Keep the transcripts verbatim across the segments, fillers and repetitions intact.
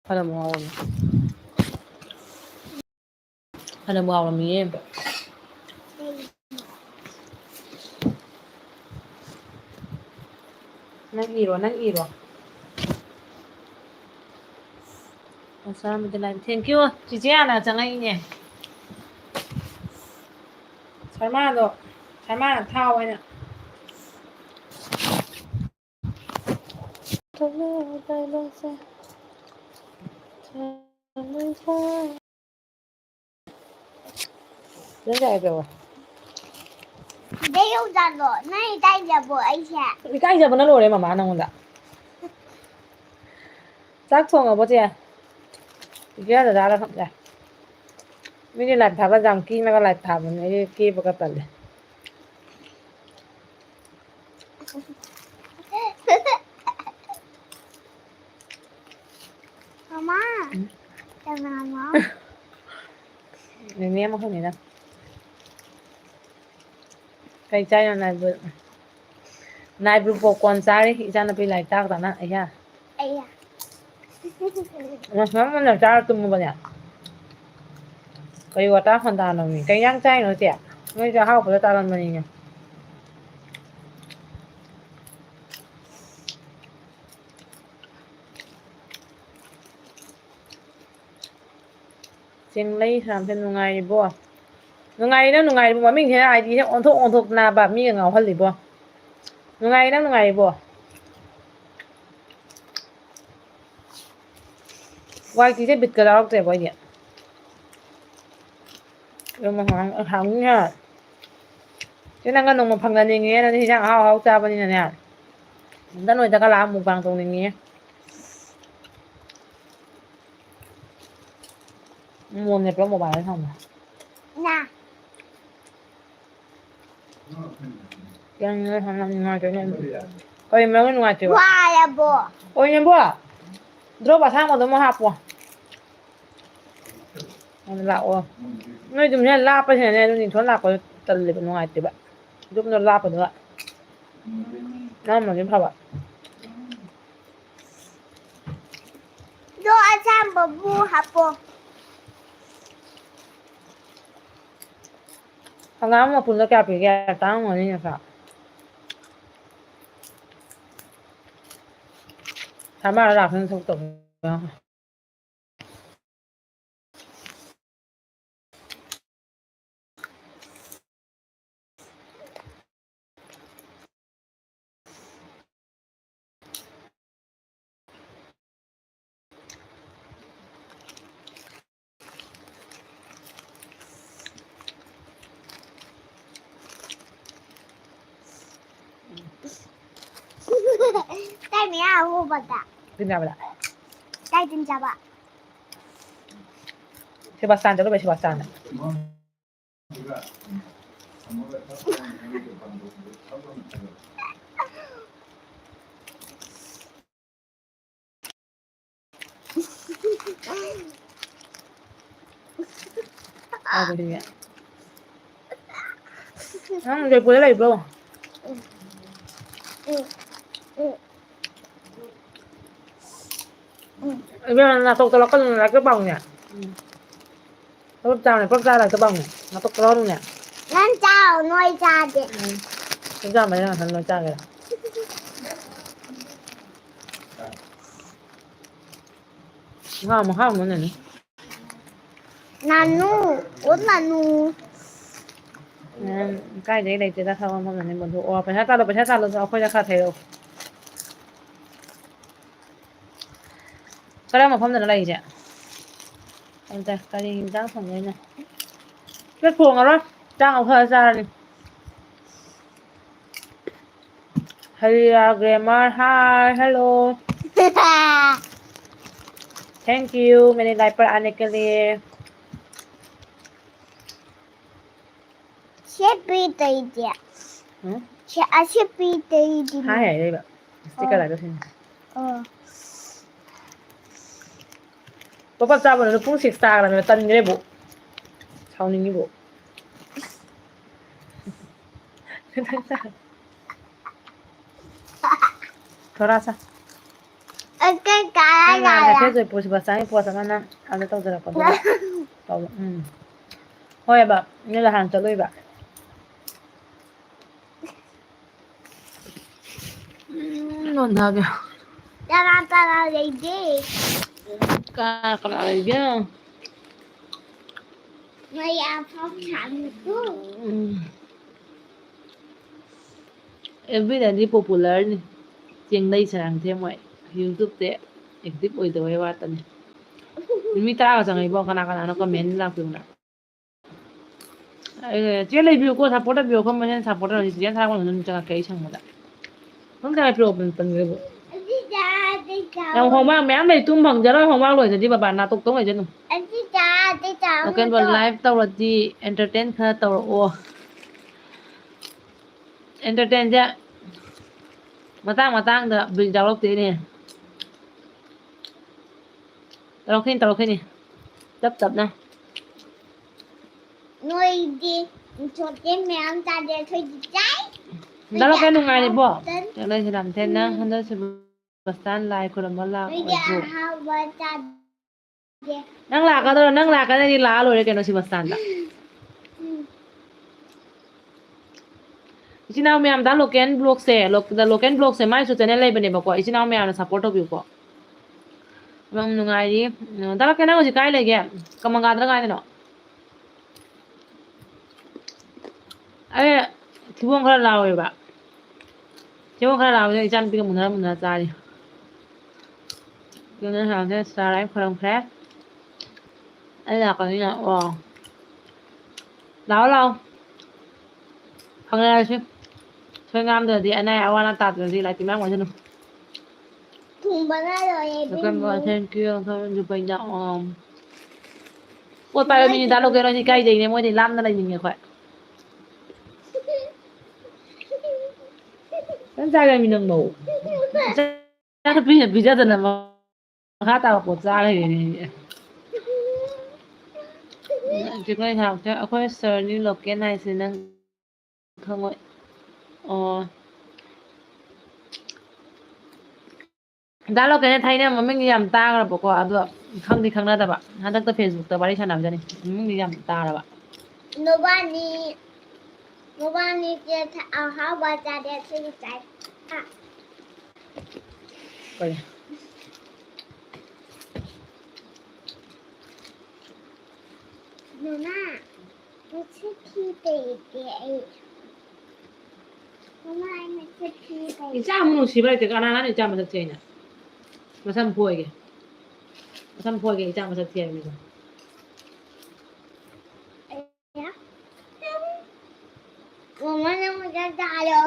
ꯐꯅꯕꯨ ꯍꯥꯎꯔꯝꯃꯤ꯫ ꯐꯅꯕꯨ ꯍꯥꯎꯔꯝꯃꯤꯌꯦ꯫ ꯅꯪ ꯏꯔꯣ, ꯅꯪ ꯏꯔꯣ꯫ ꯑꯁꯥꯝꯒꯤ line꯫ Thank you꯫ ꯆꯤꯆꯦ ꯑꯥꯅ ꯆꯪꯉꯛꯏꯅꯦ꯫ ꯁꯔꯃꯥꯗꯣ, ꯁꯔꯃꯥꯅ ꯊꯥꯎ ꯍꯥꯏꯅ꯫ ꯅꯪ ꯀꯥꯏ ꯆꯠꯂꯕ? ꯁꯤꯗ ꯌꯧꯖꯥꯠꯂꯣ? ꯅꯪ ꯏꯀꯥꯏꯖꯕ꯭ꯔꯣ ꯑꯩꯁꯦ? ꯏꯀꯥꯏꯖꯕꯅ ꯂꯣꯏꯔꯦ ꯃꯃꯥ ꯅꯪꯉꯣꯟꯗ꯫ ꯆꯥꯛ ꯊꯣꯡꯉꯕꯣ ꯆꯦ? ꯏꯀꯥꯏꯖꯖꯥꯠꯂ ꯈꯪꯗꯦ꯫ ꯃꯤꯗꯤ live ꯊꯥꯒꯠ ꯌꯥꯝ ꯀꯦꯅꯒ live ꯊꯥꯕꯅꯦ, ꯑꯩꯗꯤ ꯀꯦꯕꯒ ꯇꯜꯂꯦ꯫ ꯃꯃꯥ, ꯎꯝ꯫ ꯀꯅꯥꯅꯣ? ꯅꯦꯅꯦ ꯑꯃꯈꯛꯅꯤꯗ꯫ ꯀꯩ ꯆꯥꯏꯅꯣ ꯅꯥꯏꯕꯨ? ꯅꯥꯏꯕꯨ popcorn ꯆꯥꯔꯤ, ꯏꯆꯥꯅꯨꯄꯤ ꯂꯥꯏꯔꯤꯛ ꯇꯥꯛꯇꯅ, ꯑꯩꯌꯥ꯫ ꯑꯩꯌꯥ꯫ ꯉꯁꯤ ꯉꯟꯅ ꯆꯥꯔ ꯇꯨꯝꯃꯕꯅꯦ꯫ ꯀꯩ ꯋꯥꯇꯥ ꯈꯟꯗꯥꯅꯣꯃꯤ? ꯀꯩ ꯏꯟꯖꯥꯡ ꯆꯥꯏꯅꯣ ꯆꯦ? ꯅꯣꯏꯁꯦ ꯑꯍꯥꯎꯕꯗ ꯇꯥꯔꯝꯕꯅꯤꯅꯦ꯫ ꯆꯦꯡꯂꯩ ꯁꯅꯥꯝꯊꯣꯏ ꯅꯨꯡꯉꯥꯏꯔꯤꯕꯣ? ꯅꯨꯡꯉꯥꯏꯔꯤ, ꯅꯪ ꯅꯨꯡꯉꯥꯏꯔꯤꯕꯣ? ꯃꯃꯤꯡꯁꯦ ID ꯁꯦ ꯑꯣꯟꯊꯣꯛ ꯑꯣꯟꯊꯣꯛꯇꯅꯕ ꯃꯤꯒ ꯉꯥꯎꯍꯜꯂꯤꯕꯣ꯫ ꯅꯨꯡꯉꯥꯏꯔꯤ, ꯅꯪ ꯅꯨꯡꯉꯥꯏꯔꯤꯕꯣ? YT ꯁꯦ ꯕꯤꯠꯀ ꯌꯥꯎꯔꯛꯇ꯭ꯔꯦꯕꯣ ꯑꯩꯗꯤ꯫ ꯍꯥꯎꯅꯤꯅꯦ꯫ ꯆꯦ ꯅꯪꯒ ꯅꯣꯡꯃ ꯐꯪꯅꯅꯤꯡꯉꯦ, ꯅꯪꯗꯤ ꯍꯤꯟꯖꯥꯡ ꯑꯍꯥꯎ ꯑꯍꯥꯎ ꯆꯥꯕꯅꯤꯅꯅꯦ꯫ ꯑꯝꯇ ꯅꯣꯏꯗꯒ ꯂꯥꯛꯑ mukbang ꯇꯧꯅꯤꯡꯉꯤꯌꯦ꯫ ꯃꯣꯟ ꯃꯦꯠꯄ꯭ꯔꯣ mobile ꯗ ꯊꯝꯕ꯭ꯔꯣ? ꯅꯥ꯫ ꯌꯥꯝ ꯅꯨꯡꯉꯥꯏꯇꯦ, ꯌꯥꯝ ꯅꯨꯡꯉꯥꯏꯇꯦ, ꯌꯥꯝ ꯅꯨꯡꯉꯥꯏꯇꯦ꯫ ꯀꯔꯤ ꯃꯔꯝꯒꯤ ꯅꯨꯡꯉꯥꯏꯇ꯭ꯔꯤꯕ? ꯋꯥꯔꯕꯣ? ꯑꯣꯏꯅꯕꯣ? Drop ꯑꯁꯥꯡꯕꯗꯣ ꯑꯃꯨꯛ ꯍꯥꯞꯄꯣ꯫ ꯑꯗꯨ ꯂꯥꯛꯑꯣ꯫ ꯅꯣꯏ ꯑꯗꯨꯝ ꯍꯦꯟꯅ ꯂꯥꯞꯄꯁꯤꯅꯅꯦ, ꯑꯗꯨ ꯅꯤꯡꯊꯣꯟ ꯂꯥꯛꯄꯗꯣ ꯇꯜꯂꯦꯕ, ꯅꯨꯡꯉꯥꯏꯇꯦꯕ꯫ ꯑꯗꯨꯝꯅ ꯂꯥꯞꯄꯗꯨꯒ꯫ ꯅꯛꯑꯝꯃꯗꯤ ꯐꯕ꯫ ꯇꯣ ꯑꯁꯥꯡꯕꯕꯨ ꯍꯥꯞꯄꯣ꯫ ꯍꯪꯒꯥꯝ ꯃꯄꯨꯟꯗ ꯀꯌꯥ ꯄꯤꯒꯦ? ꯇꯥꯡꯉꯝꯒꯅꯤ ꯅꯠꯇ꯭ꯔꯥ? ꯁꯥ ꯃꯥꯔ ꯂꯥꯛꯄꯅ ꯊꯣꯛꯇꯕ꯫ ꯇꯥꯏ ꯃꯌꯥ ꯍꯧꯕꯗ꯫ ꯇꯤꯟ ꯆꯥꯕꯗ꯫ ꯇꯥꯏ ꯇꯤꯟ ꯆꯥꯕ꯫ ꯁꯦꯕꯥꯁꯇꯥꯟ ꯆꯠꯂꯨꯕꯩ ꯁꯦꯕꯥꯁꯇꯥꯟꯗ꯫ ꯍꯥꯎꯕꯅꯦ꯫ ꯅꯪ ꯖꯩꯄꯨꯔꯗ ꯂꯩꯕ꯭ꯔꯣ? ꯏꯕꯦꯝꯃ, ꯅꯥꯇꯣꯛ ꯇꯧꯔꯛꯀꯅꯨ, ꯂꯥꯏꯔꯤꯛꯇ ꯄꯥꯎꯅꯦ꯫ ꯄꯞ ꯆꯥꯎꯅꯦ, ꯄꯞ ꯆꯥꯔ ꯂꯥꯏꯔꯤꯛꯇ ꯄꯥꯎꯅꯦ꯫ ꯅꯥꯇꯣꯛ ꯇꯧꯔꯛꯀꯅꯨꯅꯦ꯫ ꯅꯪ ꯆꯥꯎ, ꯅꯣꯏ ꯆꯥꯗꯦ꯫ ꯎꯝ꯫ ꯄꯞ ꯆꯥꯎ ꯃꯔꯤ ꯉꯥꯛꯇ ꯅꯣꯏ ꯆꯥꯒꯦꯔꯥ? ꯉꯥ ꯑꯃꯨꯛ ꯍꯥꯞꯄꯨꯅꯦ꯫ ꯅꯥꯅꯨ, ꯑꯣ ꯅꯥꯅꯨ꯫ ꯅꯪ ꯀꯥꯏꯗꯩ ꯂꯩꯇꯦꯗ ꯊꯕꯛ ꯃꯐꯝꯗꯅꯦ ꯃꯗꯨ꯫ ꯑꯣ, ꯄꯩꯁꯥ ꯇꯥꯜꯂꯣ, ꯄꯩꯁꯥ ꯇꯥꯜꯂꯣ, ꯑꯩꯈꯣꯏꯗ ꯈꯔ ꯊꯩꯔꯛꯑꯣ꯫ ꯀꯔꯝꯕ ꯃꯐꯝꯗꯅꯣ ꯂꯩꯔꯤꯁꯦ? ꯑꯗꯨꯗ ꯀꯔꯤ ꯌꯦꯟꯖꯥꯡ ꯊꯣꯡꯗꯣꯏꯅꯣ? ꯁꯤꯗ ꯊꯣꯡꯉꯔꯣꯏ, ꯆꯥꯛ ꯂꯧꯊꯔ ꯆꯥꯔꯅꯤ꯫ ꯍꯔꯤꯌꯥ ꯒ꯭ꯔꯦꯃꯔ, hi, hello. Thank you, मैंने diaper आने के लिए. ꯁꯤ ꯄꯤꯗꯣꯏꯗꯤ? ꯎꯝ? ꯁꯤ, ꯑꯁꯤ ꯄꯤꯗꯣꯏꯗꯤ? ꯍꯥꯏ ꯍꯥꯏꯔꯛꯏꯕ꯫ Sticker ꯑꯣ꯫ ꯂꯥꯛꯇꯣꯏꯁꯤꯅꯦ꯫ ꯑꯣ꯫ ꯄꯞ ꯄꯞ ꯆꯥꯕꯅ ꯄꯨꯡ six ꯇꯥꯈ꯭ꯔꯕꯅꯦ, ꯇꯟꯈ꯭ꯔꯦꯕꯨ꯫ ꯁꯥꯎꯅꯤꯡꯉꯤꯕꯨ꯫ ꯊꯣꯔꯥ ꯁꯥ꯫ ꯅꯪ ꯅꯍꯥꯟ ꯀꯩꯊꯦꯜ ꯆꯠꯄ ꯁꯦꯕꯥꯁꯇꯥꯟꯒꯤ ꯄꯣꯠ ꯑꯃ ꯅꯪ ꯑꯗ ꯇꯧꯖꯔꯛꯄꯗꯨꯗ ꯇꯧꯕ꯫ ꯎꯝ꯫ ꯍꯣꯏꯕ, ꯅꯣꯏꯗ ꯍꯥꯟꯅ ꯆꯠꯂꯨꯏꯕ꯫ ꯎꯝ, ꯅꯣꯟꯊꯒꯦ꯫ ꯇꯔꯥ ꯇꯔꯥ ꯂꯩꯒꯦ꯫ ꯀꯅꯥ ꯀꯅꯥ ꯂꯩꯒꯦ? ꯃꯩ ꯑꯐꯥꯎ ꯁꯥꯕꯗꯣ꯫ ꯎꯝ꯫ ꯑꯦꯐ ꯕꯤꯗꯗꯤ ꯄꯣꯄꯨꯂꯔꯅꯤ꯫ ꯆꯦꯡꯂꯩ ꯁꯔꯥꯡꯊꯦꯝ ꯍꯣꯏ꯫ ꯌꯨꯇ꯭ꯌꯨꯕꯇꯤ ꯑꯦꯛꯇꯤꯚ ꯑꯣꯏꯗꯕꯩ ꯋꯥꯇꯅꯤ꯫ ꯃꯤ ꯇꯔꯥꯒ ꯆꯪꯉꯛꯏꯕꯣ, ꯀꯅꯥ ꯀꯅꯥꯅꯣ ꯀꯃꯦꯟ ꯂꯥꯛꯄꯤꯕꯅ? ꯑꯦ, ꯆꯦ ꯂꯩꯕꯤꯌꯨꯀꯣ, ꯁꯞꯄꯣꯔꯠ ꯇꯧꯕꯤꯌꯨꯀꯣ, ꯃꯁꯦꯟ ꯁꯞꯄꯣꯔꯠ ꯇꯧꯔꯅꯤ꯫ ꯆꯤꯆꯦꯅ ꯊꯥꯔꯛꯄ ꯑꯗꯨꯝ ꯆꯪꯉꯛꯀꯦ, ꯑꯩ ꯁꯪꯕꯗ꯫ ꯅꯪ ꯀꯌꯥ ꯄꯤꯔꯛꯑꯣ, ꯄꯟ-, ꯄꯟꯒꯦꯕꯨ? ꯌꯥꯝ ꯍꯣꯝꯋꯥꯔꯛ ꯃꯌꯥꯝ ꯂꯩ, ꯇꯨꯝ ꯐꯪꯖꯔꯣꯏ, ꯍꯣꯝꯋꯥꯔꯛ ꯂꯣꯏꯗ꯭ꯔꯗꯤ ꯕꯕꯥ, ꯅꯥꯇꯣꯛꯇꯧ ꯂꯩꯖꯅꯨ꯫ ꯑꯣꯀꯦ, ꯕꯣꯜ ꯂꯥꯏꯚ ꯇꯧꯔꯗꯤ ꯑꯦꯟꯇꯔꯇꯦꯟ ꯈꯔ ꯇꯧꯔꯛꯑꯣ꯫ ꯑꯦꯟꯇꯔꯇꯦꯟꯁꯦ ꯃꯇꯥꯡ ꯃꯇꯥꯡꯗ ꯕꯤꯜ ꯌꯥꯎꯔꯛꯇꯦꯅꯦ꯫ ꯇꯧꯔꯛꯈꯤꯅꯤ, ꯇꯧꯔꯛꯈꯤꯅꯤ꯫ ꯇꯞ ꯇꯞꯅ꯫ ꯅꯣꯏꯗꯤ ꯏꯟꯁꯣꯔꯇꯦꯟ ꯃꯌꯥꯝ ꯆꯥꯗꯦ, ꯑꯩꯈꯣꯏꯗꯤ ꯆꯥꯏ꯫ ꯗꯥ ꯂꯣꯀꯦꯜ ꯅꯨꯡꯉꯥꯏꯔꯤꯕꯣ? ꯍꯥꯎꯇꯟ-, ꯆꯠꯂꯁꯤ ꯔꯥꯝꯊꯦꯟꯅ ꯎꯝ꯫ ꯍꯟꯗꯛꯁꯤꯕꯨ ꯕꯁꯇꯥꯟ ꯂꯥꯏ ꯈꯨꯔꯨꯝꯕ ꯅꯣꯏꯗꯤ ꯂꯥꯛꯑꯣꯏꯗ꯭ꯔꯣ? ꯑꯍꯥꯎꯕ ꯆꯥꯗꯦ꯫ ꯅꯪ ꯂꯥꯛꯀꯗ꯭ꯔꯣ? ꯅꯪ ꯂꯥꯛꯀꯗ꯭ꯔꯗꯤ ꯂꯥꯛꯑ ꯂꯣꯏꯔꯦ ꯀꯩꯅꯣ ꯁꯤ ꯕꯁꯇꯥꯟꯗ꯫ ꯎꯝ꯫ ꯏꯆꯤꯟ ꯏꯅꯥꯎ ꯃꯌꯥꯝ, ꯗꯥ ꯂꯣꯀꯦꯟ ꯕ꯭ꯂꯣꯛꯁꯦ, ꯂꯣꯛ-, ꯗꯥ ꯂꯣꯀꯦꯟ ꯕ꯭ꯂꯣꯛꯁꯦ ꯃꯥꯏꯁꯨ ꯆꯦꯅꯦꯜ ꯂꯩꯕꯅꯦꯕꯀꯣ꯫ ꯏꯆꯤꯟ ꯏꯅꯥꯎ ꯃꯌꯥꯝꯅ ꯁꯞꯄꯣꯔꯠ ꯇꯧꯕꯤꯌꯨꯀꯣ꯫ ꯌꯥꯝ ꯅꯨꯡꯉꯥꯏꯔꯤ꯫ ꯎꯝ, ꯗꯥ ꯂꯣꯀꯦꯟ, ꯅꯪ ꯍꯧꯖꯤꯛ ꯀꯥꯏ ꯂꯩꯒꯦ? ꯀꯃꯪꯒꯥꯗ꯭ꯔ ꯀꯥꯏꯗꯅꯣ? ꯑꯩ ꯊꯤꯕꯣꯡ ꯈꯔ ꯂꯥꯎꯋꯦꯕ꯫ ꯊꯤꯕꯣꯡ ꯈꯔ ꯂꯥꯎꯕꯁꯦ ꯏꯆꯥꯅꯨꯄꯤꯒ ꯃꯨꯟꯅꯔ ꯃꯨꯟꯅꯔ ꯆꯥꯔꯤ꯫ ꯑꯗꯨꯅ ꯍꯥꯟꯅ ꯁꯥꯔ ꯑꯩ ꯈꯣꯏꯔꯝꯈ꯭ꯔꯦ꯫ ꯑꯩ ꯂꯥꯛꯀꯅꯤꯅ, ꯑꯣ꯫ ꯂꯥꯛꯑꯣ, ꯂꯥꯛꯑꯣ꯫ ꯐꯪꯅꯔꯁꯤ꯫ ꯁꯣꯏ ꯉꯥꯝꯗ꯭ꯔꯗꯤ, ꯑꯅꯥ ꯑꯋꯥ ꯑꯅꯥ ꯇꯥꯗ꯭ꯔꯗꯤ ꯂꯥꯏ ꯇꯤꯟ ꯃꯥꯡ ꯑꯣꯏꯁꯅꯨ꯫ ꯊꯨꯝꯕꯅ ꯂꯣꯏꯔꯦ, ꯂꯣꯀꯦꯜ ꯕꯣꯏ, ꯏꯕꯦꯝꯃ꯫ Thank you, ꯂꯣꯀꯦꯜ ꯕꯣꯏ, ꯂꯨꯄꯥ ꯏꯟꯖꯥꯡ, ꯑꯣ꯫ ꯄꯣꯠ ꯄꯥꯏꯕ ꯃꯤꯅꯤ ꯗꯥ ꯂꯣꯀꯦꯜ ꯍꯣꯏꯗꯤ ꯏꯀꯥꯏꯖꯩꯅꯦ, ꯃꯣꯏꯗꯤ ꯂꯥꯞꯅ ꯂꯩꯅꯤꯡꯉꯦ ꯑꯩꯈꯣꯏ꯫ ꯅꯪ ꯆꯥ ꯌꯥꯝꯃꯤ ꯅꯪ ꯃꯧ꯫ ꯏꯆꯥꯅꯨꯄꯤꯅ ꯄꯤꯖꯗꯅ ꯃꯈꯥ ꯇꯥꯕ ꯄꯣꯠ ꯆꯥ ꯂꯩꯔꯦꯅꯦ꯫ ꯆꯤꯀꯟ ꯁꯥꯛꯁꯦ ꯑꯩꯈꯣꯏ ꯁꯔꯅꯤ ꯂꯣꯀꯦꯜ ꯍꯥꯏꯁꯦ ꯅꯪ ꯈꯪꯉꯣꯏ꯫ ꯑꯣ꯫ ꯗꯥ ꯂꯣꯀꯦꯜꯅ ꯊꯥꯏꯅ ꯃꯃꯤꯡꯗꯤ ꯌꯥꯝ ꯇꯥꯈ꯭ꯔꯕꯀꯣ, ꯑꯗꯣ ꯈꯪꯗꯤ ꯈꯪꯅꯗꯕ꯫ ꯍꯟꯗꯛꯇ ꯐꯦꯁꯕꯨꯛꯇ ꯋꯥꯔꯤ ꯁꯥꯟꯅꯕꯗꯅꯤ ꯃꯃꯤꯡꯗꯤ ꯌꯥꯝ ꯇꯥꯔꯕ꯫ ꯅꯕꯥꯅꯤ, ꯅꯕꯥꯅꯤ ꯆꯦ ꯊ-, ꯑꯍꯥꯎꯕ ꯆꯥꯗꯦ, ꯁꯤꯡ ꯆꯥꯏ꯫ ꯑꯥ꯫ ꯀꯔꯤ? ꯃꯃꯥ, ꯃꯁꯛ ꯊꯤ ꯇꯩꯗꯦ ꯑꯩ꯫ ꯃꯃꯥ, ꯑꯩ ꯃꯁꯛ ꯊꯤ ꯇꯩꯗꯦ꯫ ꯏꯆꯥ ꯑꯃꯨꯛ ꯅꯨꯡꯁꯤꯕ ꯂꯩꯇꯦ꯫ ꯀꯅꯥꯅ ꯏꯆꯥ ꯃꯁꯛ ꯊꯤ ꯍꯥꯏꯅ? ꯃꯁꯝ ꯐꯣꯏꯒꯦ꯫ ꯃꯁꯝ ꯐꯣꯏꯒꯦ, ꯏꯆꯥ ꯃꯁꯛ ꯊꯤ ꯍꯥꯏꯕ ꯃꯤꯗꯣ꯫ ꯃꯃꯥ, ꯅꯪ ꯃꯁꯛ ꯊꯤꯔꯣ꯫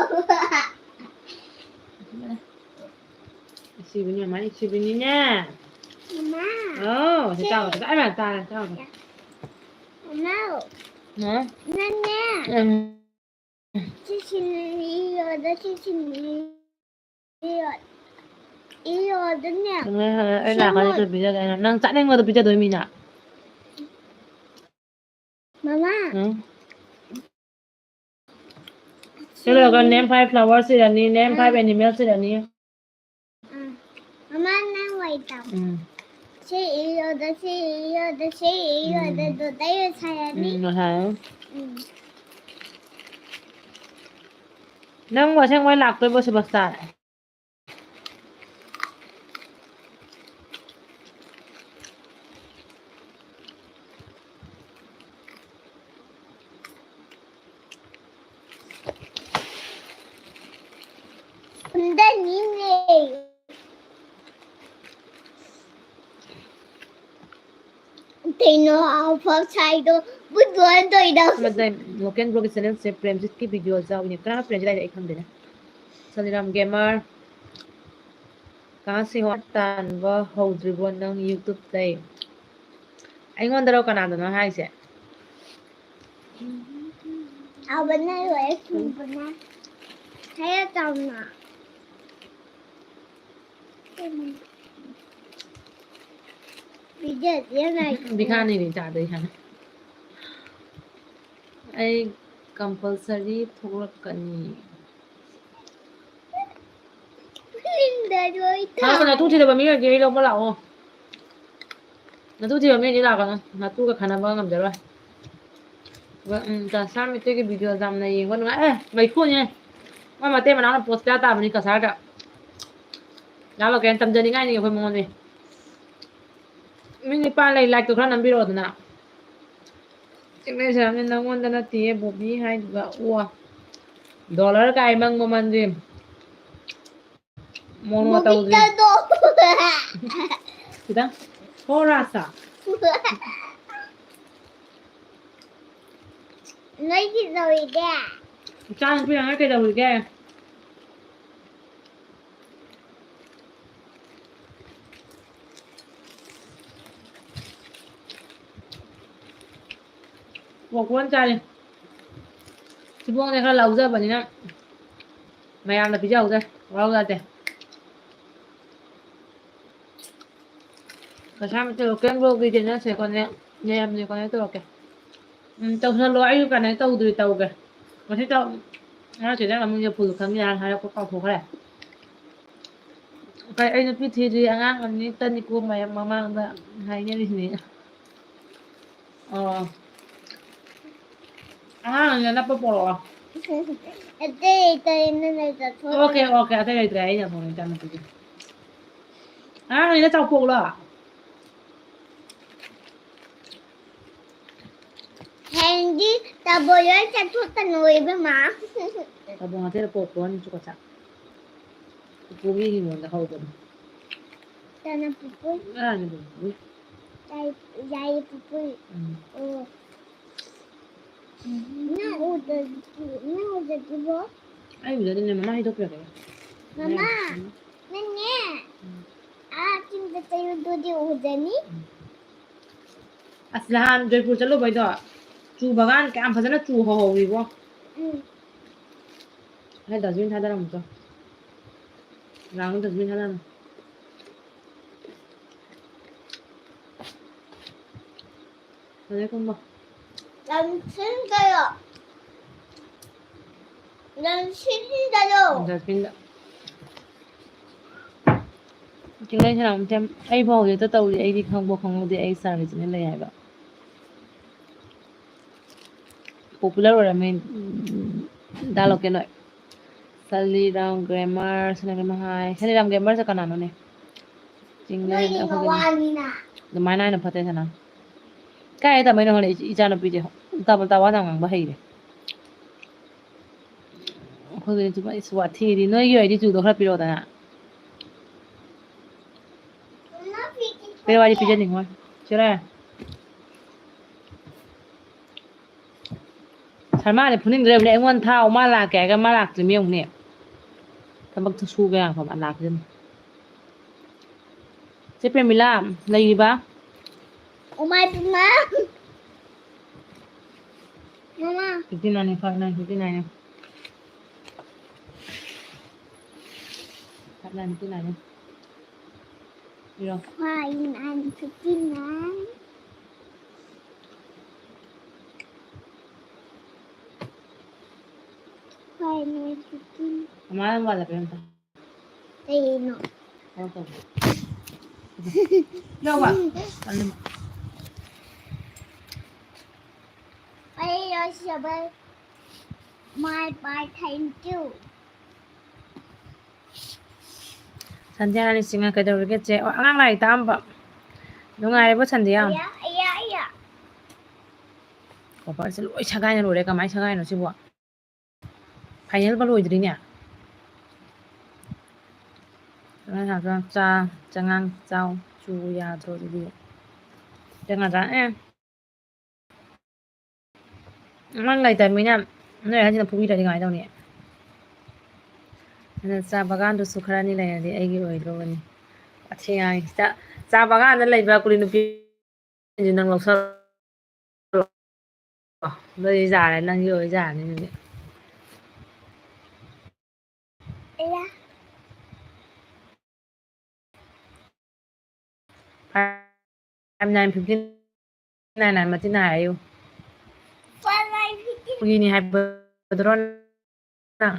ꯁꯤꯕꯅꯤ, ꯃꯃꯥ, ꯁꯤꯕꯅꯤꯅꯦ꯫ ꯃꯃꯥ꯫ ꯑꯧ, ꯁꯤ ꯁꯤ ꯇꯥꯎ, ꯇꯥꯎ, ꯇꯥꯎ, ꯇꯥꯎ, ꯇꯥꯎ꯫ ꯃꯃꯥ꯫ ꯍꯥ? ꯅꯪꯅꯦ꯫ ꯎꯝ꯫ ꯁꯤ ꯁꯤꯟꯅꯔꯤ ꯌꯣꯗ, ꯁꯤ ꯁꯤꯟꯅꯔꯤ ꯌꯣ-, ꯏ ꯌꯣꯗꯅꯦ꯫ ꯅꯪ ꯂꯩ ꯍꯥꯏꯔ ꯑꯩ ꯁꯦꯝꯃꯣ꯫ ꯂꯥꯛꯀꯅꯤ ꯑꯗꯨ ꯄꯤꯖꯗꯣꯏꯅꯦ꯫ ꯅꯪ ꯆꯥꯅꯤꯡꯕꯗꯣ ꯄꯤꯖꯗꯣꯏ ꯃꯤꯅ꯫ ꯃꯃꯥ꯫ ꯎꯝ꯫ ꯁꯤ ꯂꯣꯏꯔꯒ name five flowers ꯏꯔꯅꯤ, name five ꯎꯝ꯫ Animals ꯏꯔꯅꯤ꯫ ꯎꯝ꯫ ꯃꯃꯥ, ꯅꯪ ꯋꯥꯏ ꯇꯥꯎ꯫ ꯎꯝ꯫ ꯁꯤ ꯏ ꯌꯣꯗ, ꯁꯤ ꯏ ꯌꯣꯗ, ꯁꯤ ꯏ ꯌꯣꯗ, ꯎꯝ꯫ ꯑꯗꯨꯗ ꯏꯔ ꯁꯥꯔꯅꯤ꯫ ꯎꯝ, ꯉꯁꯥꯏ꯫ ꯎꯝ꯫ ꯅꯪꯕꯨ ꯑꯁꯦꯡꯕꯩ ꯂꯥꯛꯇꯣꯏꯕꯣ, ꯁꯨꯕꯁꯇꯥ? ꯍꯨꯟꯗꯅꯤꯅꯦ꯫ ꯀꯩꯅꯣ ꯑꯐꯥꯎ ꯁꯥꯏꯗꯣ? ꯕꯨꯠ ꯕꯨꯠ ꯇꯧꯏꯗꯣ? ꯑꯃꯗ local vlog ꯒꯤ channel ꯁꯦ ꯄ꯭ꯔꯦꯝꯖꯤꯠꯀꯤ video ꯌꯥꯎꯕꯅꯦ꯫ ꯀꯅꯥ ꯄ꯭ꯔꯦꯝꯖꯤꯠ ꯍꯥꯏꯁꯦ? ꯑꯩ ꯈꯪꯗꯦꯅꯦ꯫ ꯁꯅꯤꯔꯥꯝ gamer꯫ ꯀꯥ ꯁꯤꯍꯣ ꯇꯥꯟꯕ ꯍꯧꯗ꯭ꯔꯤꯕꯣ ꯅꯪ YouTube ꯇꯩ? ꯑꯩꯉꯣꯟꯗꯔꯣ ꯀꯅꯥꯗꯅꯣ ꯍꯥꯏꯁꯦ? ꯁꯥꯎꯕꯅ ꯂꯣꯏꯔꯦ, ꯁꯥꯎꯕꯅ꯫ ꯈꯔ ꯆꯥꯎꯅ꯫ ꯄꯤꯖꯗꯦ ꯉꯥꯏꯈꯣ꯫ ꯕꯤꯈꯥꯅꯤꯅꯤ ꯆꯥꯗꯣꯏ ꯍꯥꯏ꯫ ꯑꯩ compulsory ꯊꯣꯛꯂꯛꯀꯅꯤ꯫ ꯅꯪ ꯅꯇꯨ ꯊꯤꯗꯕ ꯃꯤ ꯑꯣꯏꯔꯗꯤ ꯑꯩ ꯂꯧꯕ ꯂꯥꯛꯑꯣ꯫ ꯅꯇꯨ ꯊꯤꯕ ꯃꯤꯗꯤ ꯂꯥꯛꯀꯅꯨ, ꯅꯇꯨꯒ ꯈꯟꯅꯕ ꯉꯝꯖꯔꯣꯏ꯫ ꯑꯗꯨꯒ, ꯎꯝ, ꯗꯥꯁꯥ ꯃꯩꯇꯩꯒꯤ video ꯌꯥꯝꯅ ꯌꯦꯡꯕ ꯅꯨꯡꯉꯥꯏ꯫ ꯑꯦ, ꯃꯩꯈꯨꯅꯦ꯫ ꯃꯣꯏ ꯃꯇꯩ ꯃꯅꯥꯎꯅ post ꯀꯌꯥ ꯇꯥꯕꯅꯤ ꯀꯁꯥꯔꯗ꯫ ꯂꯥꯛꯂꯣ, ꯀꯩꯅꯣ ꯇꯝꯖꯅꯤꯡꯉꯥꯏꯅꯤ ꯑꯩꯈꯣꯏ ꯃꯉꯣꯟꯗ꯫ ꯃꯤ ꯅꯤꯄꯥꯟ ꯂꯩ, like ꯇꯣ ꯈꯔ ꯅꯝꯕꯤꯔꯛꯑꯣꯗꯅ꯫ ꯆꯤꯛꯂꯦ ꯁꯥꯕꯅꯤ ꯅꯪꯉꯣꯟꯗ ꯅꯠꯇꯤꯌꯦ ꯕꯣꯕꯤ ꯍꯥꯏꯗꯨꯒ꯫ ꯑꯣ꯫ Dollar ꯀꯥꯏ ꯃꯪ ꯃꯃꯜꯗꯤ꯫ ꯃꯣꯔꯣꯛ ꯇꯧꯗ꯭ꯔꯤ꯫ ꯕꯣꯕꯤꯇꯗꯣ꯫ ꯈꯤꯇꯪ꯫ ꯍꯣ ꯔꯥꯁꯥ꯫ ꯅꯣꯏꯒꯤ ꯇꯧꯔꯤꯒꯦ? ꯏꯆꯥꯅꯨꯄꯤ ꯑꯉꯥꯡ ꯀꯩꯗꯧꯔꯤꯒꯦ? ꯄꯣꯞꯀꯣꯔꯟ ꯆꯥꯔꯤ꯫ ꯊꯤꯕꯣꯡꯁꯦ ꯈꯔ ꯂꯥꯎꯖꯕꯅꯤꯅ ꯃꯌꯥꯝꯅ ꯄꯤꯖꯍꯧꯗ꯭ꯔꯦ꯫ ꯋꯥꯔꯧ ꯌꯥꯗꯦ꯫ ꯀꯁꯥꯔ ꯃꯩꯇꯩ local vlog ꯒꯤ channel ꯁꯦ connect, ꯃꯌꯥꯝꯅ connect ꯇꯧꯔꯛꯀꯦ꯫ ꯎꯝ, ꯇꯧꯁꯜꯂꯣ꯫ ꯑꯩꯁꯨ connect ꯇꯧꯗ꯭ꯔꯤ, ꯇꯧꯒꯦ꯫ ꯉꯁꯤ ꯇꯧ-, ꯉꯔꯥꯡ ꯆꯦ ꯅꯪ ꯑꯃꯨꯛ ꯌꯦꯞꯄꯨꯗꯣ ꯈꯪꯗꯦ ꯍꯥꯏꯅ ꯍꯥꯏꯔꯛꯄ ꯀꯥꯎꯊꯣꯛꯈ꯭ꯔꯦ꯫ ꯀꯩ, ꯑꯩ ꯅꯨꯄꯤ ꯊꯤꯗ꯭ꯔꯤ, ꯑꯉꯥꯡ ꯑꯅꯤ ꯇꯅꯤꯀꯣ ꯃꯌꯥꯝ ꯃꯃꯥꯡꯗ ꯍꯥꯏꯅꯔꯤꯁꯤꯅꯤ꯫ ꯑꯣ꯫ ꯑꯉꯥꯡ ꯑꯅꯤ ꯑꯅꯞꯄ ꯄꯣꯔꯛꯑꯣ꯫ ꯑꯇꯩ, ꯑꯇꯩ ꯅꯪꯅ ꯆꯠꯊꯣꯛ- OK, OK, ꯑꯇꯩ ꯂꯩꯇ꯭ꯔꯦ, ꯑꯩꯅ ꯄꯣꯔꯛꯑꯣ ꯏꯆꯥꯅꯨꯄꯤꯒꯤ꯫ ꯑꯉꯥꯡ ꯑꯅꯤꯅ ꯆꯥꯎꯊꯣꯛꯂꯣ꯫ ꯍꯌꯦꯡꯗꯤ ꯇꯥꯕꯣ ꯂꯣꯏ ꯆꯠꯊꯣꯛꯀꯅꯨ ꯏꯕꯦꯝꯃ꯫ ꯇꯥꯕꯣ ꯉꯥꯊꯦꯔ ꯄꯣꯛꯄ ꯋꯥꯅꯤ ꯆꯨꯀꯣ ꯆꯥ꯫ ꯄꯨꯄꯨꯒꯤ ꯍꯤꯡꯒꯣꯜꯗ ꯍꯧꯕꯅꯤ꯫ ꯇꯅ ꯄꯨꯄꯨ꯫ ꯀꯅꯥꯅ ꯄꯨꯄꯨ? ꯌꯥꯏ-, ꯌꯥꯏ ꯄꯨꯄꯨ꯫ ꯎꯝ꯫ ꯑꯣ꯫ ꯅꯪ ꯎꯗ-, ꯅꯪ ꯎꯗ꯭ꯔꯤꯕꯣ? ꯑꯩ ꯎꯖꯗꯦꯅꯦ, ꯃꯃꯥ ꯍꯩꯗꯣꯛꯄꯤꯔꯛꯀꯦ꯫ ꯃꯃꯥ, ꯎꯝ꯫ ꯅꯪꯅꯦ, ꯎꯝ꯫ ꯑꯥ ꯆꯤꯡꯗ ꯆꯠꯂꯨꯗꯨꯗꯤ ꯎꯖꯅꯤ꯫ ꯎꯝ꯫ ꯑꯁ, ꯅꯍꯥꯟ ꯖꯣꯏꯄꯨꯔ ꯆꯠꯂꯨꯕꯩꯗꯣ, ꯆꯨ ꯕꯒꯥꯟ ꯀꯌꯥꯝ ꯐꯖꯅ ꯆꯨ ꯍꯧꯍꯧꯋꯤꯕꯣ꯫ ꯎꯝ꯫ ꯑꯩ dustbin ꯊꯥꯗꯔꯝꯃꯨꯆꯣ꯫ Ground dustbin ꯊꯥꯗꯔꯝꯃꯨ꯫ ꯐꯖꯩ ꯀꯨꯝꯕ꯫ ꯂꯪꯁꯤꯟꯗꯔꯣ? ꯂꯪꯁꯤꯟꯗꯔꯣ? Dustbin ꯗ꯫ ꯆꯤꯡꯂꯩ ꯁꯅꯥꯃꯨꯛꯇꯤ ꯌꯥꯝ, ꯑꯩ ꯐꯥꯎ ꯍꯧꯖꯤꯛꯇ ꯇꯧꯔꯤ, ꯑꯩꯗꯤ ꯈꯪꯕ ꯈꯪꯍꯧꯗꯦ, ꯑꯩ ꯁꯥꯔ ꯔꯤꯖꯅꯦꯜ ꯂꯩ ꯍꯥꯏꯕ꯫ ꯄꯣꯄꯨꯂꯔ ꯑꯣꯏꯔꯝꯃꯤ꯫ ꯎꯝ, ꯗꯥ ꯂꯣꯀꯦꯟ ꯍꯣꯏ꯫ ꯁꯂꯤꯔꯥꯝ ꯒ꯭ꯔꯦꯃꯔ, ꯁꯂꯤꯔꯥꯝ ꯒ꯭ꯔꯦꯃꯔꯁꯦ ꯀꯅꯥꯅꯣꯅꯦ? ꯆꯤꯡꯂꯩ ꯅꯣꯏꯒꯤ ꯑꯩꯈꯣꯏꯒꯤ ꯃꯋꯥꯅꯤꯅ꯫ ꯑꯗꯨꯃꯥꯏꯅ ꯍꯥꯏꯅ ꯐꯠꯇꯦ ꯁꯅꯥ꯫ ꯀꯥꯏ ꯇꯝꯃꯛꯏꯅꯣ ꯈꯪꯗꯦ, ꯏꯆꯥ ꯅꯨꯄꯤꯁꯦ ꯎꯜꯇꯥ ꯄꯜꯇꯥ ꯋꯥ ꯌꯥꯝ ꯉꯥꯡꯕ ꯍꯩꯔꯦ꯫ ꯑꯩꯈꯣꯏꯒꯤꯗꯤ ꯆꯨꯝꯅ ꯏꯁ ꯋꯥꯊꯤꯗꯤ, ꯅꯣꯏꯒꯤ ꯑꯣꯏꯔꯗꯤ ꯆꯨꯗꯣ ꯈꯔ ꯄꯤꯔꯛꯑꯣꯗꯅ꯫ ꯄꯤꯔꯛꯑꯣ ꯍꯥꯏꯗꯤ ꯄꯤꯖꯅꯤꯡꯉꯣꯏ꯫ ꯁꯤꯔꯦ꯫ ꯁꯔꯃꯥꯗꯤ ꯐꯨꯅꯤꯡꯗ꯭ꯔꯦꯕꯅꯦ, ꯑꯩꯉꯣꯟꯗ ꯊꯥꯎ, ꯃꯥ ꯂꯥꯛꯀꯦ ꯍꯥꯏꯔꯒ ꯃꯥ ꯂꯥꯛꯇ꯭ꯔꯤꯃꯤ ꯌꯦꯡꯉꯨꯅꯦ꯫ ꯊꯕꯛꯇꯣ ꯁꯨꯒꯦ ꯉꯥꯏꯈꯣ, ꯃꯥ ꯂꯥꯛꯈꯤꯁꯅꯨ꯫ ꯆꯦ ꯄ꯭ꯔꯦꯃꯤꯂꯥ, ꯂꯩꯔꯤꯕ? Oh my God. ꯃꯃꯥ꯫ Fifty nine, five nine, fifty nine. Five nine, fifty nine. ꯄꯤꯔꯣ꯫ Five nine, fifty nine. Five nine, fifty nine. ꯃꯃꯥ ꯅꯪ ꯋꯥꯠꯂꯕ꯭ꯔꯥ ꯑꯝꯇ? ꯀꯩꯅꯣ? ꯊꯕꯛ ꯇꯧꯕ꯫ ꯌꯥꯎꯕ? ꯀꯜꯂꯤ꯫ ꯑꯩ ꯂꯣꯏꯁꯤꯜꯂꯕ꯫ My bye, thank you. ꯁꯟꯙ꯭ꯌꯥ ꯅꯤꯡꯁꯤꯡꯉ ꯀꯩꯗꯧꯔꯒꯦ ꯆꯦ? ꯑꯣ, ꯑꯉꯥꯡ ꯂꯥꯏꯔꯤꯛ ꯇꯥꯛꯑꯝꯕ꯫ ꯅꯨꯡꯉꯥꯏꯔꯤꯕꯣ ꯁꯟꯙ꯭ꯌꯥ? ꯑꯌꯥ, ꯑꯌꯥ, ꯑꯌꯥ꯫ ꯀꯣꯚꯔꯁꯦ ꯂꯣꯏ ꯁꯦꯒꯥꯏꯅ ꯂꯣꯏꯔꯦ꯫ ꯀꯃꯥꯏꯅ ꯁꯦꯒꯥꯏꯅꯣ ꯁꯤꯕꯣ? ꯐꯥꯏꯅꯦꯜꯒ ꯂꯣꯏꯗ꯭ꯔꯤꯅꯦ꯫ ꯆꯉꯥꯡ ꯆꯥ, ꯆꯉꯥꯡ ꯆꯥꯎ, ꯆꯨ ꯌꯥꯗ꯭ꯔꯣ ꯑꯗꯨꯗꯤ? ꯆꯉꯥꯡ ꯆꯥ, ꯑꯦ꯫ ꯑꯉꯥꯡ ꯂꯩꯇꯕꯅꯤꯅ ꯅꯣꯏ ꯑꯍꯟꯁꯤꯅ ꯐꯨꯕꯤꯗ꯭ꯔꯗꯤ ꯀꯃꯥꯏꯅ ꯇꯧꯅꯤ? ꯑꯗꯨꯅ ꯆꯥ ꯕꯒꯥꯟꯗꯨꯁꯨ ꯈꯔꯅꯤ ꯂꯩꯔꯗꯤ ꯑꯩꯒꯤ ꯑꯣꯏꯗ꯭ꯔꯣꯕꯅꯤ꯫ ꯋꯥꯊꯤ ꯉꯥꯡꯉꯤ꯫ ꯆꯥ, ꯆꯥ ꯕꯒꯥꯟꯗ ꯂꯩꯕ ꯀꯨꯂꯤ ꯅꯨꯄꯤ ꯅꯪ ꯂꯧꯁꯜꯂꯣ꯫ ꯅꯣꯏ ꯌꯥꯔꯦ, ꯅꯪꯒꯤ ꯑꯣꯏ ꯌꯥꯔꯅꯤ ꯑꯗꯨꯗꯤ꯫ ꯑꯌꯥ꯫ Five nine fifty nine ꯍꯥꯏ ꯃꯆꯤꯟ ꯍꯥꯏꯌꯨ꯫ Five nine fifty꯫ ꯐꯥꯒꯤꯅꯤ ꯍꯥꯏꯕꯗꯨꯔꯣ ꯅꯪ?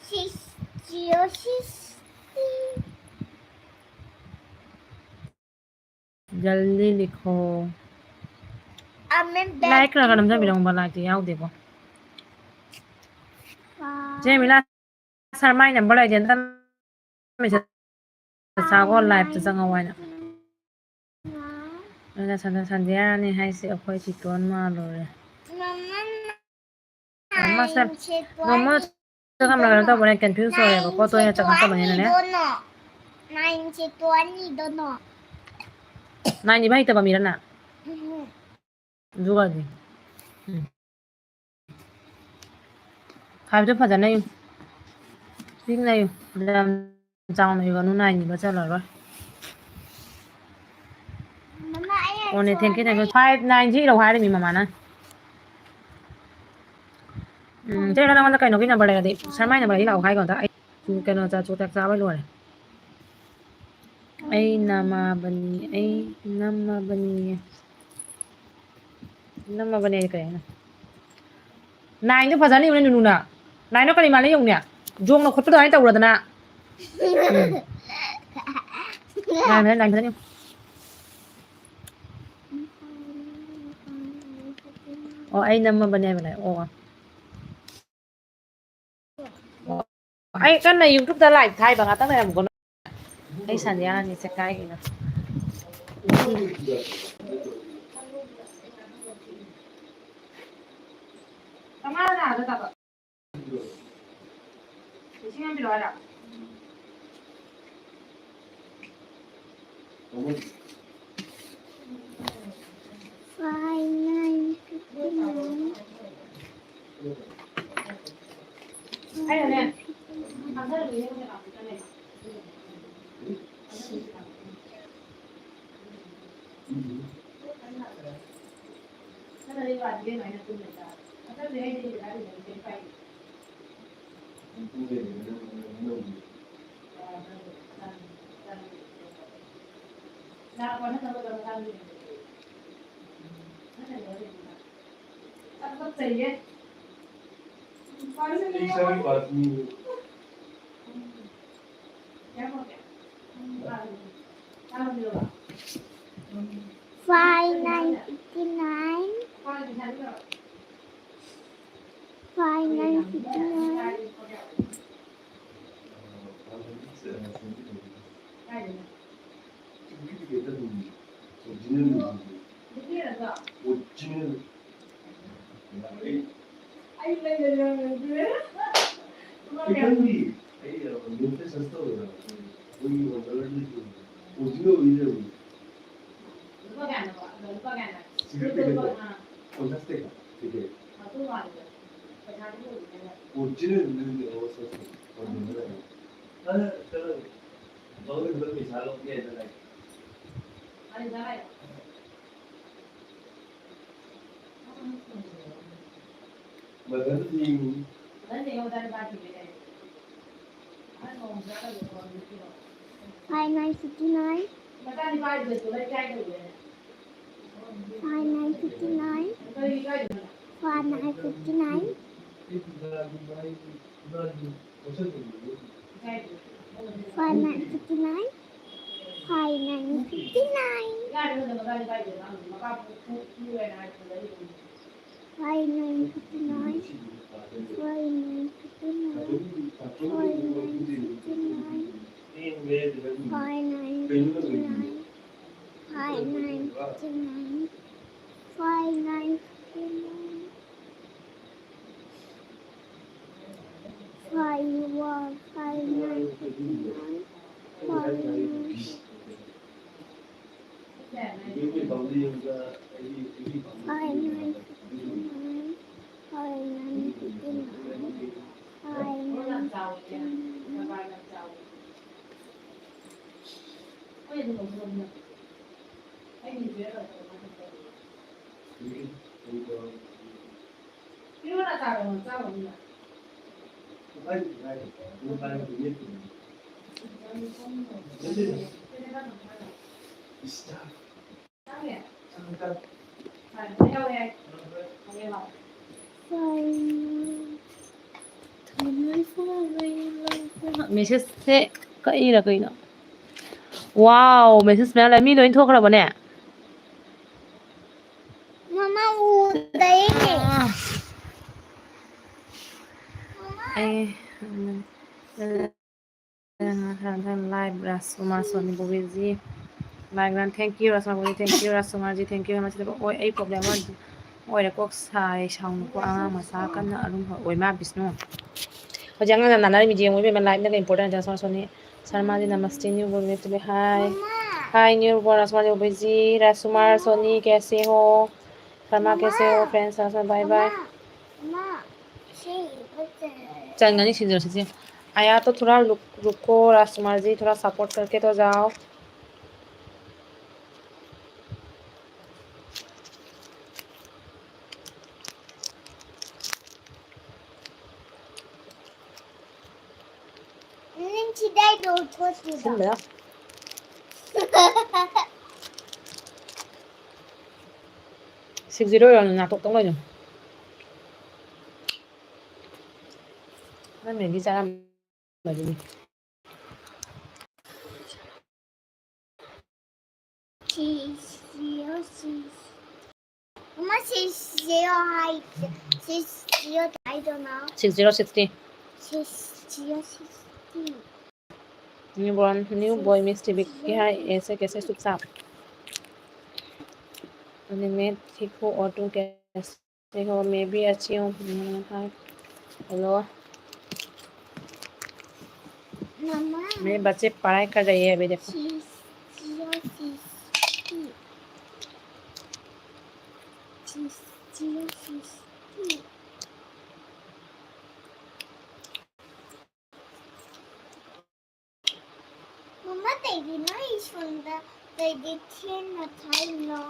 Six zero six. ꯖꯜꯗꯤ ꯂꯤꯈꯣ꯫ ꯂꯥꯏꯛ ꯈꯔ ꯈꯔ ꯅꯝꯖꯕꯤꯔꯝꯃꯣꯕ, ꯂꯥꯏꯛꯇꯤ ꯌꯥꯎꯗꯦꯀꯣ꯫ ꯆꯦ ꯃꯤꯂꯥ ꯁꯥꯔ, ꯃꯥꯏ ꯅꯝꯕꯔ ꯂꯩꯇꯦ, ꯑꯝꯇ ꯃꯦꯁꯦꯖ ꯊꯥꯒꯣ, ꯂꯥꯏꯞꯇ ꯆꯪꯉꯛꯑꯣ ꯍꯥꯏꯅ꯫ ꯑꯗꯨꯅ ꯁꯟꯗ-, ꯁꯟꯗ꯭ꯌꯥꯅꯤ ꯍꯥꯏꯁꯦ ꯑꯩꯈꯣꯏ ꯆꯤꯇꯣꯟ ꯃꯥꯜꯂꯨꯔꯦ꯫ ꯃꯥꯁꯦ ꯅꯣꯡꯃ ꯆꯪꯉꯝꯂꯒ ꯀꯩꯅꯣ ꯇꯧꯕꯅꯦ, confuse ꯑꯣꯏꯌꯦꯕꯀꯣ, ꯇꯣꯏꯅ ꯆꯪꯉꯛꯇꯕꯅꯤꯅꯅꯦ꯫ Nine ꯏꯕ ꯍꯩꯇꯕ ꯃꯤꯔꯅ? ꯑꯗꯨꯒꯗꯤ꯫ ꯎꯝ꯫ ꯍꯥꯏꯕꯗꯨ ꯐꯖꯅ ꯏꯌꯨ꯫ ꯄꯤꯛꯅ ꯏꯌꯨ꯫ ꯌꯥꯝ ꯆꯥꯎꯅ ꯏꯒꯅꯨ, nine ꯏꯕ ꯆꯜꯂꯔꯣꯏ꯫ ꯃꯃꯥ, ꯑꯩ ꯑꯣꯅꯦ, thank you, thank you꯫ Five nine ꯁꯤ ꯏꯔꯧ ꯍꯥꯏꯔꯤꯃꯤ ꯃꯃꯥꯅ꯫ ꯎꯝ, ꯆꯦ ꯅꯪꯉꯣꯟꯗ ꯀꯩꯅꯣꯒꯤ ꯅꯝꯕꯔ ꯂꯩꯔꯗꯤ, ꯁꯔꯃꯥꯏ ꯅꯝꯕꯔꯗꯤ ꯂꯥꯛꯑꯣ ꯍꯥꯏꯈꯣ ꯑꯝꯇ꯫ ꯑꯩ ꯀꯩꯅꯣ ꯆꯥ-, ꯆꯥꯛ ꯆꯥꯕ ꯂꯣꯏꯔꯦ꯫ ꯑꯩ ꯅꯃꯥꯕꯅꯤ, ꯑꯩ ꯅꯝꯃꯕꯅꯤ꯫ ꯅꯝꯃꯕꯅꯦ ꯀꯩ ꯍꯥꯏꯅꯣ? Nineꯗꯣ ꯐꯖꯅ ꯌꯦꯡꯉꯨꯅꯦ, ꯅꯨꯅꯨꯅ꯫ Nineꯗꯣ ꯀꯔꯤ ꯃꯥꯜꯂꯦ ꯌꯦꯡꯉꯨꯅꯦ꯫ ꯖꯣꯡꯅ ꯈꯣꯠꯄ ꯑꯗꯨꯃꯥꯏꯅ ꯇꯧꯔꯗꯅ꯫ ꯎꯝ꯫ Nine ꯐꯖꯅ, nine ꯐꯖꯅ ꯌꯦꯡꯉꯨ꯫ ꯑꯣ, ꯑꯩ ꯅꯝꯃꯕꯅꯦ ꯍꯥꯏꯕꯅꯦ꯫ ꯑꯣ꯫ ꯑꯣ, ꯑꯩ ꯀꯟꯅ YouTubeꯇ live ꯊꯥꯏꯕ, ꯉꯥꯛꯇꯪ ꯂꯩꯔꯝꯃꯨꯀꯣ꯫ ꯑꯩ ꯁꯟꯗ꯭ꯌꯥꯅꯤ ꯆꯦꯀꯥꯏꯒꯤꯅ꯫ ꯆꯥꯝꯃꯉꯥ ꯅꯥꯗ ꯇꯥꯕ꯫ ꯂꯤꯁꯤꯡ ꯑꯃ ꯄꯤꯔꯛꯑꯣ ꯍꯥꯏꯔꯣ? Five nine fifty nine. ꯑꯩꯅꯅꯦ, ꯊꯥꯡꯗꯔꯒ ꯌꯦꯡꯉꯨꯅꯦ, ꯀꯝꯄ꯭ꯌꯨꯇꯔꯅꯦ꯫ Five nine fifty nine. Five nine fifty nine. ꯑꯩ ꯂꯩꯔꯦ, ꯂꯩꯔꯦ, ꯂꯩꯔꯦ꯫ ꯑꯩ ꯈꯪꯗꯤ꯫ ꯑꯩ, ꯑ, ꯅꯣꯠꯇ ꯁꯔꯁ ꯇꯧꯔꯦꯕ꯫ ꯃꯣꯏꯒꯤ ꯑꯣꯔꯗꯔꯗꯨꯁꯨ ꯑꯣꯔꯤꯖꯤꯅꯦꯜ ꯑꯣꯏ ꯂꯩꯔꯝꯃꯤ꯫ ꯂꯨꯄꯥ ꯀꯌꯥꯅꯣ? ꯑꯗꯣ ꯂꯨꯄꯥ ꯀꯌꯥꯅꯣ? ꯁꯤꯒꯔꯦꯠ ꯄꯦꯀꯦꯠꯇꯣ꯫ ꯑꯥ꯫ ꯄꯟꯆꯥꯁ ꯇꯦꯀꯥ ꯄꯦꯀꯦꯠ꯫ ꯑꯗꯨ ꯃꯥꯜꯂꯦ꯫ ꯄꯩꯁꯥꯗꯤ ꯂꯣꯏꯈ꯭ꯔꯦ꯫ ꯑꯣꯔꯤꯖꯤꯅꯦꯜ ꯅꯪꯒꯤ ꯑꯣꯔꯤꯖꯤꯅꯦꯜ꯫ ꯑ, ꯀꯩꯅꯣ, ꯃꯉꯣꯟꯗ ꯄꯩꯁꯥ ꯂꯧꯒꯦ ꯍꯥꯏꯗꯅ꯫ ꯑꯗꯨꯗ ꯍꯥꯏ꯫ Five nine fifty nine. Five nine fifty nine. Five nine fifty nine. Five nine fifty nine. Five nine fifty nine. Five nine fifty nine. Five nine fifty nine. Five nine fifty nine. Five nine fifty nine. Five nine fifty nine. Five nine fifty nine. Five one, five nine fifty nine. Five nine fifty nine. Five nine fifty nine. Five nine fifty nine. Five nine fifty nine. ꯃꯦꯁꯦꯁꯁꯦ ꯀꯛꯏꯔ ꯀꯩꯅꯣ? ꯋꯥꯎ, message ꯃꯌꯥꯝ ꯂꯥꯛꯑꯦ꯫ ꯃꯤ ꯂꯣꯏ ꯊꯣꯛꯈ꯭ꯔꯕꯅꯦ? ꯑꯩ ꯂꯥꯏꯕ ꯔꯥꯖꯀꯨꯃꯥꯔ Sony ꯕꯣꯕꯤꯖꯤ, ꯂꯥꯏꯕ ꯔꯥꯖ, thank you Rajkumar Bobby, thank you ꯔꯥꯖꯀꯨꯃꯥꯔꯖꯤ, thank you ꯌꯥꯝ ꯃꯁꯤꯗ꯫ ꯑꯣꯏ, ꯑꯩ problem ꯑꯃ ꯑꯣꯏꯔꯦ, ꯀꯣꯛ ꯁꯥꯏ, ꯁꯥꯎꯅꯨꯀꯣ, ꯑꯉꯥꯡ ꯃꯆꯥ ꯀꯟꯅ ꯑꯔꯨꯝ ꯑꯣꯏ ꯃꯥ ꯕꯤꯁꯅꯨ꯫ ꯍꯧꯖꯤꯛ ꯑꯉꯥꯡꯅ ꯅꯥꯟꯅꯔꯤꯃꯤ, ꯌꯦꯡꯉꯨ ꯏꯕꯦꯝꯃ, liveꯅ ꯀꯩ important ꯔꯥꯖꯀꯨꯃꯥꯔ ꯁꯣꯅꯤ꯫ ꯁꯔꯃꯥꯖꯤ ꯅꯃꯁꯇꯦ new born baby, hi hi new born Rajkumar ꯕꯣꯕꯤꯖꯤ, ꯔꯥꯖꯀꯨꯃꯥꯔ ꯁꯣꯅꯤ ꯀꯦꯁꯦ ꯍꯣ, ꯁꯔꯃꯥ ꯀꯦꯁꯦ ꯍꯣ, friends ꯔꯥꯖꯀꯨꯃꯥꯔ bye bye꯫ चंदनी सीजर से। आया तो थोड़ा रुक, रुको राजकुमार जी, थोड़ा support करके तो जाओ। Six zero ꯌꯧꯔꯝꯅꯤ, ꯅꯥꯇꯣꯛꯇꯧ ꯂꯩꯅꯨ꯫ ꯅꯪ ꯃꯦꯒꯤ ꯆꯥꯔꯝꯕꯗꯨꯅꯤ꯫ Six zero six. Mama, six zero high. Six zero, I don't know. Six zero sixty. Six zero sixty. Newborn, new boy, Miss T V की है, ऐसे कैसे चुपचाप? अरे मैं ठीक हूँ और तुम कैसे हो? मैं भी अच्छी हूँ। हम्म, हाँ। हेलो। मम्मा। मेरे बच्चे पढ़ाई कर रही है अभी, देखो। Six zero sixty. Six zero sixty. ꯃꯃꯥ, ꯀꯩꯒꯤꯅꯣ ꯏꯁꯣꯟꯗ ꯀꯩꯒꯤ ꯊꯦꯡꯅ ꯊꯥꯏꯅꯣ?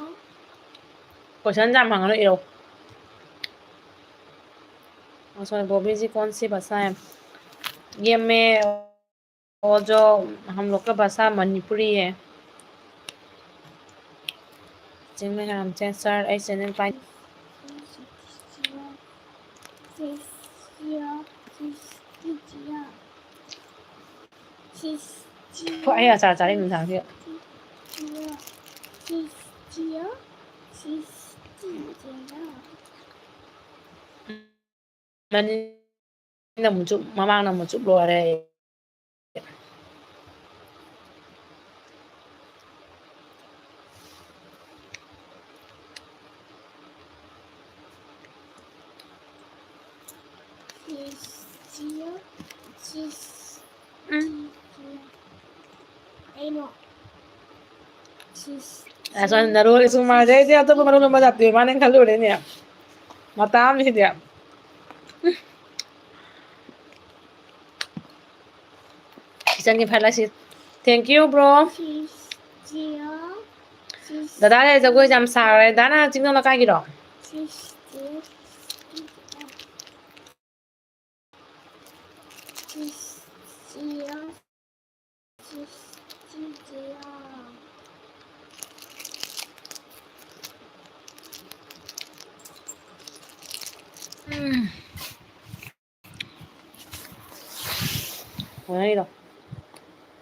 Question ꯌꯥꯝ ꯍꯪꯒꯅꯨ, ꯏꯔꯧ꯫ ꯃꯥꯁꯣꯏ ꯕꯣꯕꯤꯖꯤ, कौन सी भाषा है? ये मैं, वो जो हम लोग का भाषा मणिपुरी है। जिनमें हम, सर, ऐसे नहीं पाए। ꯍꯣꯏ, ꯑꯩ ꯑꯆꯥꯔ ꯆꯥꯔꯤ ꯅꯨꯡꯗꯥꯡꯁꯤꯗ꯫ ꯃꯅꯤ-, ꯑꯩꯅ ꯑꯃꯨꯛ ꯆꯨꯞ, ꯃꯃꯥꯡꯅ ꯑꯃꯨꯛ ꯆꯨꯞ ꯂꯣꯏꯔꯦ꯫ ꯑꯁ, ꯅꯔꯣꯜ ꯁꯨꯃꯥꯏꯗꯩꯗꯤ ꯑꯇꯣꯞꯄ ꯃꯔꯣꯜ ꯑꯃ ꯖꯥꯇꯤ ꯃꯥꯅꯦ ꯈꯜꯂꯨꯔꯦꯅꯦ꯫ ꯃꯇꯥ ꯑꯃꯅꯤ ꯁꯤꯗꯤ꯫ ꯏꯆꯟꯒꯤ ꯐꯥꯏꯜ ꯑꯁꯤ꯫ Thank you, bro꯫ ꯗꯗꯥ ꯖꯒꯣꯏ ꯌꯥꯝ ꯁꯥꯔꯦ꯫ ꯗꯥꯅ ꯆꯤꯡꯅꯧ ꯂꯩꯀꯥꯏꯒꯤꯔꯣ? ꯎꯝ꯫ ꯍꯣꯏꯔꯣ꯫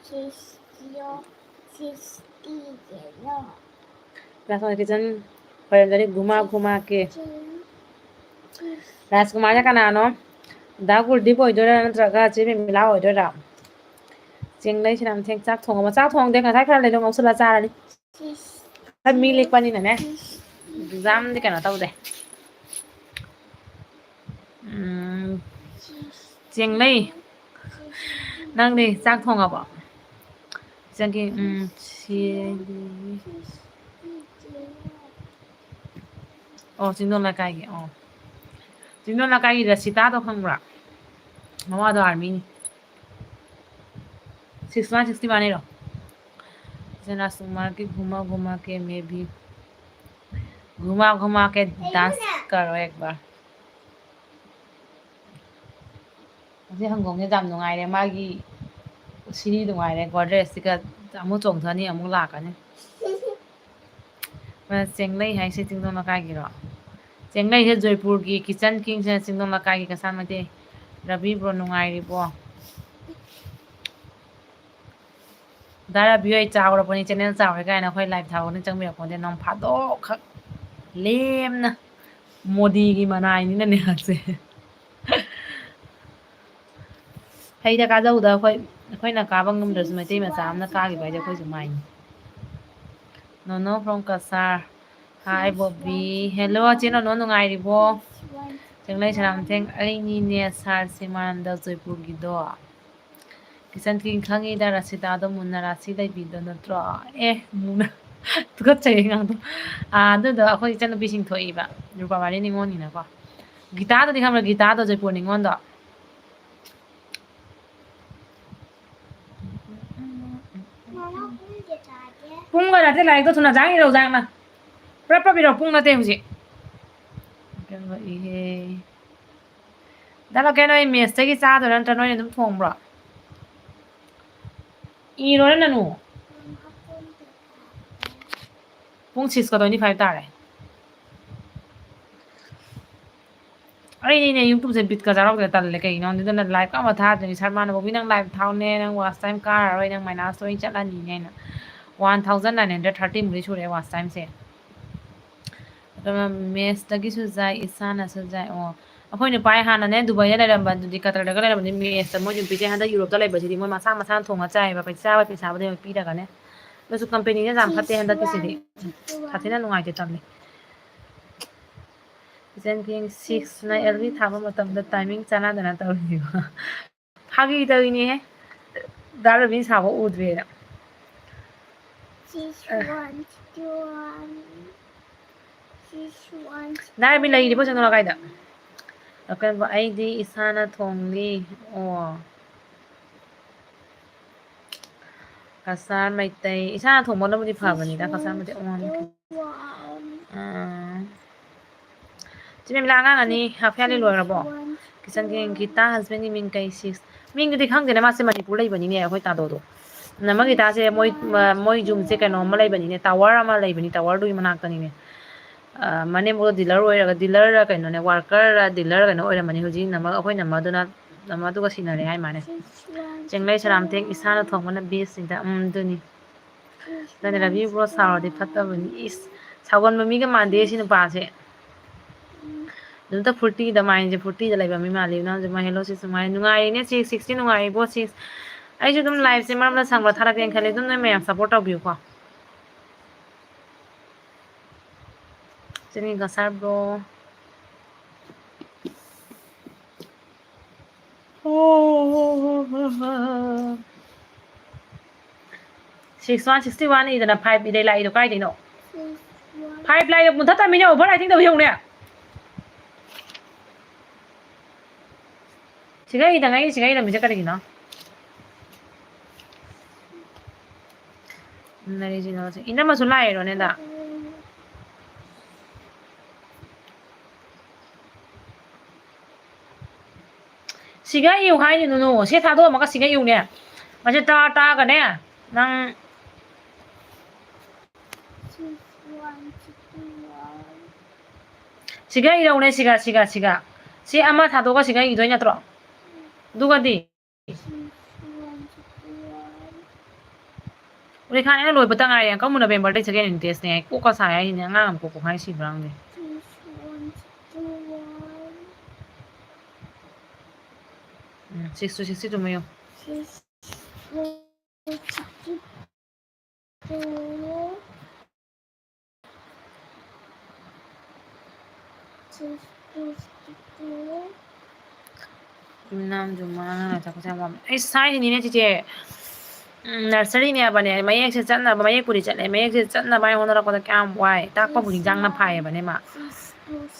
ꯁꯤꯁꯇꯤꯌꯣ, ꯁꯤꯁꯇꯤꯌꯦꯅꯣ꯫ ꯔꯥꯁꯀꯨꯃꯥꯔ ꯀꯤꯆꯟ ꯈꯣꯏꯔꯝꯗꯅꯤ, ꯘꯨꯃꯥ ꯘꯨꯃꯥ ꯀꯦ꯫ ꯔꯥꯁꯀꯨꯃꯥꯔꯁꯦ ꯀꯅꯥꯅꯣ? ꯗꯥ ꯀꯨꯜꯗꯤꯞ ꯑꯣꯏꯗꯣꯏꯔꯥ ꯅꯠꯇ꯭ꯔꯒ ꯆꯦ ꯄꯦꯃꯤꯂꯥ ꯑꯣꯏꯗꯣꯏꯔꯥ? ꯆꯦꯡꯂꯩ ꯁꯅꯥꯃꯊꯦꯛ ꯆꯥꯛ ꯊꯣꯡꯉꯕ? ꯆꯥꯛ ꯊꯣꯡꯗꯦ, ꯉꯁꯥꯏ ꯈꯔ ꯂꯩꯗꯣ ꯉꯧꯁꯜꯂ ꯆꯥꯔꯅꯤ꯫ ꯈꯔ ꯃꯤ ꯂꯤꯛꯄꯅꯤꯅꯅꯦ, examꯗꯤ ꯀꯩꯅꯣ ꯇꯧꯗꯦ꯫ ꯎꯝ, ꯆꯦꯡꯂꯩ, ꯅꯪꯗꯤ ꯆꯥꯛ ꯊꯣꯡꯉꯕꯣ? ꯆꯪꯒꯦ, ꯎꯝ, ꯁꯤ-, ꯑꯣ, ꯆꯤꯡꯗꯣꯟ ꯂꯩꯀꯥꯏꯒꯤ, ꯑꯣ꯫ ꯆꯤꯡꯗꯣꯟ ꯂꯩꯀꯥꯏꯒꯤ ꯔꯁꯤꯇꯥꯗꯣ ꯈꯪꯕ꯭ꯔꯥ? ꯃꯋꯥꯗꯣ armyꯅꯤ꯫ Six one sixty one ꯏꯔꯣ꯫ ꯏꯆꯟ ꯔꯥꯖꯀꯨꯃꯥꯔꯒꯤ ꯘꯨꯃꯥ ꯘꯨꯃꯥ ꯀꯦ ꯃꯦ ꯚꯤ꯫ ꯘꯨꯃꯥ ꯘꯨꯃꯥ ꯀꯦ dance ꯀꯔꯣ ꯑꯦꯛ ꯕꯥꯔ꯫ ꯑꯁꯤ ꯍꯪꯗꯣꯡꯁꯦ ꯌꯥꯝ ꯅꯨꯡꯉꯥꯏꯔꯦ꯫ ꯃꯥꯒꯤ ꯁꯤꯔꯤ ꯅꯨꯡꯉꯥꯏꯔꯦ꯫ ꯒꯣꯗ꯭ꯔꯦꯖꯁꯤꯒ ꯑꯃꯨꯛ ꯆꯣꯡꯊꯅꯤ, ꯑꯃꯨꯛ ꯂꯥꯛꯀꯅꯤ꯫ ꯆꯦꯡꯂꯩ ꯍꯥꯏꯁꯦ ꯆꯤꯡꯗꯣꯟ ꯂꯩꯀꯥꯏꯒꯤꯔꯣ? ꯆꯦꯡꯂꯩꯁꯦ ꯖꯣꯏꯄꯨꯔꯒꯤ kitchen kingꯁꯦ ꯆꯤꯡꯗꯣꯟ ꯂꯩꯀꯥꯏꯒꯤ ꯀꯩꯁꯥꯝ ꯃꯩꯇꯩ꯫ ꯔꯕꯤ bro ꯅꯨꯡꯉꯥꯏꯔꯤꯕꯣ? ꯗꯥ ꯔꯕꯤ ꯍꯣꯏ ꯆꯥꯎꯔꯕꯅꯤ, channel ꯆꯥꯎꯔꯦ ꯀꯥꯏꯅ ꯑꯩꯈꯣꯏ live ꯊꯥꯕꯅꯤ ꯆꯪꯕꯤꯔꯛꯄ ꯅꯠꯇꯦ꯫ ꯅꯣꯡ ꯐꯥꯗꯣꯛꯈꯛ ꯂꯦꯝꯅ ꯃꯣꯗꯤꯒꯤ ꯃꯅꯥꯏꯅꯤꯅꯅꯦ ꯍꯥꯏꯁꯦ꯫ ꯐꯩꯗ ꯀꯥꯖꯧꯗ ꯑꯩꯈꯣꯏ, ꯑꯩꯈꯣꯏꯅ ꯀꯥꯕ ꯉꯝꯗ꯭ꯔꯁꯨ ꯃꯩꯇꯩ ꯃꯆꯥ ꯑꯃꯅ ꯀꯥꯈꯤꯕ ꯍꯥꯏꯗꯤ ꯑꯩꯈꯣꯏꯁꯨ ꯃꯥꯏꯅꯤ꯫ Nono from Kasar. Hi, Bobby. Hello, ꯆꯦ ꯅꯣꯅꯣ, ꯅꯨꯡꯉꯥꯏꯔꯤꯕꯣ? ꯆꯦꯡꯂꯩ ꯁꯅꯥꯃꯊꯦꯡ, ꯑꯩꯅꯤꯅꯦ ꯁꯥꯔ ꯁꯤꯃꯥꯟꯗ ꯖꯣꯏꯄꯨꯔꯒꯤꯗꯣ꯫ ꯀꯤꯆꯟ ꯀꯤꯡ ꯈꯪꯉꯤꯗ, ꯔꯁꯤꯗꯥꯗꯣ ꯃꯨꯟꯅ ꯔꯥꯁꯤ ꯂꯩꯕꯤꯗꯣ ꯅꯠꯇ꯭ꯔꯣ? ꯑꯦ, ꯃꯨꯟꯅ꯫ ꯇꯨꯀꯠꯆꯩꯌꯦ ꯑꯉꯥꯡꯗꯣ꯫ ꯑꯥ, ꯑꯗꯨꯗꯣ ꯑꯩꯈꯣꯏ ꯏꯆꯟꯅꯨꯄꯤꯁꯤꯡ ꯊꯣꯛꯏꯕ, ꯔꯨꯄꯥꯕꯥꯔꯤ ꯅꯤꯉꯣꯜꯅꯤꯅꯀꯣ꯫ ꯒꯤꯇꯥꯗꯨꯗꯤ ꯈꯪꯕ꯭ꯔꯥ? ꯒꯤꯇꯥꯗꯣ, ꯖꯣꯏꯄꯨꯔ ꯅꯤꯉꯣꯜꯗꯣ꯫ ꯃꯃꯥ, ꯄꯨꯡ ꯀꯌꯥ ꯇꯥꯒꯦ? ꯄꯨꯡꯒ ꯅꯠꯇꯦ, ꯂꯥꯏꯔꯤꯛꯇꯣ ꯊꯨꯅ ꯖꯥꯡ ꯏꯔꯧ, ꯖꯥꯡꯅ꯫ ꯄꯨꯔꯞ ꯄꯨꯔꯞ ꯏꯔꯧ, ꯄꯨꯡ ꯅꯠꯇꯦ ꯍꯧꯖꯤꯛ꯫ ꯀꯩꯅꯣ ꯏꯍꯦ꯫ ꯗꯥ ꯂꯣꯀꯦꯜ, ꯅꯣꯏ ꯃꯦꯁꯇꯒꯤ ꯆꯥꯗꯣꯏꯔꯥ ꯅꯠꯇ꯭ꯔ ꯅꯣꯏꯅ ꯑꯗꯨꯝ ꯊꯣꯡꯕ꯭ꯔꯣ? ꯏꯔꯣꯅꯦ ꯅꯅꯨ꯫ ꯄꯨꯡ six ꯀ twenty five ꯇꯥꯔꯦ꯫ ꯑꯩꯅꯤꯅꯦ YouTubeꯁꯦ ꯕꯤꯠꯀ ꯌꯥꯎꯔꯛꯇ꯭ꯔꯦ, ꯇꯜꯂꯦ꯫ ꯀꯩꯒꯤꯅꯣ ꯈꯪꯗꯦ, ꯑꯗꯨꯅ ꯂꯥꯏꯐꯀ ꯑꯃ ꯊꯥꯗ꯭ꯔꯦ꯫ ꯁꯔꯃꯥꯅ, "ꯕꯣꯕꯤ, ꯅꯪ ꯂꯥꯏꯐ ꯊꯥꯎꯅꯦ, ꯅꯪ ꯋꯥꯆ ꯇꯥꯏꯝ ꯀꯥꯔꯔꯣꯏ, ꯅꯪ ꯃꯥꯏꯅꯁ ꯂꯣꯏ ꯆꯠꯂꯅꯤꯅꯦ" ꯍꯥꯏꯅ꯫ One thousand nine hundred thirty ꯃꯨꯛꯇꯤ ꯁꯨꯔꯦ ꯋꯥꯆ ꯇꯥꯏꯝꯁꯦ꯫ ꯑꯗꯨꯅ ꯃꯦꯁꯇꯒꯤꯁꯨ ꯆꯥꯏ, ꯏꯁꯥꯅꯁꯨ ꯆꯥꯏ꯫ ꯑꯣ, ꯑꯩꯈꯣꯏ ꯅꯨꯄꯥ ꯍꯥꯟꯅꯅꯦ ꯗꯨꯕꯥꯏꯗ ꯂꯩꯔꯝꯕ, ꯑꯗꯨꯗꯤ ꯀꯇꯔꯗꯒ ꯂꯩꯔꯝꯕꯗꯤ ꯃꯦꯁꯇ ꯃꯣꯏ ꯅꯨꯄꯤꯁꯦ ꯍꯟꯗꯛ ꯌꯨꯔꯣꯞꯇ ꯂꯩꯕꯁꯤꯗꯤ ꯃꯣꯏ ꯃꯁꯥ ꯃꯁꯥꯅ ꯊꯣꯡꯉ ꯆꯥꯏꯌꯦꯕ, ꯄꯩꯁꯥ ꯆꯥꯕ ꯄꯩꯁꯥꯕꯨꯗꯤ ꯃꯣꯏ ꯄꯤꯔꯒꯅꯦ꯫ ꯑꯗꯨꯁꯨ ꯀꯝꯄꯦꯅꯤꯁꯦ ꯌꯥꯝ ꯐꯠꯇꯦ ꯍꯟꯗꯛꯀꯤꯁꯤꯗꯤ꯫ ꯁꯥꯊꯤꯅ ꯅꯨꯡꯉꯥꯏꯇꯦ, ꯇꯜꯂꯦ꯫ ꯏꯆꯟ ꯄꯤꯡ six ꯅ L B ꯊꯥꯕ ꯃꯇꯝꯗ timing ꯆꯥꯟꯅꯗꯅ ꯇꯧꯔꯤꯕ꯫ ꯐꯥꯒꯤ ꯇꯧꯔꯤꯅꯦꯍꯦ꯫ ꯗꯥ ꯔꯕꯤꯟ ꯁꯥꯕ ꯎꯗ꯭ꯔꯦꯅ꯫ This one, this one, this one. ꯗꯥ ꯔꯕꯤꯟ ꯂꯩꯔꯤꯕꯣ? ꯆꯪꯉꯛꯑꯣ ꯀꯥꯏꯗ? ꯑꯩꯗꯤ ꯏꯁꯥꯅ ꯊꯣꯡꯂꯤ꯫ ꯑꯣ꯫ ꯀꯁꯥꯔ ꯃꯩꯇꯩ꯫ ꯏꯁꯥꯅ ꯊꯣꯡꯕꯅꯕꯨꯗꯤ ꯐꯕꯅꯤꯗ, ꯀꯁꯥꯔ ꯃꯩꯇꯩ꯫ ꯑꯣ, ꯑꯥ꯫ ꯆꯦ ꯃꯦꯃꯤꯂꯥ, ꯑꯉꯥꯡ ꯑꯅꯤ half yearly ꯂꯣꯏꯔꯕꯣ? ꯀꯤꯆꯟ ꯀꯤꯡ, ꯒꯤꯇꯥ husbandꯀꯤ ꯃꯤꯡ ꯀꯩ? Six꯫ ꯃꯤꯡꯗꯨꯗꯤ ꯈꯪꯗꯦꯅꯦ, ꯃꯥꯁꯦ ꯃꯅꯤꯄꯨꯔ ꯂꯩꯕꯅꯤꯅꯦ, ꯑꯩꯈꯣꯏ ꯇꯥꯗꯣꯗꯣ꯫ ꯅꯃꯒꯤꯇꯥꯁꯦ ꯃꯣꯏ, ꯃ-, ꯃꯣꯏ ꯌꯨꯝꯁꯦ ꯀꯩꯅꯣꯝꯃ ꯂꯩꯕꯅꯤꯅꯦ, tower ꯑꯃ ꯂꯩꯕꯅꯤ, towerꯗꯨꯒꯤ ꯃꯅꯥꯛꯇꯅꯤꯅꯦ꯫ ꯑ, ꯃꯅꯦꯝꯕꯣꯛ dealer ꯑꯣꯏꯔꯒ, dealerꯔ ꯀꯩꯅꯣꯅꯦ, workerꯔ dealerꯔ ꯀꯩꯅꯣ ꯑꯣꯏꯔꯝꯃꯅꯤ ꯍꯧꯖꯤꯛ ꯅꯃ-, ꯑꯩꯈꯣꯏ ꯅꯃꯗꯨꯅ, ꯅꯃꯗꯨꯒ ꯁꯤꯟꯅꯔꯦ ꯍꯥꯏ ꯃꯥꯅꯦ꯫ ꯆꯦꯡꯂꯩ ꯁꯅꯥꯃꯊꯦꯡ, ꯏꯁꯥꯅ ꯊꯣꯡꯕꯅ bestꯅꯤꯗ꯫ ꯎꯝ, ꯑꯗꯨꯅꯤ꯫ ꯑꯗꯨꯅ ꯔꯕꯤ bro ꯁꯥꯎꯔꯗꯤ ꯐꯠꯇꯕꯅꯤ꯫ ꯏꯁ, ꯁꯥꯎꯒꯟꯕ ꯃꯤꯒ ꯃꯥꯟꯗꯦ ꯁꯤ ꯅꯨꯄꯥꯁꯦ꯫ ꯑꯗꯨꯝꯇ ꯐꯣꯔꯇꯤꯗ ꯃꯥꯏꯟꯁꯦ ꯐꯣꯔꯇꯤꯗ ꯂꯩꯕ ꯃꯤ ꯃꯥꯜꯂꯤ ꯅꯪꯁꯦ ꯃꯥ ꯍꯦꯜꯂꯣ ꯁꯤꯁ ꯅꯨꯡꯉꯥꯏ ꯅꯨꯡꯉꯥꯏꯔꯤꯅꯦ ꯁꯤꯛꯁ ꯁꯤꯛꯁꯇꯤ ꯅꯨꯡꯉꯥꯏꯔꯤꯕꯣ ꯁꯤꯛꯁ ꯑꯩꯁꯨ ꯑꯗꯨꯝ ꯂꯥꯏꯐꯁꯦ ꯃꯔꯝꯗ ꯁꯪꯕ ꯊꯥꯔꯛꯀꯦꯅ ꯈꯜꯂꯤ ꯑꯗꯨꯝ ꯅꯣꯏ ꯃꯌꯥꯝ ꯁꯞꯄꯣꯔꯠ ꯇꯧꯕꯤꯌꯨꯀꯣ ꯆꯤꯅꯤ ꯀꯁꯥꯔ bro six one sixty one ꯏꯗꯅ ꯐꯥꯏꯚ ꯏꯗꯩ ꯂꯥꯛꯏꯗꯣ ꯀꯥꯏꯗꯩꯅꯣ ꯐꯥꯏꯚ ꯂꯥꯛꯏꯗꯣ ꯃꯨꯟꯊꯠ ꯇꯝꯃꯤꯅꯦ ꯑꯣꯚꯔ ꯔꯥꯏꯇꯤꯡ ꯇꯧ ꯌꯦꯡꯉꯨꯅꯦ ꯁꯤꯒ ꯏꯗꯉꯩ ꯁꯤꯒ ꯏꯔꯝꯃꯤꯁꯦ ꯀꯔꯤꯒꯤꯅꯣ ꯅꯔꯤꯁꯤꯅꯣꯁꯦ ꯏꯅꯝꯃꯁꯨ ꯂꯥꯛꯏꯔꯣꯅꯦꯗ ꯁꯤꯒ ꯏꯌꯨ ꯍꯥꯏꯅꯤ ꯅꯨꯅꯨ ꯁꯤ ꯊꯥꯗꯣꯛꯑꯝꯃꯒ ꯁꯤꯒ ꯏꯌꯨꯅꯦ ꯃꯁꯤ ꯇꯥ ꯇꯥꯒꯅꯦ ꯅꯪ ꯁꯤꯒ ꯏꯔꯧꯅꯦ ꯁꯤꯒ ꯁꯤꯒ ꯁꯤꯒ ꯁꯤ ꯑꯃ ꯊꯥꯗꯣꯛꯑꯒ ꯁꯤꯒ ꯏꯗꯣꯏ ꯅꯠꯇ꯭ꯔꯣ ꯑꯗꯨꯒꯗꯤ ꯎꯔꯤꯈꯥꯟ ꯑꯩꯅ ꯂꯣꯏꯕꯇ ꯉꯥꯏꯔꯦ ꯑꯪꯀꯜ ꯅꯕꯦꯝꯕꯔꯗꯩ ꯁꯦꯀꯦꯟ ꯏꯟꯇꯦꯁꯅꯦ ꯍꯥꯏ ꯀꯣꯛꯀ ꯁꯥꯏ ꯍꯥꯏꯁꯤꯅꯦ ꯑꯉꯥꯡ ꯑꯃ ꯀꯣꯛꯄ ꯍꯥꯏ ꯁꯤꯕ꯭ꯔꯥ ꯈꯪꯗꯦ ꯎꯝ ꯁꯤꯛꯁ ꯇꯨ ꯁꯤꯛꯁꯇꯤ ꯇꯨ ꯃꯌꯨ ꯏꯝꯅꯥꯝ ꯖꯨꯃꯥ ꯑꯉꯥꯡ ꯂꯥꯏꯔꯤꯛ ꯇꯥꯛꯄꯁꯦ ꯌꯥꯝ ꯋꯥꯕꯅꯦ ꯑꯩ ꯁꯥꯏꯁꯤꯅꯤꯅꯦ ꯆꯤꯆꯦ ꯎꯝ ꯅꯔꯁꯔꯤꯅꯦꯕꯅꯦ ꯃꯌꯦꯛꯁꯦ ꯆꯠꯅꯕ ꯃꯌꯦꯛꯄꯨꯗꯤ ꯆꯠꯂꯦ ꯃꯌꯦꯛꯁꯦ ꯆꯠꯅꯕ ꯍꯥꯏ ꯍꯣꯠꯅꯔꯛꯄꯗ ꯀꯌꯥꯝ ꯋꯥꯏ ꯇꯥꯛꯄꯕꯨ ꯍꯤꯟꯖꯥꯡꯅ ꯐꯥꯏꯌꯦꯕꯅꯦ ꯃꯥ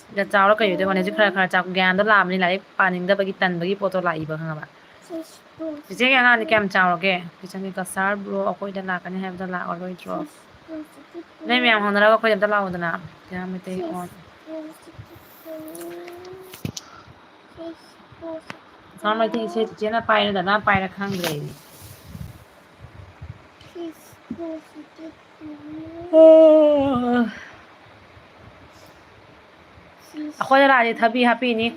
ꯁꯤꯗ ꯆꯥꯎꯔ ꯀꯩ ꯑꯣꯏꯗꯣꯏ ꯍꯣꯠꯅꯁꯤ ꯈꯔ ꯈꯔ ꯆꯥꯎ ꯒ꯭ꯌꯥꯟꯗꯣ ꯂꯥꯛꯑꯕꯅꯤ ꯂꯥꯏꯔꯤꯛ ꯄꯥꯅꯤꯡꯗꯕꯒꯤ ꯇꯟꯕꯒꯤ ꯄꯣꯠꯇꯣ ꯂꯥꯛꯏꯕ ꯈꯪꯉꯕ ꯆꯤꯆꯦꯒꯤ ꯑꯉꯥꯡꯗꯤ ꯀꯌꯥꯝ ꯆꯥꯎꯔꯒꯦ ꯀꯤꯆꯟꯒꯤ ꯀꯁꯥꯔ ꯕ꯭ꯔꯣ ꯑꯩꯈꯣꯏꯗ ꯂꯥꯛꯀꯅꯤ ꯍꯥꯏꯕꯗꯣ ꯂꯥꯛꯑꯔꯣꯏꯗ꯭ꯔꯣ ꯅꯣꯏ ꯃꯌꯥꯝ ꯍꯧꯅꯔꯒ ꯑꯩꯈꯣꯏꯗ ꯑꯝꯇ ꯂꯥꯛꯑꯣꯗꯅ ꯀꯌꯥ ꯃꯩꯇꯩ ꯑꯣꯟ ꯁꯥ ꯃꯩꯇꯩ ꯏꯁꯩ ꯆꯤꯆꯦꯅ ꯄꯥꯏꯔꯗꯅ ꯄꯥꯏꯔ ꯈꯪꯗ꯭ꯔꯦ ꯑꯩꯗꯤ ꯑꯩꯈꯣꯏꯗ ꯂꯥꯛꯑꯗꯤ ꯊꯕꯤ ꯍꯥꯞꯄꯤꯅꯤ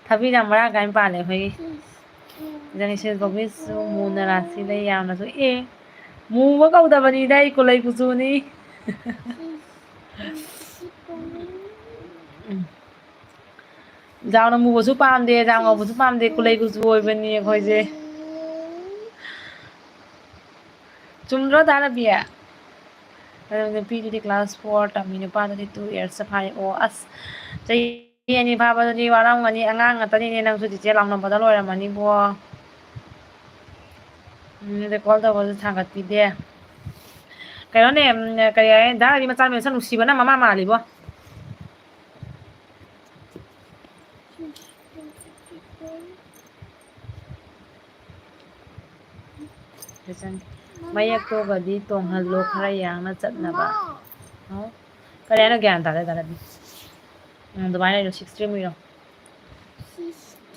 ꯊꯕꯤꯁꯦ ꯌꯥꯝ ꯃꯔꯥꯡ ꯀꯥꯏꯅ ꯄꯥꯜꯂꯦ ꯑꯩꯈꯣꯏꯒꯤ ꯖꯪꯒꯤꯁꯟ ꯀꯣꯕꯤꯁꯨ ꯃꯨꯟꯅ ꯔꯥꯁꯤ ꯂꯩ ꯌꯥꯝꯅꯁꯨ ꯑꯦ ꯃꯨꯕ ꯀꯧꯗꯕꯅꯤꯗ ꯑꯩ ꯀꯨꯂꯩ ꯀꯨꯆꯨꯅꯤ ꯎꯝ꯫ ꯖꯥꯝꯅ ꯃꯨꯕꯁꯨ ꯄꯥꯝꯗꯦ, ꯖꯥꯝ ꯉꯧꯕꯁꯨ ꯄꯥꯝꯗꯦ, ꯀꯨꯂꯩ ꯀꯨꯆꯨ ꯑꯣꯏꯕꯅꯤ ꯑꯩꯈꯣꯏꯁꯦ꯫ ꯆꯨꯝꯗ꯭ꯔꯣ, ꯗꯥ ꯔꯕꯤ? ꯑꯗꯣ ꯅꯨꯄꯤꯗꯨꯗꯤ class four ꯇꯝꯃꯤ, ꯅꯨꯄꯥꯗꯨꯗꯤ two years ꯐꯥꯔꯦ꯫ ꯑꯣ, ꯑꯁ, ꯆꯍꯤ ꯑꯅꯤ ꯐꯥꯕꯗꯨꯗꯤ ꯋꯥꯔꯝꯒꯅꯤ꯫ ꯑꯉꯥꯡ ꯉꯥꯛꯇꯅꯤꯅꯦ ꯅꯪꯁꯨ, ꯆꯤꯆꯦ ꯂꯥꯎꯅꯕꯗ ꯂꯣꯏꯔꯝꯃꯅꯤꯕꯣ꯫ ꯎꯝ, record ꯇꯧꯕꯁꯨ ꯊꯥꯡꯒꯠꯄꯤꯗꯦ꯫ ꯀꯩꯅꯣꯅꯦ, ꯎꯝ, ꯀꯔꯤ ꯍꯥꯏ, ꯗꯥ ꯔꯕꯤ ꯃꯆꯥ ꯃꯁꯛ ꯅꯨꯡꯁꯤꯕꯅ ꯃꯃꯥ ꯃꯥꯜꯂꯤꯕꯣ꯫ ꯃꯌꯦꯛꯇꯣꯒꯗꯤ ꯇꯣꯡꯍꯜꯂꯣ ꯈꯔ ꯌꯥꯡꯅ ꯆꯠꯅꯕ꯫ ꯍꯥꯎ? ꯀꯔꯤ ꯍꯥꯏꯅꯣ? ꯒ꯭ꯌꯥꯟ ꯇꯥꯗꯦ, ꯇꯥꯗꯦ꯫ ꯎꯝ, ꯑꯗꯨꯃꯥꯏꯅ ꯏꯔꯣ, six stream ꯏꯔꯣ꯫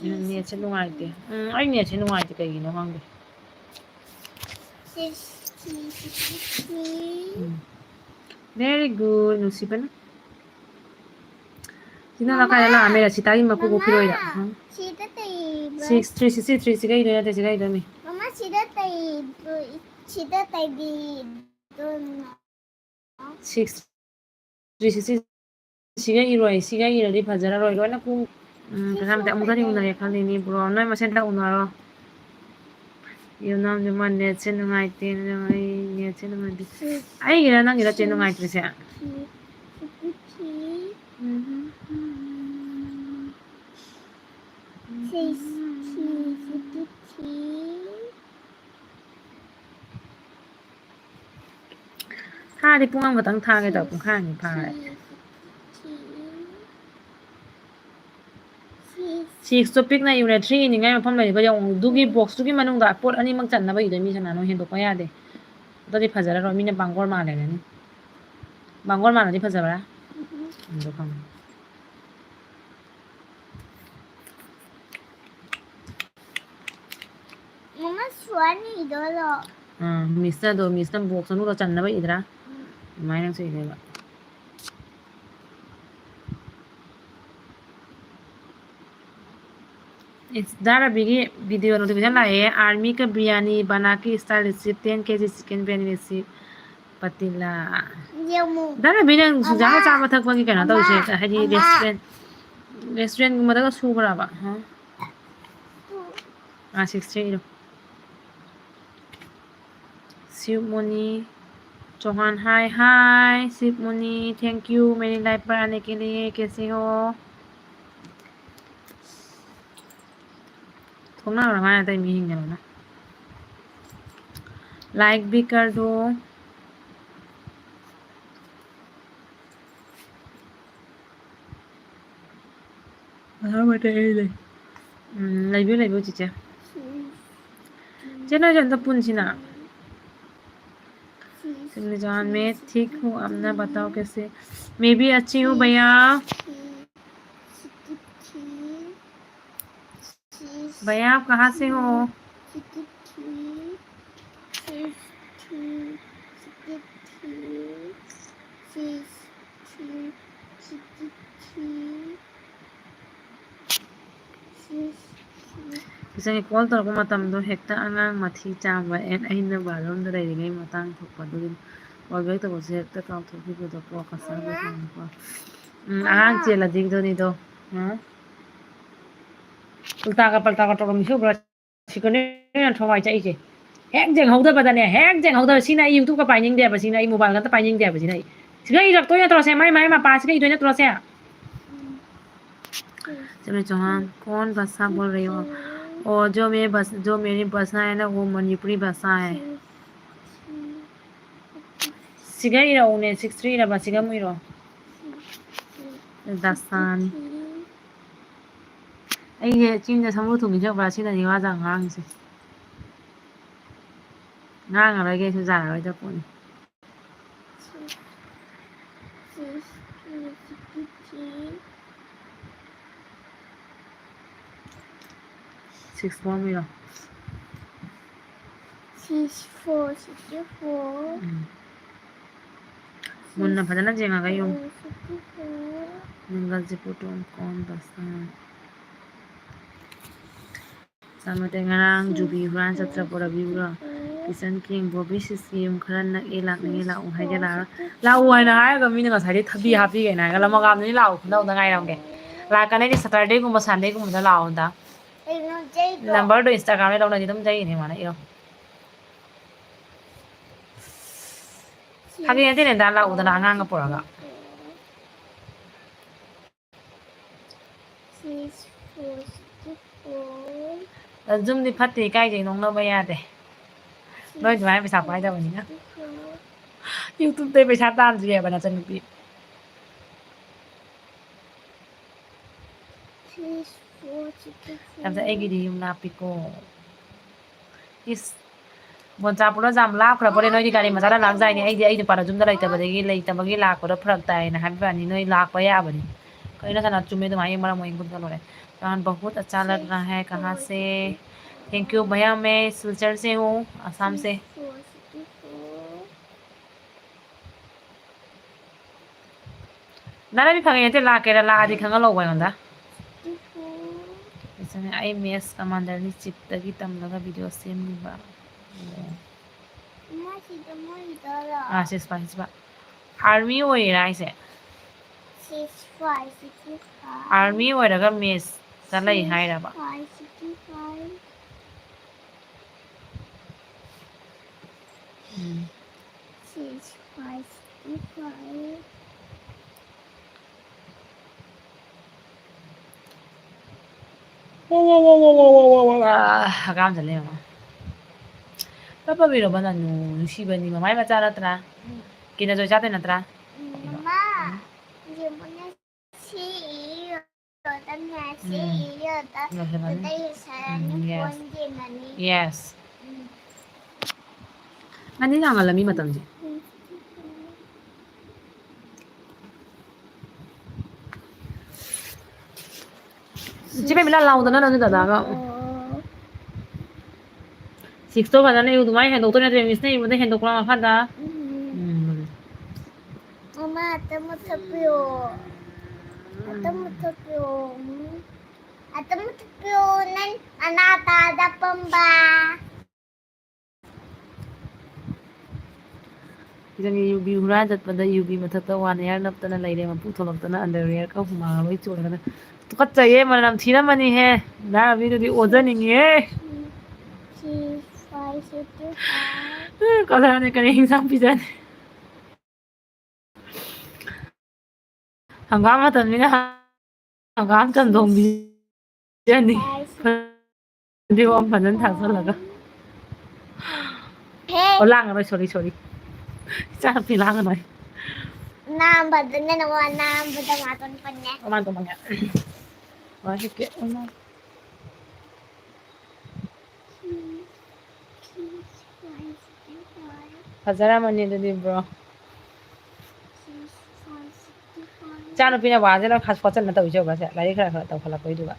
ꯎꯝ, netꯁꯦ ꯅꯨꯡꯉꯥꯏꯇꯦ꯫ ꯎꯝ, ꯑꯩ netꯁꯦ ꯅꯨꯡꯉꯥꯏꯇꯦ, ꯀꯩꯒꯤꯅꯣ ꯈꯪꯗꯦ꯫ ꯎꯝ꯫ Very good, ꯅꯨꯡꯁꯤꯕꯅ꯫ ꯁꯤꯅ ꯃꯃꯥ! ꯀꯥꯏꯗ ꯂꯥꯛꯑꯝꯃꯦ? ꯔꯁꯤꯇꯥꯒꯤ ꯃꯀꯨꯕꯣꯛ ꯃꯃꯥ! ꯐꯤꯔꯣꯏꯗ꯫ ꯍꯥ? ꯁꯤꯗ ꯇꯩꯕ꯫ Six three six three ꯁꯤꯒ ꯏꯗꯣꯏ ꯅꯠꯇꯦ, ꯁꯤꯒ ꯏꯗꯣꯏꯅꯤ꯫ ꯃꯃꯥ, ꯁꯤꯗ ꯇꯩꯕ, ꯁꯤꯗ ꯇꯩꯕꯤꯗꯣꯏꯅꯣ? Six three six three ꯁꯤꯒ ꯏꯔꯣꯏ, ꯁꯤꯒ ꯏꯔꯗꯤ ꯐꯖꯔꯔꯣꯏ꯫ ꯂꯣꯏꯅ ꯄꯨꯡ, ꯎꯝ, ꯁꯤ ꯀꯩꯁꯥꯝꯇ ꯑꯃꯨꯛꯇꯗꯤ ꯁꯤꯗ ꯎꯅꯔꯦ ꯇꯩꯕ꯫ ꯈꯜꯂꯤꯅꯤ, bro꯫ ꯅꯣꯏ ꯃꯁꯦꯟꯗ ꯎꯅꯔꯣ꯫ ꯌꯨꯝꯅꯥꯝꯁꯦ ꯃꯥ netꯁꯦ ꯅꯨꯡꯉꯥꯏꯇꯦ, ꯑꯩ netꯁꯦ ꯅꯨꯡꯉꯥꯏꯇꯦ꯫ ꯁꯤ ꯑꯩꯒꯤꯔ ꯅꯪꯒꯤꯔ ꯆꯦ ꯁꯤ ꯅꯨꯡꯉꯥꯏꯇ꯭ꯔꯤꯁꯦ? ꯁꯤ ꯁꯤ ꯁꯤ ꯁꯤ ꯁꯤ ꯊꯥꯔꯗꯤ ꯄꯨꯡ ꯑꯃꯈꯛꯇꯪ ꯊꯥꯒꯦ ꯇꯧꯕ, ꯄꯨꯡꯈꯥꯏ ꯑꯅꯤ ꯐꯥꯔꯦ꯫ Six ꯇꯣ ꯄꯤꯛꯅ ꯏꯌꯨꯅꯦ, three ꯏꯅꯤꯡꯉꯥꯏ ꯃꯐꯝ ꯂꯩꯕ ꯌꯦꯡꯉꯨ꯫ ꯑꯗꯨꯒꯤ box ꯇꯨꯒꯤ ꯃꯅꯨꯡꯗ ꯄꯣꯠ ꯑꯅꯤꯃꯛ ꯆꯟꯅꯕ ꯏꯗꯣꯏ, ꯃꯤ ꯁꯅꯥꯅꯣ ꯍꯦꯟꯗꯣꯛꯄ ꯌꯥꯗꯦ꯫ ꯑꯗꯨꯗꯤ ꯐꯖꯔꯔꯣꯏ, ꯃꯤꯅ ꯕꯥꯡꯒꯣꯔ ꯃꯥꯜꯂꯦꯅꯅꯤ꯫ ꯕꯥꯡꯒꯣꯔ ꯃꯥꯜꯂꯗꯤ ꯐꯖꯕ꯭ꯔꯥ? ꯎꯝ꯫ ꯑꯗꯨ ꯈꯪꯉꯦ꯫ ꯃꯃꯥ, ꯁꯨꯃꯥꯏꯅ ꯏꯗꯣꯏꯔꯣ? ꯑꯥ, ꯃꯤꯁꯅ ꯑꯗꯣ, ꯃꯤꯁꯅ box ꯃꯅꯨꯡꯗ ꯆꯟꯅꯕ ꯏꯗ꯭ꯔꯥ? ꯎꯝ꯫ ꯑꯗꯨꯃꯥꯏꯅ ꯅꯪꯁꯨ ꯏꯗꯣꯏꯕ꯫ ꯏꯁ, ꯗꯥ ꯔꯕꯤꯒꯤ video notification ꯂꯥꯛꯑꯦ꯫ Army ꯀ biryani, ꯕꯅꯥ ꯀꯤ style recipe, ten K G chicken biryani recipe꯫ ꯄꯇꯤꯂꯥ꯫ ꯌꯦꯡꯉꯨ꯫ ꯗꯥ ꯔꯕꯤ, ꯅꯪ ꯁꯨꯖꯥꯒ ꯑꯃ꯫ ꯆꯥꯕ ꯊꯛꯄꯒꯤ ꯀꯩꯅꯣ ꯇꯧꯔꯤꯁꯦ? ꯑꯃ꯫ ꯍꯥꯏꯗꯤ ꯑꯃ꯫ Restaurant, restaurantꯒꯨꯝꯕꯗꯒ ꯁꯨꯕ꯭ꯔꯕ? ꯍꯥ? ꯑꯥ, six three ꯏꯔꯣ꯫ शिव मुनि चौहान, hi, hi, शिव मुनि, thank you, मेरी live पर आने के लिए, कैसे हो? ꯊꯣꯡꯅꯥꯎꯔ ꯃꯥꯅ ꯑꯇꯩ ꯃꯤ ꯌꯦꯡꯅꯕꯅ꯫ Like भी कर दो। ꯑꯍꯥꯟꯕꯗ ꯑꯩ ꯂꯩ꯫ ꯎꯝ, ꯂꯩꯕꯤꯌꯨ, ꯂꯩꯕꯤꯌꯨ, ꯆꯤꯆꯦ꯫ ꯆꯦ, ꯅꯣꯏꯁꯨ ꯑꯝꯇ ꯄꯨꯟꯁꯤꯅ꯫ तुमने जान, मैं ठीक हूँ, अपना बताओ कैसे? मैं भी अच्छी हूँ भैया। भैया, आप कहाँ से हो? ꯉꯁꯥꯏ call ꯇꯧꯔꯛꯄ ꯃꯇꯝꯗꯣ ꯍꯦꯛꯇ ꯑꯉꯥꯡ ꯃꯊꯤ ꯆꯥꯝꯕ, ꯑꯦꯟ ꯑꯩꯅ bathroomꯗ ꯂꯩꯔꯤꯉꯩ ꯃꯇꯥꯡ ꯊꯣꯛꯄ, ꯑꯗꯨꯒꯤ call back ꯇꯧꯕꯁꯦ ꯍꯦꯛꯇ ꯀꯥꯎꯊꯣꯛꯈꯤꯕꯗꯣꯀꯣ, ꯀꯁꯥꯔꯗ ꯆꯪꯉꯛꯄ꯫ ꯎꯝ, ꯑꯉꯥꯡ ꯆꯦꯜꯂꯗꯤꯗꯨꯅꯤꯗꯣ꯫ ꯎꯝ? ꯎꯜꯇꯥꯒ ꯄꯜꯇꯥꯒ ꯇꯧꯔꯝꯃꯤꯁꯤ ꯎꯕ꯭ꯔꯥ? ꯁꯤꯀꯅꯦ ꯊꯋꯥꯏ ꯆꯥꯛꯏꯁꯦ꯫ ꯍꯦꯛ ꯌꯦꯡꯍꯧꯗꯕꯗꯅꯦ, ꯍꯦꯛ ꯌꯦꯡꯍꯧꯗꯕ꯫ ꯁꯤꯅ ꯑꯩ YouTubeꯀ ꯄꯥꯏꯅꯤꯡꯗꯦꯕ, ꯁꯤꯅ ꯑꯩ mobileꯒ ꯑꯝꯇ ꯄꯥꯏꯅꯤꯡꯗꯦꯕ, ꯁꯤꯅ ꯑꯩ꯫ ꯁꯤꯒ ꯏꯔꯛꯇꯣꯏ ꯅꯠꯇ꯭ꯔꯣ ꯁꯦ? ꯃꯥꯏ, ꯃꯥꯏ ꯃꯄꯥꯁꯤꯒ ꯏꯗꯣꯏ ꯅꯠꯇ꯭ꯔꯣ ꯁꯦ? चलो चौहान, कौन भाषा बोल रही हो? ओ, जो मेरी बस-, जो मेरी भाषा है ना, वो मणिपुरी भाषा है। ꯁꯤꯒ ꯏꯔꯛꯎꯅꯦ, six three ꯏꯔꯕ, ꯁꯤꯒ ꯑꯃꯨꯛ ꯏꯔꯣ꯫ ꯗꯥꯁꯥꯟ꯫ ꯑꯩꯁꯦ ꯆꯤꯟꯗ ꯁꯃꯨ ꯊꯨꯝꯒꯤ ꯆꯠꯄ꯭ꯔꯥ ꯁꯤꯅꯅꯤ ꯋꯥ ꯖꯥꯝ ꯉꯥꯡꯉꯤꯁꯦ꯫ ꯉꯥꯡꯉꯔꯣꯏꯒꯦ ꯑꯩꯁꯨ, ꯌꯥꯔꯔꯣꯏꯗ ꯄꯣꯠꯅꯤ꯫ Six four ꯃꯤꯔꯣ? Six four, sixty four. ꯎꯝ꯫ ꯃꯨꯟꯅ ꯐꯖꯅ ꯌꯦꯡꯉꯒ ꯌꯦꯡꯉꯨ꯫ Sixty four. ꯅꯪꯒꯜꯁꯦ ꯄꯣꯠꯇꯣ ꯀꯣꯟ ꯕꯁ꯫ ꯆꯥꯃꯗꯩ ꯉꯔꯥꯡ ꯖꯨꯕꯤ ꯍꯨꯔꯥꯟ ꯆꯠꯇ꯭ꯔꯕꯣ, ꯔꯕꯤ ꯍꯨꯔꯥꯟ? ꯏꯆꯟ ꯀꯦꯡꯕꯣꯕꯤ ꯁꯤꯁꯀꯤ ꯌꯨꯝ ꯈꯔ ꯅꯛꯑꯦ, ꯂꯥꯛꯅꯤꯡꯉꯦ, ꯂꯥꯛꯎ ꯍꯥꯏꯒꯦ ꯂꯥꯛꯑꯣ꯫ ꯂꯥꯛꯎ ꯍꯥꯏꯅ ꯍꯥꯏꯔꯒ ꯃꯤꯅ ꯉꯁꯥꯏꯗꯩ ꯊꯕꯤ ꯍꯥꯞꯄꯤꯒꯦꯅ ꯍꯥꯏꯔꯒ ꯂꯃꯒꯥꯝꯗꯗꯤ ꯂꯥꯛꯎ ꯈꯨꯅꯧꯗ ꯉꯥꯏꯔꯝꯒꯦ꯫ ꯂꯥꯛꯀꯅꯤ ꯑꯩꯗꯤ Saturdayꯒꯨꯝꯕ Sundayꯒꯨꯝꯕꯗ ꯂꯥꯛꯑꯣ ꯑꯝꯇ꯫ ꯀꯩꯅꯣ ꯖꯩꯗꯣ? Numberꯗꯣ Instagramꯗꯩ ꯂꯧꯅꯗꯤ ꯑꯗꯨꯝ ꯖꯩꯅꯦ ꯃꯥꯅ ꯏꯔꯣ꯫ ꯐꯥꯒꯤ ꯅꯠꯇꯦꯅꯦ ꯗꯥ, ꯂꯥꯛꯎꯗꯅ ꯑꯉꯥꯡꯒ ꯄꯨꯔꯒ꯫ Six four six four. ꯑ, zoomꯗꯤ ꯐꯠꯇꯦ, ꯏꯀꯥꯏꯖꯩ, ꯅꯣꯛꯅꯕ ꯌꯥꯗꯦ꯫ ꯅꯣꯏ ꯑꯗꯨꯃꯥꯏꯅ ꯄꯩꯁꯥ ꯄꯥꯏꯗꯕꯅꯤꯅ꯫ Six four six four. YouTubeꯇꯩ ꯄꯩꯁꯥ ꯇꯥꯟꯗ꯭ꯔꯤꯑꯕ ꯅꯆꯟꯅꯨꯄꯤ꯫ Six four six four. ꯌꯥꯝ ꯐꯖꯩ, ꯑꯩꯒꯤꯗꯤ ꯌꯨꯝ ꯂꯥꯞꯄꯤꯀꯣ꯫ ꯏꯁ, ꯕꯣꯟꯆꯥꯄꯨꯔꯗ ꯌꯥꯝ ꯂꯥꯞꯈ꯭ꯔꯕꯣꯔꯦ, ꯅꯣꯏꯗꯤ ꯒꯥꯔꯤ ꯃꯆꯥꯗ ꯂꯥꯛꯆꯥꯏꯅꯦ, ꯑꯩꯗꯤ ꯑꯩ ꯅꯨꯄꯥꯗꯣ ꯌꯨꯝꯗ ꯂꯩꯇꯕꯗꯒꯤ, ꯂꯩꯇꯕꯒꯤ ꯂꯥꯛꯄꯗꯣ ꯐꯔꯛ ꯇꯥꯏꯅ ꯍꯥꯏꯕ ꯋꯥꯅꯤ, ꯅꯣꯏ ꯂꯥꯛꯄ ꯌꯥꯕꯅꯤ꯫ ꯀꯩꯅꯣ ꯁꯅꯥ, ꯆꯨꯝꯃꯦ ꯑꯗꯨꯃꯥꯏꯅ ꯃꯔꯝ ꯑꯣꯏꯅ ꯒꯨꯟꯗ ꯂꯣꯏꯔꯦ꯫ ꯌꯥꯝ ꯕꯍꯨꯠ ꯑꯆꯥ ꯂꯒ ꯔꯍꯥ ꯍꯥꯏ, ꯀꯍꯥ ꯁꯦ? Thank you ꯚꯩꯌꯥ, ꯃꯦ ꯁꯤꯜꯆꯔ ꯁꯦ ꯍꯨ, ꯑꯁꯥꯝ ꯁꯦ꯫ ꯅꯅꯥꯏ ꯐꯪꯉꯦ ꯅꯠꯇꯦ, ꯂꯥꯛꯀꯦꯔꯥ? ꯂꯥꯛꯑꯗꯤ ꯈꯪꯍꯜꯂꯧꯕ ꯑꯩꯉꯣꯟꯗ꯫ ꯏꯆꯟ, ꯑꯩ ꯃꯦꯁ ꯀꯃꯥꯟꯗꯔꯅꯤ, ꯆꯤꯞꯇꯒꯤ ꯇꯝꯂꯒ ꯚꯤꯗꯤꯑꯣ ꯁꯦꯝꯂꯤꯕ꯫ ꯑꯣ꯫ ꯏꯃꯥ, ꯁꯤꯗ ꯃꯣꯏꯒꯤꯗꯔꯣ? ꯑꯥ, ꯁꯤꯁꯄꯥ, ꯁꯤꯁꯄꯥ꯫ ꯑꯥꯔꯃꯤ ꯑꯣꯏꯔꯤꯔꯥ ꯍꯥꯏꯁꯦ? ꯁꯤꯁꯄꯥ, ꯁꯤꯁꯄꯥ꯫ ꯑꯥꯔꯃꯤ ꯑꯣꯏꯔꯒ ꯃꯦꯁꯇ ꯂꯩ ꯍꯥꯏꯔꯕ? ꯁꯤꯁꯄꯥ, ꯁꯤꯁꯄꯥ꯫ ꯎꯝ꯫ Six five six five. ꯍꯛꯀꯥꯝ ꯆꯜꯂꯦ ꯌꯦꯡꯉꯣ꯫ ꯀꯞꯄꯕꯤꯔꯣ ꯕꯅꯥꯅꯨ? ꯅꯨꯡꯁꯤꯕꯅꯤ, ꯃꯃꯥꯏ ꯃꯆꯥ ꯅꯠꯇ꯭ꯔꯥ? ꯀꯤꯅꯖꯣꯏ ꯆꯥꯗꯣꯏ ꯅꯠꯇ꯭ꯔꯥ? ꯃꯃꯥ, ꯌꯦꯡꯉꯨꯅꯦ, ꯁꯤ ꯏꯔꯣꯗꯅꯦ, ꯁꯤ ꯎꯝ꯫ ꯏꯔꯣꯗ ꯂꯣꯏꯁꯤꯜꯂꯅꯤ꯫ ꯑꯇꯩ ꯁꯥꯔꯅꯤ, ꯎꯝ, yes꯫ ꯐꯣꯟ ꯌꯦꯡꯉꯅꯤ꯫ Yes꯫ ꯎꯝ꯫ ꯉꯟꯗꯤ ꯉꯟꯃꯜꯂꯝꯅꯤ ꯃꯇꯝꯁꯦ꯫ ꯏꯆꯦ ꯄ꯭ꯔꯦꯃꯤꯂꯥ, ꯂꯥꯎꯗꯅ ꯅꯪꯁꯨ ꯗꯗꯥꯒ꯫ Sixꯇꯣ ꯐꯖꯅ ꯏꯌꯨ, ꯑꯗꯨꯃꯥꯏꯅ ꯍꯦꯟꯗꯣꯛꯇꯣꯏ ꯅꯠꯇ꯭ꯔꯦ, ꯃꯤꯁꯅ ꯏꯕꯗ ꯍꯦꯟꯗꯣꯛꯄ ꯃꯈꯥꯗ꯫ ꯎꯝ꯫ ꯎꯝ꯫ ꯃꯃꯥ, ꯑꯇ ꯃꯨꯊꯠꯄꯤꯌꯣ꯫ ꯑꯇ ꯃꯨꯊꯠꯄꯤꯌꯣ꯫ ꯎꯝ꯫ ꯑꯇ ꯃꯨꯊꯠꯄꯤꯌꯣ, ꯅꯪ ꯑꯅꯥꯇꯥꯗ ꯄꯝꯕ꯫ ꯁꯤꯗꯅꯤ ꯌꯨꯕꯤ ꯍꯨꯔꯥꯟ ꯆꯠꯄꯗ ꯌꯨꯕꯤ ꯃꯊꯛꯇ ꯋꯥꯟ ꯏꯌꯥꯔ ꯅꯞꯇꯅ ꯂꯩꯔꯦ꯫ ꯃꯄꯨ ꯊꯣꯛꯂꯛꯇꯅ ꯑꯟꯗꯔꯋꯤꯌꯔꯒ ꯍꯨꯃꯥꯡꯒ ꯂꯣꯏ ꯆꯣꯠꯂꯒꯅ꯫ ꯇꯨꯀꯠꯆꯩꯌꯦ, ꯃꯅꯝ ꯊꯤꯔꯝꯃꯅꯤꯍꯦ꯫ ꯅꯥꯕꯤꯗꯨꯗꯤ ꯑꯣꯟꯖꯅꯤꯡꯉꯤꯍꯦ꯫ ꯁꯤ ꯐꯥꯏ, ꯁꯤ ꯇꯨ ꯐꯥꯏ꯫ ꯀꯂꯔꯅꯦ ꯀꯔꯤ ꯏꯟꯁꯥꯡ ꯄꯤꯖꯅꯤ? ꯍꯪꯒꯥꯝ ꯃꯇꯝꯅꯤꯅ ꯍꯪꯒꯥꯝ ꯆꯝꯊꯣꯡ ꯄꯤꯖꯅꯤ꯫ ꯐꯗꯤꯒꯣꯝ ꯐꯖꯅ ꯊꯥꯛꯆꯜꯂꯒ꯫ ꯍꯦ꯫ ꯑꯣ, ꯂꯥꯡꯉꯔꯣꯏ, ꯁꯣꯔꯤ, ꯁꯣꯔꯤ꯫ ꯏꯆꯥꯅꯨꯄꯤ ꯂꯥꯡꯉꯔꯣꯏ꯫ ꯅꯥꯝꯕꯗꯅꯦ, ꯅꯋꯥ ꯅꯥꯝꯕꯗ ꯃꯥꯇꯣꯟ ꯄꯟꯅꯦ꯫ ꯃꯥꯇꯣꯟ ꯄꯟꯅꯦ꯫ ꯋꯥ ꯍꯤꯞꯀꯦ꯫ ꯐꯖꯔꯝꯃꯅꯤ ꯑꯗꯨꯗꯤ, ꯕ꯭ꯔꯣ꯫ ꯏꯆꯥꯅꯨꯄꯤꯅ ꯋꯥꯁꯦ ꯂꯣꯏ ꯈꯥꯁ ꯈꯣꯠꯆꯟꯅ ꯇꯧꯔꯤꯁꯦ ꯌꯦꯡꯉꯨ, ꯉꯁꯤ ꯂꯥꯏꯔꯤꯛ ꯈꯔ ꯈꯔ ꯇꯧꯈꯠꯂꯛꯄꯩꯗꯨꯒ꯫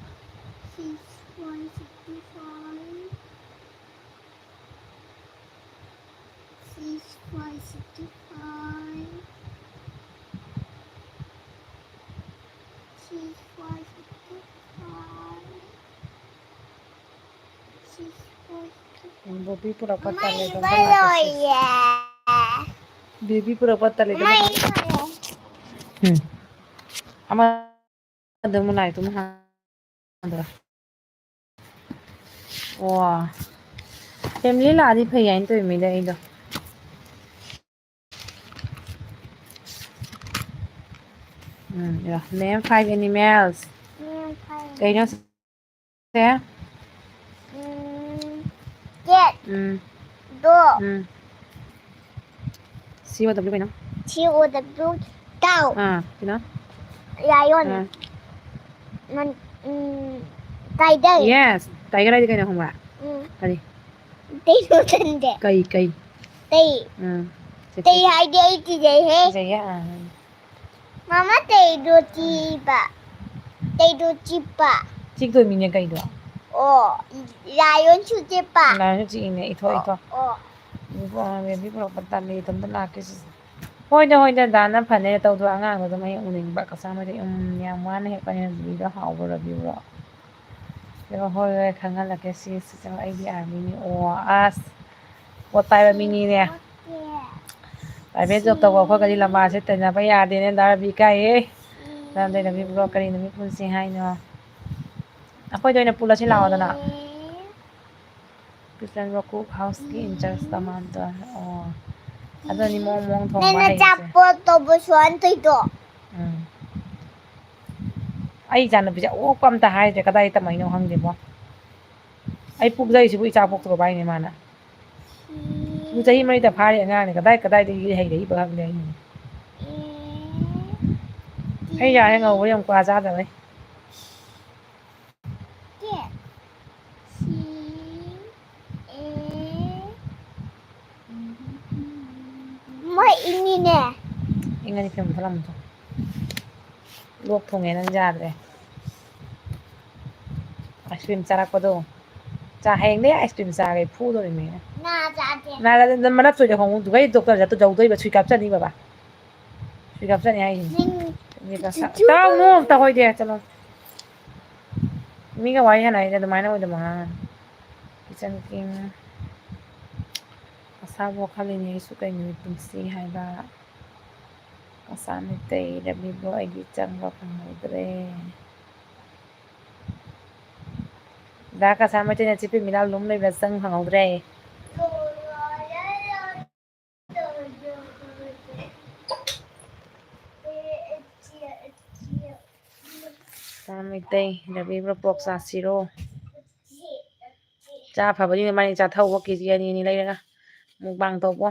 ꯕꯣꯕꯤ ꯄꯨꯔꯛꯄ ꯇꯜꯂꯦ, ꯑꯗꯣꯝꯗ ꯂꯥꯛꯀꯦ ꯁꯤ꯫ ꯕꯦꯕꯤ ꯄꯨꯔꯛꯄ ꯇꯜꯂꯦ, ꯑꯗꯣꯝꯗ ꯂꯥꯛꯀꯦ꯫ ꯎꯝ꯫ ꯑꯃ ꯑꯗꯨ ꯃꯅꯥꯏ ꯑꯗꯨꯝ ꯍꯥꯡꯗ꯭ꯔꯣ? ꯑꯣ꯫ ꯐꯦꯃꯤꯂꯤ ꯂꯥꯛꯑꯗꯤ ꯐꯩ ꯍꯥꯏꯅ ꯇꯧꯔꯤꯃꯤꯗ ꯑꯩꯗꯣ꯫ ꯎꯝ, ꯌꯥ꯫ Name five animals. Name five. ꯀꯩꯅꯣ ꯁꯦ? ꯎꯝ, cat. ꯎꯝ꯫ Dog. ꯎꯝ꯫ C O W ꯀꯩꯅꯣ? C O W, cow. ꯑꯥ, ꯀꯩꯅꯣ? Lion. ꯑꯥ꯫ ꯅꯟ-, ꯎꯝ, tiger. Yes, tiger ꯍꯥꯏꯗꯤ ꯀꯩꯅꯣ ꯈꯪꯕ꯭ꯔꯥ? ꯎꯝ꯫ ꯀꯔꯤ? ꯇꯩ ꯅꯣꯇꯟꯗꯦ꯫ ꯀꯩ, ꯀꯩ? ꯇꯩ꯫ ꯎꯝ꯫ ꯇꯩ ꯍꯥꯏꯗꯤ ꯑꯩ ꯀꯤꯖꯩꯍꯦ꯫ ꯀꯤꯖꯩꯌꯦ? ꯑꯥ꯫ ꯃꯃꯥ, ꯇꯩꯗꯣ ꯆꯤꯕ꯫ ꯇꯩꯗꯣ ꯆꯤꯛꯄ꯫ ꯆꯤꯛꯇꯣꯏ ꯃꯤꯅꯦ ꯀꯩꯗꯣ? ꯑꯣ, lionꯁꯨ ꯆꯤꯛꯄ꯫ Lionꯁꯨ ꯆꯤꯛꯏꯅꯦ, ꯏꯊꯣ, ꯑꯣ, ꯏꯊꯣ꯫ ꯑꯣ꯫ ꯏꯕꯨꯡꯉꯣ, baby ꯄꯨꯔꯛꯄ ꯇꯜꯂꯦ, ꯏꯇꯣꯝꯇ ꯂꯥꯛꯀꯦ ꯁꯤꯁꯦ꯫ ꯍꯣꯏꯗ, ꯍꯣꯏꯗ, ꯗꯥꯅ ꯐꯅꯦꯅ ꯇꯧꯗꯣ, ꯑꯉꯥꯡꯗꯣ ꯑꯗꯨꯝ ꯑꯩ ꯎꯅꯤꯡꯕ, ꯀꯁꯥꯃꯗꯤ, ꯎꯝ, ꯌꯥꯝ ꯋꯥꯅ ꯍꯦꯛꯄꯅꯦ, ꯔꯕꯤꯗꯣ ꯍꯥꯎꯕ꯭ꯔꯣ, ꯔꯕꯤꯕ꯭ꯔꯣ? ꯑꯗꯣ ꯍꯣꯏ, ꯍꯣꯏ, ꯈꯪꯍꯜꯂꯛꯀꯦ, ꯁꯤ, ꯁꯤ, ꯑꯩꯗꯤ armyꯅꯤ, ꯑꯣ, ꯑꯁ, ꯄꯣꯠ ꯄꯥꯏꯕ ꯃꯤꯅꯤꯅꯦ꯫ Private job ꯇꯧꯕ ꯑꯩꯈꯣꯏꯒꯗꯤ ꯂꯝꯕꯥꯁꯦ ꯇꯩꯅꯕ ꯌꯥꯗꯦꯅꯦ, ꯗꯥ ꯔꯕꯤ ꯏꯀꯥꯏꯌꯦ꯫ ꯗꯥ ꯔꯕꯤ ꯕ꯭ꯔꯣ, ꯀꯔꯤ ꯅꯨꯃꯤꯠ ꯄꯨꯟꯁꯤ ꯍꯥꯏꯅꯣ? ꯑꯩꯈꯣꯏꯗ ꯑꯣꯏꯅ ꯄꯨꯜꯂꯁꯤ ꯂꯥꯛꯑꯣꯗꯅ꯫ ꯀ꯭ꯔꯤꯁꯇꯤꯌꯥꯟ ꯕ꯭ꯔꯣ cook house ꯀꯤ in charge ꯀꯃꯥꯟꯗꯣ꯫ ꯑꯣ꯫ ꯑꯗꯨꯅꯤ ꯃꯑꯣꯡ ꯃꯑꯣꯡ ꯊꯣꯡꯕ ꯅꯪꯅ ꯍꯩꯔꯤꯁꯦ꯫ ꯑꯆꯥꯄꯣꯠ ꯇꯧꯕ ꯁꯨꯃꯥꯏꯅ ꯇꯧꯏꯗꯣ꯫ ꯎꯝ꯫ ꯑꯩ ꯏꯆꯥꯅꯨꯄꯤꯁꯦ ꯑꯣꯛꯄ ꯑꯝꯇ ꯍꯥꯏꯗ꯭ꯔꯦ, ꯀꯗꯥꯏ ꯇꯝꯃꯛꯏꯅꯣ ꯈꯪꯗꯦꯕꯣ꯫ ꯑꯩ ꯄꯣꯛꯆꯩꯁꯤꯕꯨ ꯏꯆꯥ ꯄꯣꯛꯇ꯭ꯔꯕ ꯍꯥꯏꯅꯦ ꯃꯥꯅ꯫ ꯆꯍꯤ ꯃꯔꯤꯗ ꯐꯥꯔꯤ ꯑꯉꯥꯡꯅꯦ, ꯀꯗꯥꯏ, ꯀꯗꯥꯏꯗꯒꯤ ꯍꯩꯔꯛꯏꯕ ꯈꯪꯗꯦ ꯑꯩꯅ꯫ ꯍꯩ ꯆꯥꯔꯦ ꯉꯧꯕ ꯌꯥꯝ ꯀ꯭ꯋꯥ ꯆꯥꯗꯕꯩ꯫ ꯃꯣꯏ ꯏꯪꯉꯤꯅꯦ꯫ ꯏꯪꯉꯗꯤ ꯐꯦꯟ ꯃꯨꯊꯠꯂꯝꯃꯨ ꯆꯣ꯫ ꯂꯣꯛ ꯊꯨꯡꯉꯦ ꯅꯪ ꯌꯥꯗ꯭ꯔꯦ꯫ Ice cream ꯆꯥꯔꯛꯄꯗꯣ꯫ ꯆꯥ, ꯍꯌꯦꯡꯗꯩ ice cream ꯆꯥꯒꯦ ꯐꯨꯗꯣꯔꯤꯃꯤ꯫ ꯅꯥ ꯆꯥꯗꯦ꯫ ꯅꯥ ꯆꯥꯗꯦ, ꯅꯪ ꯃꯅꯞ ꯆꯣꯏꯗ ꯈꯣꯡꯎꯞꯗꯨꯒ ꯑꯩ doctor ꯆꯠꯇꯣꯏ ꯇꯧꯗꯣꯏꯕ, ꯁꯨꯏ ꯀꯥꯞꯆꯅꯤꯕ ꯕꯥ꯫ ꯁꯨꯏ ꯀꯥꯞꯆꯅꯤ ꯍꯥꯏꯁꯤꯅꯤ꯫ ꯅꯪ ꯃꯤꯅꯤꯠ ꯃꯁꯥ-, ꯆꯨ-, ꯆꯨ-, ꯇꯥꯎꯅꯨ, ꯇꯧꯍꯣꯏꯗꯦ, ꯆꯠꯂꯣ꯫ ꯃꯤꯒ ꯋꯥꯔꯤ ꯁꯥꯟꯅꯔꯤꯁꯦ ꯑꯗꯨꯃꯥꯏꯅ ꯑꯣꯏꯗꯕ ꯉꯥꯡꯉꯛꯀꯅꯨ꯫ Kitchen king꯫ ꯑꯁꯥꯕ ꯋꯥꯈꯜꯅꯤꯅꯦ ꯑꯩꯁꯨ ꯀꯩꯅꯣ ꯄꯨꯟꯁꯤ ꯍꯥꯏꯕ꯫ ꯀꯁꯥ ꯃꯩꯇꯩ, ꯔꯕꯤꯕꯨ ꯑꯩꯗꯤ ꯆꯪꯕ ꯐꯪꯍꯧꯗ꯭ꯔꯦ꯫ ꯗꯥ ꯀꯁꯥ ꯃꯩꯇꯩꯅ ꯆꯦ ꯄ꯭ꯔꯦꯃꯤꯂꯥ room ꯂꯩꯕ꯭ꯔꯥ? ꯆꯪ ꯐꯪꯍꯧꯗ꯭ꯔꯦ꯫ ꯀꯁꯥ ꯃꯩꯇꯩ, ꯔꯕꯤꯕ꯭ꯔꯣ pork ꯆꯥꯁꯤꯔꯣ? ꯆꯥ ꯐꯕꯅꯤꯅ ꯃꯥꯅꯤ ꯆꯥꯊꯧꯕ ꯀꯦ ꯖꯤ ꯑꯅꯤ ꯑꯅꯤ ꯂꯩꯔꯒ mukbang ꯇꯧꯕ꯫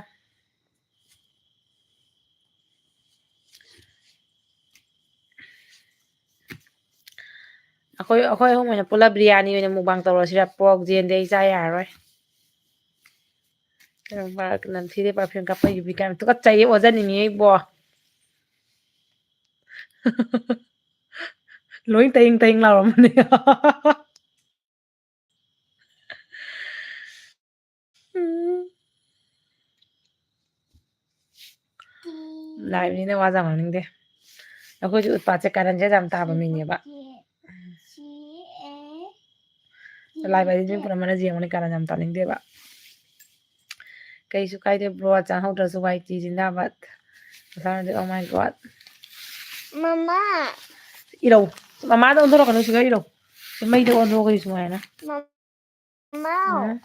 ꯑꯩꯈꯣꯏ, ꯑꯩꯈꯣꯏ ꯑꯍꯨꯝ ꯑꯣꯏꯅ ꯄꯨꯂꯞ ꯕꯤꯔꯌꯥꯅꯤ ꯑꯣꯏꯅ mukbang ꯇꯧꯔꯁꯤꯔ? Pork ꯖꯦꯟꯗꯤ ꯑꯩ ꯆꯥ ꯌꯥꯔꯔꯣꯏ꯫ ꯀꯩꯅꯣ, ꯅꯝꯊꯤꯗꯦ perfume ꯀꯥꯞꯄ ꯌꯨꯕꯤ ꯀꯥꯏꯅ ꯇꯨꯀꯠꯆꯩꯌꯦ, ꯑꯣꯖꯅꯤꯡꯉꯤ ꯏꯕꯣ꯫ ꯂꯣꯏ ꯇꯌꯤꯡ ꯇꯌꯤꯡ ꯂꯥꯎꯔꯝꯃꯅꯤ꯫ ꯎꯝ꯫ ꯂꯥꯏꯕꯅꯤꯅ ꯋꯥ ꯌꯥꯝ ꯉꯥꯡꯅꯤꯡꯗꯦ꯫ ꯑꯩꯈꯣꯏꯁꯨ ꯎꯠꯄꯥꯠꯁꯦ ꯀꯥꯔꯟꯁꯦ ꯌꯥꯝ ꯇꯥꯕ ꯃꯤꯅꯦꯕ꯫ ꯂꯥꯏꯕ ꯍꯥꯏꯗꯤ ꯃꯤ ꯄꯨꯝꯅꯃꯛꯅ ꯌꯦꯡꯉꯨꯅꯦ, ꯀꯥꯔꯟ ꯌꯥꯝ ꯇꯥꯅꯤꯡꯗꯦꯕ꯫ ꯀꯩꯁꯨ ꯀꯥꯏꯗꯦ bro, ꯆꯪꯍꯧꯗ꯭ꯔꯁꯨ ꯋꯥꯏ ꯇꯤ ꯖꯤꯟꯗꯥꯕꯥꯗ꯫ ꯃꯁꯥꯅꯗꯤ, oh my god꯫ ꯃꯃꯥ꯫ ꯏꯔꯧ꯫ ꯃꯃꯥꯗ ꯑꯣꯟꯊꯣꯔꯛꯀꯅꯨ, ꯁꯤꯒ ꯏꯔꯧ꯫ ꯁꯤ ꯃꯩꯗ ꯑꯣꯟꯊꯣꯛꯑꯒ ꯁꯨꯃꯥꯏꯅ꯫ ꯃꯃꯥ꯫ ꯎꯝ꯫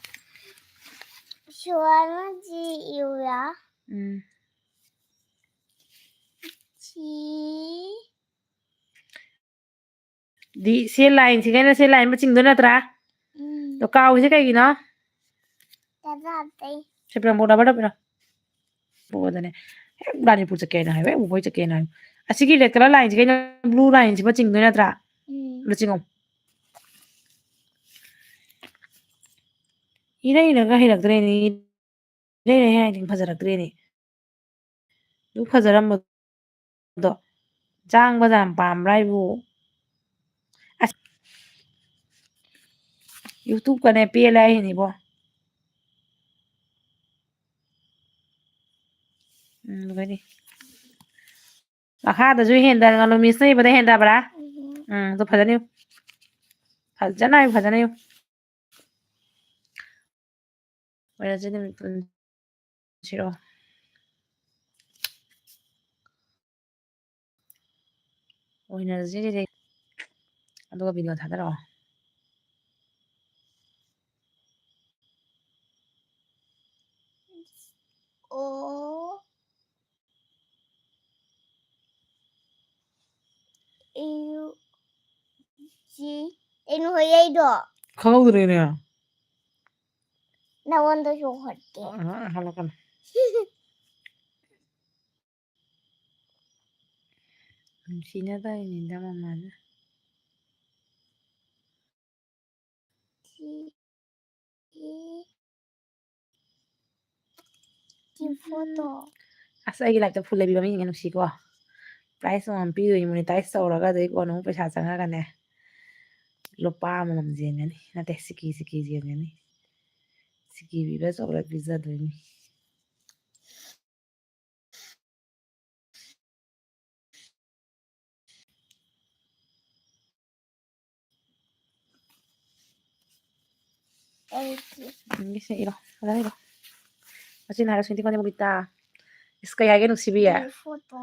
ꯁꯨꯃꯥꯏꯅ ꯁꯤ ꯏꯌꯨꯔꯥ? ꯎꯝ꯫ ꯁꯤ꯫ ꯗꯤ ꯁꯤ ꯂꯥꯏꯟꯁꯤꯒꯩꯅ ꯁꯤ ꯂꯥꯏꯟ ꯑꯃ ꯆꯤꯡꯗꯣꯏ ꯅꯠꯇ꯭ꯔꯥ? ꯎꯝ꯫ ꯑꯗꯣ ꯀꯥꯎꯔꯤꯁꯦ ꯀꯩꯒꯤꯅꯣ? ꯇꯔꯥꯗꯩ꯫ ꯁꯤ ꯄꯤꯔꯝꯃꯣ, rubber ꯗꯣ ꯄꯤꯔꯝꯃꯣ꯫ ꯕꯣꯗꯅꯦ꯫ ꯍꯦꯛ ꯕꯥꯅꯤꯄꯨꯔ ꯆꯠꯀꯦ ꯍꯥꯏꯅ ꯍꯥꯏꯕ, ꯍꯦꯛ ꯎꯕꯩ ꯆꯠꯀꯦ ꯍꯥꯏꯅ ꯍꯥꯏꯕ꯫ ꯑꯁꯤꯒꯤ red colour line ꯁꯤꯒ blue line ꯁꯤꯃ ꯆꯤꯡꯗꯣꯏ ꯅꯠꯇ꯭ꯔꯥ? ꯎꯝ꯫ ꯑꯗꯨ ꯆꯤꯡꯉꯣ꯫ ꯏꯔꯩ ꯏꯔꯒ ꯍꯩꯔꯛꯇ꯭ꯔꯦꯅꯦ꯫ ꯏꯔꯩ ꯏꯔꯩ ꯍꯥꯏꯔꯗꯤ ꯐꯖꯔꯛꯇ꯭ꯔꯦꯅꯦ꯫ ꯑꯗꯨ ꯐꯖꯔꯝꯕꯗꯣ꯫ ꯆꯥꯡꯕꯗ ꯌꯥꯝ ꯄꯥꯝꯕ꯭ꯔꯥ ꯑꯩꯕꯨ? ꯑꯁ꯫ YouTube ꯀꯅꯦ ꯄꯦꯜꯂꯦ ꯍꯥꯏꯁꯤꯅꯤꯕꯣ꯫ ꯎꯝ, ꯂꯣꯏꯔꯦ꯫ ꯃꯈꯥꯗꯁꯨ ꯍꯦꯟꯗꯒꯅꯨ, ꯃꯤꯁꯅ ꯏꯕꯗ ꯍꯦꯟꯗꯕ꯭ꯔꯥ? ꯎꯝ꯫ ꯎꯝ, ꯑꯗꯨ ꯐꯖꯅ ꯏꯌꯨ꯫ ꯐꯖꯅ ꯏꯌꯨ, ꯐꯖꯅ ꯏꯌꯨ꯫ ꯑꯣꯏꯔꯁꯦ ꯅꯨꯃꯤꯠ ꯄꯨꯟꯁꯤꯔꯣ? ꯑꯣꯏꯅꯔꯁꯦ ꯑꯗꯨꯗꯤ꯫ ꯑꯗꯨꯒ video ꯊꯥꯗꯔꯛꯑꯣ꯫ ꯑꯣ꯫ ꯏꯌꯨ ꯖꯤ꯫ ꯀꯩꯅꯣ ꯍꯣꯏ ꯑꯩꯗꯣ? ꯈꯪꯍꯧꯗ꯭ꯔꯦꯅꯦ꯫ ꯅꯉꯣꯟꯗꯁꯨ ꯍꯣꯠꯀꯦ꯫ ꯑ, ꯍꯣꯠꯂꯛꯀꯅꯨ꯫ ꯅꯨꯡꯁꯤꯅ ꯇꯧꯔꯤꯅꯤꯗ ꯃꯃꯥꯅ꯫ ꯁꯤ, ꯁꯤ, ꯁꯤ photo꯫ ꯑꯁ, ꯑꯩꯒꯤ live ꯇ full ꯂꯩꯕꯤꯕ ꯃꯤꯁꯤꯡꯁꯦ ꯅꯨꯡꯁꯤꯀꯣ꯫ Prize ꯑꯃꯃꯝ ꯄꯤꯗꯣꯏꯅꯤ, monetize ꯇꯧꯔꯒ, ꯑꯗꯩ ꯀꯣꯟꯅ ꯑꯃꯨꯛ ꯄꯩꯁꯥ ꯆꯪꯉꯒꯅꯦ꯫ ꯂꯨꯄꯥ ꯑꯃꯃꯝ ꯌꯦꯟꯒꯅꯤ꯫ ꯅꯠꯇꯦ, ꯁꯤꯀꯤ, ꯁꯤꯀꯤ ꯌꯦꯟꯒꯅꯤ꯫ ꯁꯤꯀꯤ ꯄꯤꯕ ꯆꯣꯀ꯭ꯂꯦꯠ ꯄꯤꯖꯗꯣꯏꯅꯤ꯫ ꯑꯩꯒꯤ꯫ ꯅꯪꯒꯤꯁꯦ ꯏꯔꯣ, ꯐꯖꯅ ꯏꯔꯣ꯫ ꯑꯁꯤꯅ ꯍꯥꯏꯔ ꯁꯨꯏꯗꯤ ꯈꯪꯗꯦ ꯃꯨꯒꯤꯇꯥ꯫ ꯏꯁ ꯀꯩ ꯍꯥꯏꯒꯦ ꯅꯨꯡꯁꯤꯕꯤ? ꯐꯣꯇꯣ꯫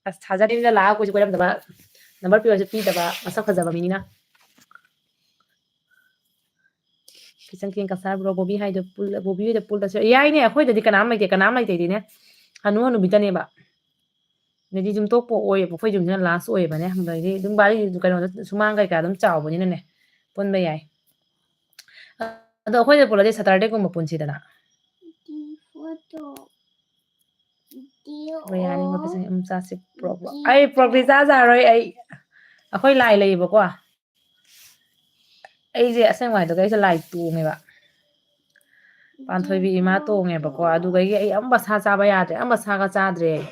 ꯑꯁ ꯊꯥꯖꯗꯦꯅ ꯂꯥꯛꯑ ꯀꯨꯏꯁꯨ ꯀꯣꯏꯔꯝꯗꯕ꯫ ꯅꯝꯕꯔ ꯄꯤꯔꯁꯨ ꯄꯤꯗꯕ ꯃꯁꯛ ꯐꯖꯕ ꯃꯤꯅꯤꯅ꯫ Kitchen king Cachar bro Bobby ꯍꯥꯏꯗꯣ ꯄꯨꯜꯂ ꯕꯣꯕꯤ ꯍꯣꯏꯗ ꯄꯨꯜꯂꯁꯨ ꯌꯥꯏꯅꯦ꯫ ꯑꯩꯈꯣꯏꯗꯗꯤ ꯀꯅꯥꯝ ꯂꯩꯇꯦ ꯀꯅꯥꯝ ꯂꯩꯇꯦꯗꯤꯅꯦ꯫ ꯍꯅꯨ ꯍꯅꯨꯕꯤꯇꯅꯦꯕ꯫ ꯑꯗꯩꯗꯤ ꯌꯨꯝꯊꯣꯛꯄ ꯑꯣꯏꯌꯦꯕ ꯑꯩꯈꯣꯏ ꯌꯨꯝꯁꯤꯅ ꯂꯥꯁ ꯑꯣꯏꯌꯦꯕꯅꯦ꯫ ꯑꯗꯩꯗꯤ ꯑꯗꯨꯝ ꯕꯥꯔꯤ ꯀꯩꯅꯣꯗ ꯁꯨꯃꯥꯡ ꯀꯩꯀꯥ ꯑꯗꯨꯝ ꯆꯥꯎꯕꯅꯤꯅꯅꯦ ꯄꯨꯟꯕ ꯌꯥꯏ꯫ ꯑꯗꯣ ꯑꯩꯈꯣꯏꯗ ꯄꯨꯜꯂꯗꯤ ꯁꯇꯔꯗꯦꯒꯨꯝꯕ ꯄꯨꯟꯁꯤꯗꯅ꯫ ꯕꯤꯔꯌꯥꯅꯤ ꯃꯈꯜꯁꯤꯡ ꯑꯗꯨꯝ ꯆꯥꯁꯤ ꯄ꯭ꯔꯣꯛ ꯄ꯭ꯔꯣꯛ꯫ ꯑꯩ ꯄ꯭ꯔꯣꯛꯇꯤ ꯆꯥꯖꯔꯣꯏ ꯑꯩ꯫ ꯑꯩꯈꯣꯏ ꯂꯥꯏ ꯂꯩꯌꯦꯕꯀꯣ꯫ ꯑꯩꯁꯦ ꯑꯁꯦꯡꯕ ꯍꯥꯏꯗꯣ ꯑꯩꯁꯦ ꯂꯥꯏ ꯇꯣꯡꯉꯦꯕ꯫ ꯄꯥꯟꯊꯣꯏꯕꯤ ꯏꯃꯥ ꯇꯣꯡꯉꯦꯕꯀꯣ꯫ ꯑꯗꯨꯗꯒꯤ ꯑꯩ ꯑꯝꯕ ꯁꯥ ꯆꯥꯕ ꯌꯥꯗ꯭ꯔꯦ꯫ ꯑꯝꯕ ꯁꯥꯒ ꯆꯥꯗ꯭ꯔꯦ ꯑꯩ꯫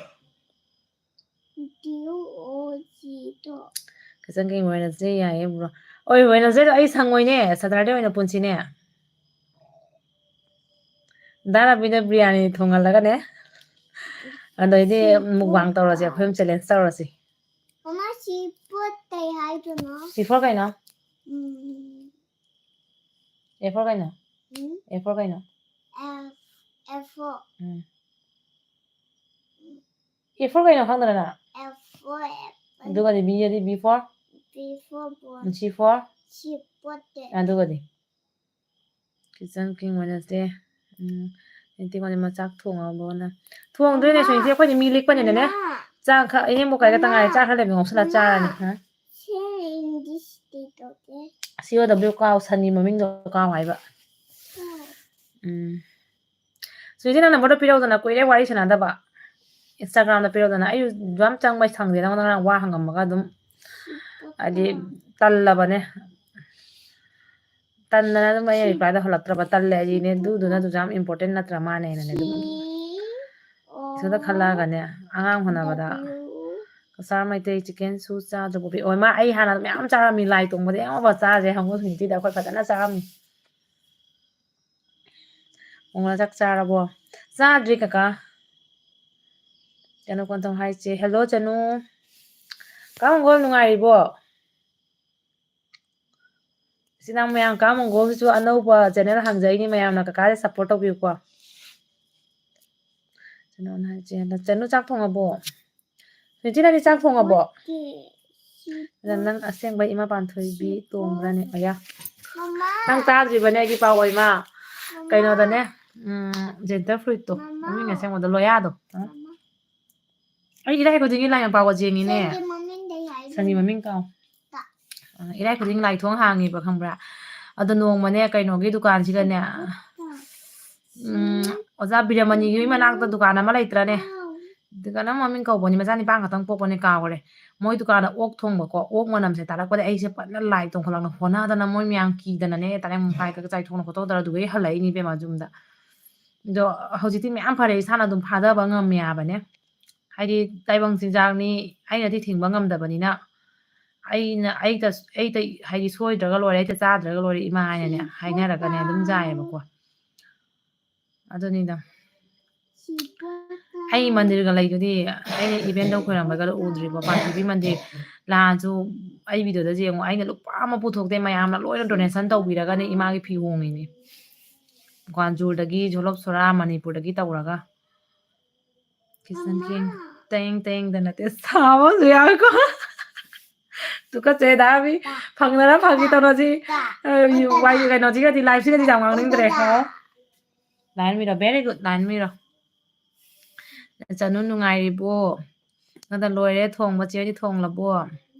ꯀꯤꯆꯟ ꯀꯤꯡ ꯋꯦꯅꯁꯗꯦ ꯌꯥꯏꯌꯦ ꯕ꯭ꯔꯣ꯫ ꯍꯣꯏ ꯋꯦꯅꯁꯗꯦꯗꯣ ꯑꯩ ꯁꯪꯉꯣꯏꯅꯦ꯫ ꯁꯇꯔꯗꯦ ꯑꯣꯏꯅ ꯄꯨꯟꯁꯤꯅꯦ꯫ ꯗꯥ ꯔꯥꯕꯤꯅ ꯕꯤꯔꯌꯥꯅꯤ ꯊꯣꯡꯍꯜꯂꯒꯅꯦ꯫ ꯑꯗꯩꯗꯤ ꯃꯨꯛꯕꯥꯡ ꯇꯧꯔꯁꯦ ꯑꯩꯈꯣꯏ ꯑꯍꯨꯝ ꯆꯦꯂꯦꯟꯖ ꯇꯧꯔꯁꯤ꯫ ꯃꯃꯥ ꯁꯤ ꯄꯣꯠ ꯀꯩ ꯍꯥꯏꯗꯣꯏꯅꯣ? ꯁꯤ ꯐꯣꯔ ꯀꯩꯅꯣ? ꯎꯝ꯫ ꯑꯦ ꯐꯣꯔ ꯀꯩꯅꯣ? ꯎꯝ꯫ ꯑꯦ ꯐꯣꯔ ꯀꯩꯅꯣ? F, F four꯫ ꯎꯝ꯫ ꯑꯦ ꯐꯣꯔ ꯀꯩꯅꯣ ꯈꯪꯗ꯭ꯔꯅ? F four apple꯫ ꯑꯗꯨꯒꯗꯤ ꯕꯤꯗꯗꯤ B for? B for ball꯫ C for? C ꯄꯣꯠꯇꯦ꯫ ꯑꯗꯨꯒꯗꯤ? ꯀꯤꯆꯟ ꯀꯤꯡ ꯋꯦꯅꯁꯗꯦ꯫ ꯎꯝ꯫ ꯅꯤꯡꯇꯤ ꯋꯥꯅꯤ ꯃꯆꯥꯛ ꯊꯣꯡꯉꯕꯣꯅ꯫ ꯊꯣꯡꯗꯣꯏꯅꯦ ꯃꯃꯥ꯫ ꯁꯨꯏꯇꯤ ꯑꯩꯈꯣꯏꯗꯤ ꯃꯤ ꯂꯤꯛꯄꯅꯤꯅꯅꯦ꯫ ꯃꯃꯥ꯫ ꯆꯥꯛ ꯈ-, ꯏꯅꯦꯝꯕꯣꯛ ꯀꯩꯒ ꯇꯉꯥꯏ ꯃꯃꯥ꯫ ꯆꯥꯛ ꯈꯔ ꯂꯩꯕ ꯉꯧꯁꯜꯂ ꯃꯃꯥ꯫ ꯆꯥꯔꯅꯤ꯫ ꯍꯥ? ꯁꯤ English ꯇꯤ ꯇꯧꯗꯦ꯫ C O W ꯀꯥꯎ, ꯁꯟꯒꯤ ꯃꯃꯤꯡꯗꯣ ꯀꯥꯎ ꯍꯥꯏꯕ꯫ ꯍꯣꯏ꯫ ꯎꯝ꯫ ꯁꯨꯏꯇꯤ ꯅꯪ ꯅꯝꯕꯔꯗꯣ ꯄꯤꯔꯧꯗꯅ ꯀꯨꯏꯔꯦ ꯋꯥꯔꯤ ꯁꯥꯟꯅꯗꯕ꯫ Instagram ꯗ ꯄꯤꯔꯧꯗꯅ꯫ ꯑꯩꯁꯨ ꯌꯥꯝ ꯆꯪꯕ ꯁꯪꯗꯦ ꯅꯪꯉꯣꯟꯗ ꯉꯔꯥꯡ ꯋꯥ ꯍꯪꯉꯝꯃꯒ ꯑꯗꯨꯝ ꯁꯤ ꯍꯥꯏꯗꯤ ꯄꯣꯠꯇꯣ꯫ ꯇꯜꯂꯕꯅꯦ꯫ ꯇꯟꯗꯅ ꯑꯗꯨꯝ ꯑꯩꯅ ꯁꯤ reply ꯗꯣ ꯍꯜꯂꯛꯇ꯭ꯔꯕ꯫ ꯇꯜꯂꯦ ꯁꯤ ꯍꯥꯏꯗꯤꯅꯦ꯫ ꯄꯣꯠꯇꯣ꯫ ꯑꯗꯨꯗꯨꯅ ꯑꯗꯨꯁꯨ ꯌꯥꯝ important ꯅꯠꯇ꯭ꯔ ꯃꯥꯅꯦ ꯍꯥꯏꯅꯅꯦ ꯑꯗꯨꯝ ꯁꯤ ꯏꯊꯟꯇ ꯈꯜꯂꯛꯑꯒꯅꯦ ꯑꯉꯥꯡ ꯍꯣꯠꯅꯕꯗ꯫ W꯫ ꯀꯁꯥꯔ ꯃꯩꯇꯩ chicken ꯁꯨ ꯆꯥꯗ꯭ꯔꯕꯣ? ꯑꯣ ꯃꯥ ꯑꯩ ꯍꯥꯟꯅ ꯃꯌꯥꯝ ꯆꯥꯔꯝꯃꯤ ꯂꯥꯏ ꯇꯣꯡꯕꯗ ꯑꯌꯥꯝꯕ ꯆꯥꯁꯦ ꯍꯪꯉꯣ ꯁꯨꯅꯤꯇꯤꯗ ꯑꯩꯈꯣꯏ ꯐꯖꯅ ꯆꯥꯔꯝꯃꯤ꯫ ꯃꯣꯡꯂꯥ ꯆꯥꯛ ꯆꯥꯔꯕꯣ? ꯆꯥꯗ꯭ꯔꯤ ꯀꯀꯥ꯫ ꯀꯩꯅꯣ ꯀꯣꯟꯊꯧ ꯍꯥꯏꯁꯦ꯫ Hello ꯆꯅꯨ꯫ ꯀꯥ ꯃꯪꯒꯣꯜ ꯅꯨꯡꯉꯥꯏꯔꯤꯕꯣ? ꯏꯆꯤꯟ ꯏꯅꯥꯎ ꯃꯌꯥꯝ, ꯀꯥ ꯃꯪꯒꯣꯜꯒꯤꯁꯨ ꯑꯅꯧꯕ channel ꯍꯥꯡꯖꯩꯅꯤ, ꯃꯌꯥꯝꯅ ꯀꯀꯥꯁꯦ support ꯇꯧꯕꯤꯌꯨꯀꯣ꯫ ꯀꯩꯅꯣꯅ ꯍꯥꯏꯁꯦ, ꯆꯅꯨ ꯆꯥꯛ ꯊꯣꯡꯉꯕꯣ? ꯁꯨꯅꯤꯇꯤ, ꯅꯪꯗꯤ ꯆꯥꯛ ꯊꯣꯡꯉꯕꯣ? ꯑꯗ ꯅꯪ ꯑꯁꯦꯡꯕ ꯏꯃꯥ ꯄꯥꯟꯊꯣꯏꯕꯤ ꯇꯣꯡꯕ꯭ꯔꯅꯦ? ꯑꯌꯥ, ꯃꯃꯥ, ꯅꯪ ꯇꯥꯗ꯭ꯔꯤꯕꯅꯦ ꯑꯩꯒꯤ ꯄꯥꯎ, ꯏꯃꯥ꯫ ꯃꯃꯥ, ꯀꯩꯅꯣꯗꯅꯦ, ꯎꯝ, ꯖꯦꯟꯇꯔ ꯐ꯭ꯔꯨꯏꯠꯇꯣ, ꯃꯃꯥ, ꯃꯃꯤꯡ ꯑꯁꯦꯡꯕꯗꯣ ꯂꯣꯌꯥꯗꯣ꯫ ꯃꯃꯥ꯫ ꯑꯩ ꯏꯔꯥꯏ ꯈꯨꯗꯤꯡꯒꯤ ꯂꯥꯏ ꯌꯥꯝ ꯄꯥꯎꯒ ꯌꯦꯡꯉꯤꯅꯦ꯫ ꯁꯟꯒꯤ ꯃꯃꯤꯡꯗ ꯍꯥꯏꯕꯅꯤ꯫ ꯁꯟꯒꯤ ꯃꯃꯤꯡ ꯀꯥꯎ꯫ ꯇ꯫ ꯑ, ꯏꯔꯥꯏ ꯈꯨꯗꯤꯡ ꯂꯥꯏ ꯊꯣꯡ ꯍꯥꯡꯉꯦꯕ, ꯈꯪꯕ꯭ꯔꯥ? ꯑꯗꯣ ꯅꯣꯡꯃꯅꯦ ꯀꯩꯅꯣꯒꯤ ꯗꯨꯀꯥꯟꯁꯤꯗꯅꯦ, ꯇ꯫ ꯎꯝ, ꯑꯣꯖꯥ ꯕꯤꯔꯃꯅꯤꯒꯤ ꯃꯅꯥꯛꯇ ꯗꯨꯀꯥꯟ ꯑꯃ ꯂꯩꯇ꯭ꯔꯅꯦ? ꯍꯥꯎ꯫ ꯗꯨꯀꯥꯟ ꯑꯃ ꯃꯃꯤꯡ ꯀꯧꯕꯅꯤ, ꯃꯆꯥꯅꯤꯄꯥ ꯈꯛꯇꯪ ꯄꯣꯛꯄꯅꯦ, ꯀꯥꯎꯈ꯭ꯔꯦ꯫ ꯃꯣꯏ ꯗꯨꯀꯥꯟꯗ ꯑꯣꯛ ꯊꯣꯡꯕꯀꯣ, ꯑꯣꯛ ꯃꯅꯝꯁꯦ ꯇꯥꯔꯛꯄꯗ ꯑꯩꯁꯦ ꯐꯖꯅ ꯂꯥꯏ ꯇꯣꯡꯈꯠꯂꯛꯅ ꯍꯣꯠꯅꯗꯅ, ꯃꯣꯏ ꯃꯌꯥꯝ ꯀꯤꯗꯅꯅꯦ, ꯇꯔꯦꯠ ꯃꯈꯥꯏ ꯈꯛꯇ ꯆꯥꯏꯊꯣꯛꯅ ꯈꯣꯠꯇꯣꯛꯇꯅ ꯑꯗꯨꯒ ꯑꯩ ꯍꯜꯂꯛꯏꯅꯤ ꯏꯕꯦꯝꯃ ꯌꯨꯝꯗ꯫ ꯑꯗꯣ ꯍꯧꯖꯤꯛꯇꯤ ꯃꯌꯥꯝ ꯐꯔꯦ, ꯏꯁꯥꯅ ꯑꯗꯨꯝ ꯐꯥꯗꯕ ꯉꯝꯃꯦ ꯍꯥꯏꯕꯅꯦ꯫ ꯍꯥꯏꯗꯤ ꯇꯥꯏꯕꯪ ꯆꯤꯟꯖꯥꯛꯅꯤ, ꯑꯩꯅꯗꯤ ꯊꯤꯡꯕ ꯉꯝꯗꯕꯅꯤꯅ, ꯑꯩꯅ, ꯑꯩꯗ, ꯑꯩꯗ ꯍꯥꯏꯗꯤ ꯁꯣꯏꯗ꯭ꯔꯒ ꯂꯣꯏꯔꯦ, ꯑꯩꯗ ꯆꯥꯗ꯭ꯔꯒ ꯂꯣꯏꯔꯦ ꯏꯃꯥ ꯍꯥꯏꯅꯅꯦ ꯍꯥꯏꯅꯔꯒꯅꯦ ꯑꯗꯨꯝ ꯆꯥꯏꯌꯦꯕꯀꯣ꯫ ꯑꯗꯨꯅꯤꯗ꯫ ꯑꯩ ꯃꯟꯗꯤꯔꯒ ꯂꯩꯗꯨꯗꯤ, ꯑꯩꯅ ꯏꯕꯦꯟꯗꯧ ꯈꯣꯏꯔꯝꯕꯒ ꯎꯗ꯭ꯔꯤꯕꯣ? ꯄꯥꯟꯊꯣꯏꯕꯤ ꯃꯟꯗꯤꯔ ꯂꯥꯟꯁꯨ ꯑꯩ ꯚꯤꯗꯤꯑꯣꯗ ꯌꯦꯡꯉꯣ, ꯑꯩꯅ ꯂꯨꯄꯥ ꯑꯃ ꯄꯨꯊꯣꯛꯇꯦ, ꯃꯌꯥꯝꯅ ꯂꯣꯏꯅ ꯗꯣꯅꯦꯁꯟ ꯇꯧꯕꯤꯔꯒꯅꯦ ꯏꯃꯥꯒꯤ ꯐꯤ ꯍꯣꯡꯉꯤꯅꯦ꯫ ꯒ꯭ꯋꯥꯟꯖꯨꯔꯗꯒꯤ, ꯖꯣꯂꯣꯞ ꯁꯣꯔꯥ, ꯃꯅꯤꯄꯨꯔꯗꯒꯤ ꯇꯧꯔꯒ꯫ ꯀꯤꯆꯟ ꯐꯦꯡ ꯇꯦꯡ ꯇꯦꯡꯗ ꯅꯠꯇꯦ, ꯁꯥꯕ ꯑꯃꯁꯨ ꯌꯥꯎꯋꯦꯀꯣ꯫ ꯇꯨꯀꯠꯆꯩ ꯗꯥꯕꯤ, ꯐꯪꯅꯔ ꯐꯪꯈꯤ ꯇꯧꯅꯁꯤ꯫ ꯑ, ꯋꯥꯏ, ꯀꯩꯅꯣꯁꯤꯒꯗꯤ, ꯂꯥꯏꯐꯁꯤꯒꯗꯤ ꯌꯥꯝ ꯉꯥꯡꯅꯤꯡꯗ꯭ꯔꯦ꯫ ꯍꯥꯎ꯫ ꯂꯥꯏꯟ ꯃꯤꯔꯣ, very good, ꯂꯥꯏꯟ ꯃꯤꯔꯣ꯫ ꯆꯅꯨ ꯅꯨꯡꯉꯥꯏꯔꯤꯕꯣ? ꯅꯪꯗ ꯂꯣꯏꯔꯦ ꯊꯣꯡꯕ, ꯆꯦ ꯍꯣꯏꯗꯤ ꯊꯣꯡꯂꯕꯣ?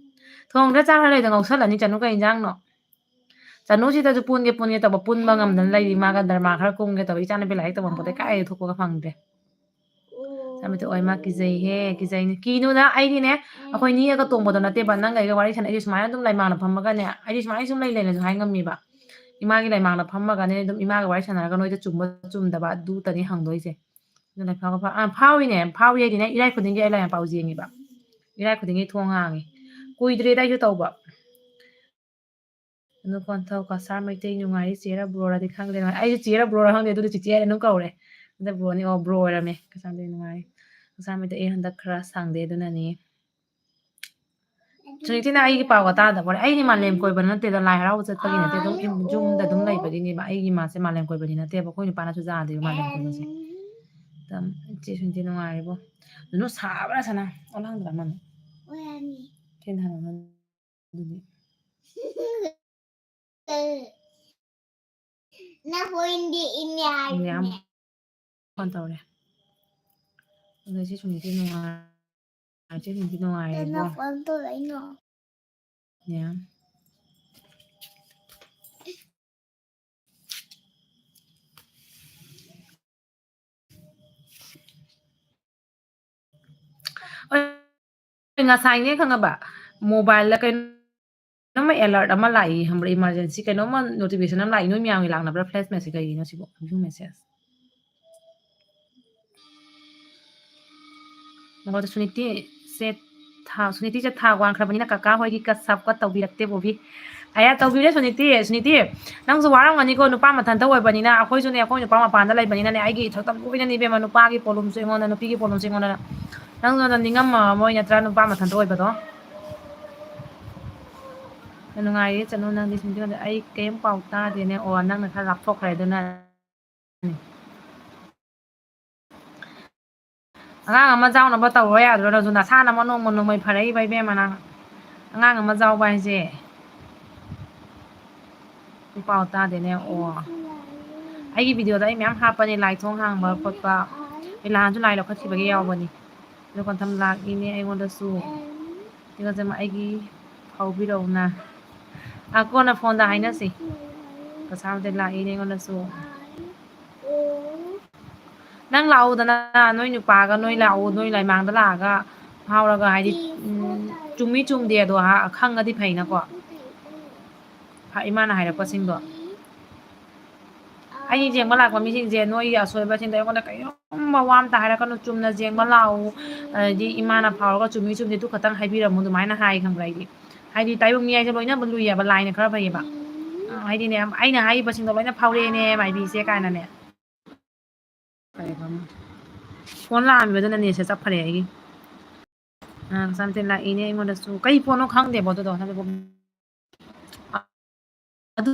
ꯊꯣꯡꯗ꯭ꯔꯦ, ꯆꯥꯛ ꯈꯔ ꯂꯩꯗ ꯉꯧꯁꯜꯂꯅꯤ꯫ ꯆꯅꯨ ꯀꯩ ꯏꯟꯖꯥꯡꯅꯣ? ꯆꯅꯨꯁꯤꯗꯁꯨ ꯄꯨꯟꯒꯦ ꯄꯨꯟꯒꯦ ꯇꯧꯕ, ꯄꯨꯟꯕ ꯉꯝꯗꯅ ꯂꯩꯔꯤ꯫ ꯃꯥꯒ ꯗꯔꯃꯥ ꯈꯔ ꯀꯨꯝꯒꯦ ꯇꯧꯕ꯫ ꯏꯆꯥꯅꯨꯄꯤ ꯂꯥꯏꯔꯤꯛ ꯇꯧꯐꯝ ꯄꯣꯠꯇꯩ ꯀꯥꯏꯗ ꯊꯣꯛꯄꯒ ꯐꯪꯗ꯭ꯔꯦ꯫ ꯆꯥꯃꯤꯠꯇ ꯑꯣꯏ ꯃꯥ ꯀꯤꯖꯩꯍꯦ, ꯀꯤꯖꯩꯅꯦ꯫ ꯀꯤꯅꯨꯗ, ꯑꯩꯗꯤꯅꯦ, ꯑꯩꯈꯣꯏ ꯅꯤꯒ ꯇꯣꯡꯕꯗꯣ ꯅꯠꯇꯦꯕ, ꯅꯪꯒ ꯑꯩꯒ ꯋꯥꯔꯤ ꯁꯥꯟꯅꯩꯁꯦ ꯁꯨꯃꯥꯏꯅ ꯑꯗꯨꯝ ꯂꯩꯃꯥꯡꯅ ꯐꯝꯃꯒꯅꯦ, ꯑꯩꯗꯤ ꯁꯨꯃꯥꯏꯅ ꯁꯨꯝ ꯂꯩ ꯂꯩꯅꯁꯨ ꯍꯥꯏ ꯉꯝꯃꯤꯕ꯫ ꯏꯃꯥꯒꯤ ꯂꯩꯃꯥꯡꯅ ꯐꯝꯃꯒꯅꯦ ꯑꯗꯨꯝ ꯏꯃꯥꯒ ꯋꯥꯔꯤ ꯁꯥꯟꯅꯔꯒ ꯅꯣꯏꯗ ꯆꯨꯝꯕ ꯆꯨꯝꯗꯕ ꯑꯗꯨꯇꯅꯤ ꯍꯪꯗꯣꯏꯁꯦ꯫ ꯑꯗꯨꯅ ꯐꯥꯎ-, ꯐꯥꯎ-, ꯑꯥ, ꯐꯥꯎꯏꯅꯦ, ꯐꯥꯎꯏ ꯍꯥꯏꯗꯤꯅꯦ, ꯏꯔꯥꯏ ꯈꯨꯗꯤꯡꯒꯤ ꯑꯩ ꯂꯥꯏ ꯄꯥꯎ ꯌꯦꯡꯉꯤꯕ꯫ ꯏꯔꯥꯏ ꯈꯨꯗꯤꯡꯒꯤ ꯊꯣꯡ ꯍꯥꯡꯉꯤ꯫ ꯀꯨꯏꯗ꯭ꯔꯦꯗ ꯑꯩꯁꯨ ꯇꯧꯕ꯫ ꯑꯗꯨ ꯀꯣꯟꯊꯧ ꯀꯁꯥꯔ ꯃꯩꯇꯩ ꯅꯨꯡꯉꯥꯏꯔꯤ, ꯆꯦꯔ ꯕ꯭ꯔꯣꯔꯗꯤ ꯈꯪꯗꯦ꯫ ꯑꯩꯁꯨ ꯆꯦꯔ ꯕ꯭ꯔꯣꯔ ꯈꯪꯗꯦ, ꯑꯗꯨꯗꯤ ꯆꯤꯆꯦ ꯍꯥꯏꯅ ꯑꯗꯨꯝ ꯀꯧꯔꯦ꯫ ꯑꯗ ꯕ꯭ꯔꯣꯅꯤ, ꯑꯣ, ꯕ꯭ꯔꯣ ꯑꯣꯏꯔꯝꯃꯦ꯫ ꯀꯁꯥꯔ ꯃꯩꯇꯩ ꯅꯨꯡꯉꯥꯏꯔꯤ꯫ ꯀꯁꯥꯔ ꯃꯩꯇꯩ ꯑꯩ ꯍꯟꯗꯛ ꯈꯔ ꯁꯪꯗꯦ, ꯑꯗꯨꯅꯅꯤ꯫ ꯁꯨꯅꯤꯇꯤꯅ ꯑꯩꯒꯤ ꯄꯥꯎꯒ ꯇꯥꯗꯕ ꯑꯣꯏꯔꯦ꯫ ꯑꯩꯗꯤ ꯃꯥꯂꯦꯝ ꯀꯣꯏꯕ ꯅꯠꯇꯦꯗ, ꯂꯥꯏ ꯍꯔꯥꯎꯕ ꯆꯠꯄꯒꯤ ꯅꯠꯇꯦ, ꯑꯗꯨꯝ ꯌꯨꯝꯗ ꯑꯗꯨꯝ ꯂꯩꯕꯒꯤꯅꯦꯕ꯫ ꯑꯩꯒꯤ ꯃꯥꯁꯦ ꯃꯥꯂꯦꯝ ꯀꯣꯏꯕꯗꯤ ꯅꯠꯇꯦꯕ, ꯑꯩꯈꯣꯏ ꯅꯨꯄꯥꯅꯁꯨ ꯌꯥꯗꯦꯕ ꯃꯥꯂꯦꯝ ꯀꯣꯏꯕꯁꯦ꯫ ꯏꯆꯦ ꯁꯨꯅꯤꯇꯤ ꯅꯨꯡꯉꯥꯏꯔꯤꯕꯣ? ꯅꯨ ꯁꯥꯕ꯭ꯔꯥ ꯁꯅꯥ? ꯑꯣ, ꯂꯥꯡꯗ꯭ꯔꯥ ꯃꯥꯅ? ꯑꯣꯏꯔꯝꯅꯤ꯫ ꯐꯦꯟ ꯊꯥꯔꯝꯃꯅꯤ ꯑꯗꯨꯗꯤ꯫ ꯅ ꯐꯣꯟꯗꯤ ꯏꯅꯦ ꯍꯥꯏꯕꯅꯦ꯫ ꯐꯣꯟ ꯇꯧꯔꯦ꯫ ꯑꯗꯣ ꯏꯆꯦ ꯁꯨꯅꯤꯇꯤ ꯅꯨꯡꯉꯥꯏ-, ꯏꯆꯦ ꯁꯨꯅꯤꯇꯤ ꯅꯨꯡꯉꯥꯏꯔꯤꯕꯣ? ꯀꯅꯥ ꯐꯣꯟ ꯇꯧꯔꯛꯏꯅꯣ? ꯅꯦ꯫ ꯍꯣꯏ, ꯉꯁꯥꯏꯅꯦ ꯈꯪꯉꯕ, ꯃꯣꯕꯥꯏꯜꯗ ꯀꯩꯅꯣꯝꯃ alert ꯑꯃ ꯂꯥꯛꯏ ꯈꯪꯕ꯭ꯔꯥ, emergency ꯀꯩꯅꯣꯝꯃ notification ꯑꯃ ꯂꯥꯛꯏ꯫ ꯅꯣꯏ ꯃꯌꯥꯝꯒꯤ ꯂꯥꯛꯅꯕ꯭ꯔꯥ flash message? ꯀꯩꯒꯤꯅꯣ ꯁꯤꯕꯣ? View message꯫ ꯃꯉꯣꯟꯗ ꯁꯨꯅꯤꯇꯤ ꯁꯦ ꯊꯥ-, ꯁꯨꯅꯤꯇꯤꯁꯦ ꯊꯥ ꯋꯥꯟꯈ꯭ꯔꯕꯅꯤꯅ ꯀꯀꯥ ꯍꯣꯏꯒꯤ ꯀꯁꯞꯀ ꯇꯧꯕꯤꯔꯛꯇꯦ ꯕꯣꯕꯤ꯫ ꯑꯌꯥ, ꯇꯧꯕꯤꯔꯦ ꯁꯨꯅꯤꯇꯤ꯫ ꯁꯨꯅꯤꯇꯤ, ꯅꯪꯁꯨ ꯋꯥꯔꯝꯒꯅꯤꯀꯣ, ꯅꯨꯄꯥ ꯃꯊꯟꯇ ꯑꯣꯏꯕꯅꯤꯅ꯫ ꯑꯩꯈꯣꯏꯁꯨꯅꯦ, ꯑꯩꯈꯣꯏ ꯅꯨꯄꯥ ꯃꯄꯥꯟꯗ ꯂꯩꯕꯅꯤꯅꯅꯦ, ꯑꯩꯒꯤ ꯏꯊꯛꯇ ꯂꯣꯏꯅꯅꯦ ꯏꯕꯦꯝꯃ, ꯅꯨꯄꯥꯒꯤ ꯄꯣꯂꯨꯝꯁꯨ ꯑꯩꯉꯣꯟꯗ, ꯅꯨꯄꯤꯒꯤ ꯄꯣꯂꯨꯝꯁꯨ ꯑꯩꯉꯣꯟꯗ꯫ ꯅꯪꯁꯨ ꯑꯗꯨꯝ ꯅꯤꯡꯉꯝꯃꯔꯣꯏ ꯅꯠꯇ꯭ꯔꯥ, ꯅꯨꯄꯥ ꯃꯊꯟꯇ ꯑꯣꯏꯕꯗꯣ? ꯅꯨꯡꯉꯥꯏꯔꯤ ꯆꯠꯅꯨ ꯅꯪꯗꯤ ꯁꯨꯅꯤꯇꯤ꯫ ꯑꯩ ꯀꯩꯝ ꯄꯥꯎ ꯇꯥꯗꯦꯅꯦ꯫ ꯑꯣ, ꯅꯪꯅ ꯈꯔ ꯂꯥꯞꯊꯣꯛꯈ꯭ꯔꯦ ꯑꯗꯨꯅ꯫ ꯑꯉꯥꯡ ꯑꯃ ꯆꯥꯎꯅꯕ ꯇꯧꯔꯣ ꯌꯥꯗ꯭ꯔꯣ? ꯅꯪꯁꯨ ꯅꯁꯥꯅ ꯑꯃ ꯅꯣꯡꯃ ꯅꯣꯡꯃꯩ ꯐꯔꯛꯏꯕ ꯏꯕꯦꯝꯃ ꯅꯪ꯫ ꯑꯉꯥꯡ ꯑꯃ ꯆꯥꯎꯕ ꯍꯥꯏꯁꯦ꯫ ꯄꯥꯎ ꯇꯥꯗꯦꯅꯦ꯫ ꯑꯣ, ꯑꯩꯒꯤ videoꯗ ꯑꯩ ꯃꯌꯥꯝ ꯍꯥꯞꯄꯅꯦ, ꯂꯥꯏ ꯊꯣꯡ ꯍꯥꯡꯕ ꯈꯣꯠꯄ, ꯑꯩ ꯅꯍꯥꯟꯁꯨ ꯂꯥꯏ ꯂꯧꯈꯠꯈꯤꯕꯒꯤ ꯌꯥꯎꯕꯅꯤ꯫ ꯑꯗꯣ ꯀꯣꯟꯊꯝ ꯂꯥꯛꯏꯅꯦ ꯑꯩꯉꯣꯟꯗꯁꯨ꯫ ꯑꯗꯨꯒ ꯑꯩꯒꯤ ꯐꯥꯎꯕꯤꯔꯛꯎꯅ꯫ ꯑ, ꯀꯣꯟꯅ ꯐꯣꯟꯗ ꯍꯥꯏꯅꯁꯤ꯫ ꯀꯁꯥꯕꯗꯤ ꯂꯥꯛꯏꯅꯦ ꯑꯩꯉꯣꯟꯗꯁꯨ꯫ ꯅꯪ ꯂꯥꯛꯎꯗꯅ, ꯅꯣꯏ ꯅꯨꯄꯥꯒ ꯅꯣꯏ ꯂꯥꯛꯎ, ꯅꯣꯏ ꯂꯥꯏꯃꯥꯡꯗ ꯂꯥꯛꯑꯒ ꯐꯥꯎꯔꯒ, ꯍꯥꯏꯗꯤ, ꯎꯝ, ꯆꯨꯝꯃꯤ ꯆꯨꯝꯗꯦ ꯑꯗꯣ ꯍꯥ-, ꯈꯪꯉꯗꯤ ꯐꯩꯅꯀꯣ꯫ ꯍꯥ, ꯏꯃꯥꯅ ꯍꯥꯏꯔꯛꯄꯁꯤꯡꯗꯣ꯫ ꯑꯩ ꯌꯦꯡꯕ ꯂꯥꯛꯄ ꯃꯤꯁꯤꯡꯁꯦ, ꯅꯣꯏꯒꯤ ꯑꯁꯣꯏꯕꯁꯤꯡꯗꯣ ꯑꯩꯉꯣꯟꯗ ꯀꯔꯤꯒꯨꯝꯕ ꯋꯥ ꯑꯝꯇ ꯍꯥꯏꯔꯛꯀꯅꯨ, ꯆꯨꯝꯅ ꯌꯦꯡꯕ ꯂꯥꯛꯎ, ꯑꯗꯩꯗꯤ ꯏꯃꯥꯅ ꯐꯥꯎꯔꯒ ꯆꯨꯝꯃꯤ ꯆꯨꯝꯗꯦ ꯑꯗꯨ ꯈꯛꯇꯪ ꯍꯥꯏꯕꯤꯔꯝꯃꯨ, ꯑꯗꯨꯃꯥꯏꯅ ꯍꯥꯏ ꯈꯪꯕ꯭ꯔꯥ? ꯑꯩꯗꯤ, ꯍꯥꯏꯗꯤ, ꯇꯥꯏꯕꯪ ꯃꯤ ꯍꯥꯏꯁꯦ ꯂꯣꯏꯅꯕ ꯂꯨꯏꯌꯦꯕ, ꯂꯥꯏꯅ ꯈꯔ ꯐꯩꯌꯦꯕ꯫ ꯑ, ꯍꯥꯏꯗꯤꯅꯦ, ꯑꯩꯅ ꯍꯥꯏꯔꯤꯕꯁꯤꯡꯗꯣ ꯂꯣꯏꯅ ꯐꯥꯎꯔꯛꯑꯦꯅꯦ, ꯃꯥꯏꯕꯤꯁꯦ ꯀꯥꯏꯅꯅꯦ꯫ ꯐꯣꯟ ꯂꯥꯛꯑꯝꯃꯤꯕꯗꯨꯅ ꯅꯦꯠꯁꯦ ꯆꯞꯈ꯭ꯔꯦ ꯑꯩꯒꯤ꯫ ꯑ, ꯀꯁꯥꯝꯊꯦꯟ ꯂꯥꯛꯏꯅꯦ ꯑꯩꯉꯣꯟꯗꯁꯨ꯫ ꯀꯩ ꯄꯣꯠꯅꯣ ꯈꯪꯗꯦꯕ ꯑꯗꯨꯗꯣ꯫ ꯑꯗꯨ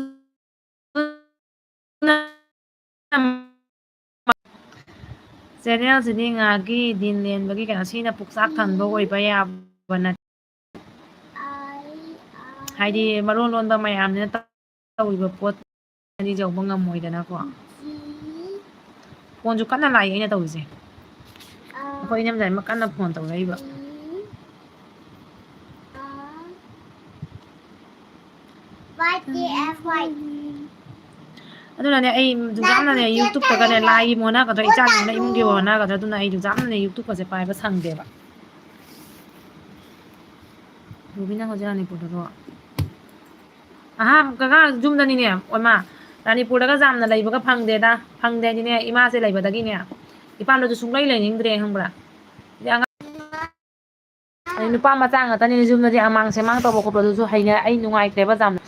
ꯆꯦꯅꯦꯜꯁꯤꯗꯤ ꯉꯥꯒꯤ ꯗꯤꯟ ꯂꯦꯟꯕꯒꯤ ꯀꯩꯅꯣ, ꯁꯤꯅ ꯄꯨꯛꯆꯥꯛ ꯊꯟꯕ ꯑꯣꯏꯕ ꯌꯥꯕ ꯅꯠꯇꯦ꯫ ꯍꯥꯏꯗꯤ ꯃꯔꯣꯟ ꯂꯣꯟꯕ ꯃꯌꯥꯝꯅꯤꯅ ꯇꯧꯔꯤꯕ ꯄꯣꯠ ꯑꯅꯤ ꯌꯧꯕ ꯉꯝꯃꯣꯏꯗꯅꯀꯣ꯫ ꯐꯣꯟꯁꯨ ꯀꯟꯅ ꯂꯥꯛꯏ ꯑꯩꯅ ꯇꯧꯔꯤꯁꯦ꯫ ꯑꯩꯈꯣꯏ ꯏꯅꯝꯖꯥꯏꯃ ꯀꯟꯅ ꯐꯣꯟ ꯇꯧꯔꯛꯏꯕ꯫ ꯑꯗꯨꯅꯅꯦ ꯑꯩ ꯌꯥꯝꯅꯅꯦ YouTube-ꯇꯒꯅꯦ ꯂꯥꯏꯒꯤ ꯍꯣꯠꯅꯒꯗ꯭ꯔꯥ, ꯏꯆꯥꯒꯤ ꯍꯣꯠꯅ, ꯏꯃꯨꯡꯒꯤ ꯍꯣꯠꯅꯒꯗ꯭ꯔꯥ, ꯑꯗꯨꯅ ꯑꯩ ꯌꯥꯝꯅꯅꯦ YouTube-ꯀꯁꯦ ꯄꯥꯏꯕ ꯁꯪꯗꯦꯕ꯫ ꯔꯨꯕꯤꯅ ꯍꯧꯖꯤꯛ ꯔꯥꯅꯤꯄꯨꯔꯗꯔꯣ? ꯑꯍꯥ, ꯀꯀꯥ ꯌꯨꯝꯗꯅꯤꯅꯦ꯫ ꯑꯣꯏꯃꯥ, ꯔꯥꯅꯤꯄꯨꯔꯗꯒ ꯌꯥꯝꯅ ꯂꯩꯕꯒ ꯐꯪꯗꯦꯗ꯫ ꯐꯪꯗꯦ ꯍꯥꯏꯗꯤꯅꯦ, ꯏꯃꯥꯁꯦ ꯂꯩꯕꯗꯒꯤꯅꯦ ꯏꯄꯥꯝꯗꯁꯨ ꯁꯨꯡꯂꯩ ꯂꯩꯅꯤꯡꯗ꯭ꯔꯦ, ꯈꯪꯕ꯭ꯔꯥ? ꯑꯗꯩ ꯑꯉꯥꯡ ꯑꯩ ꯅꯨꯄꯥ ꯃꯆꯥ ꯉꯥꯛꯇꯅꯤꯅ ꯌꯨꯝꯗꯗꯤ ꯑꯃꯥꯡ ꯁꯦꯃꯥꯡ ꯇꯧꯕ ꯈꯣꯠꯄꯗꯨꯁꯨ ꯍꯩꯅ-, ꯑꯩ ꯅꯨꯡꯉꯥꯏꯇ꯭ꯔꯦꯕ ꯌꯥꯝꯅ꯫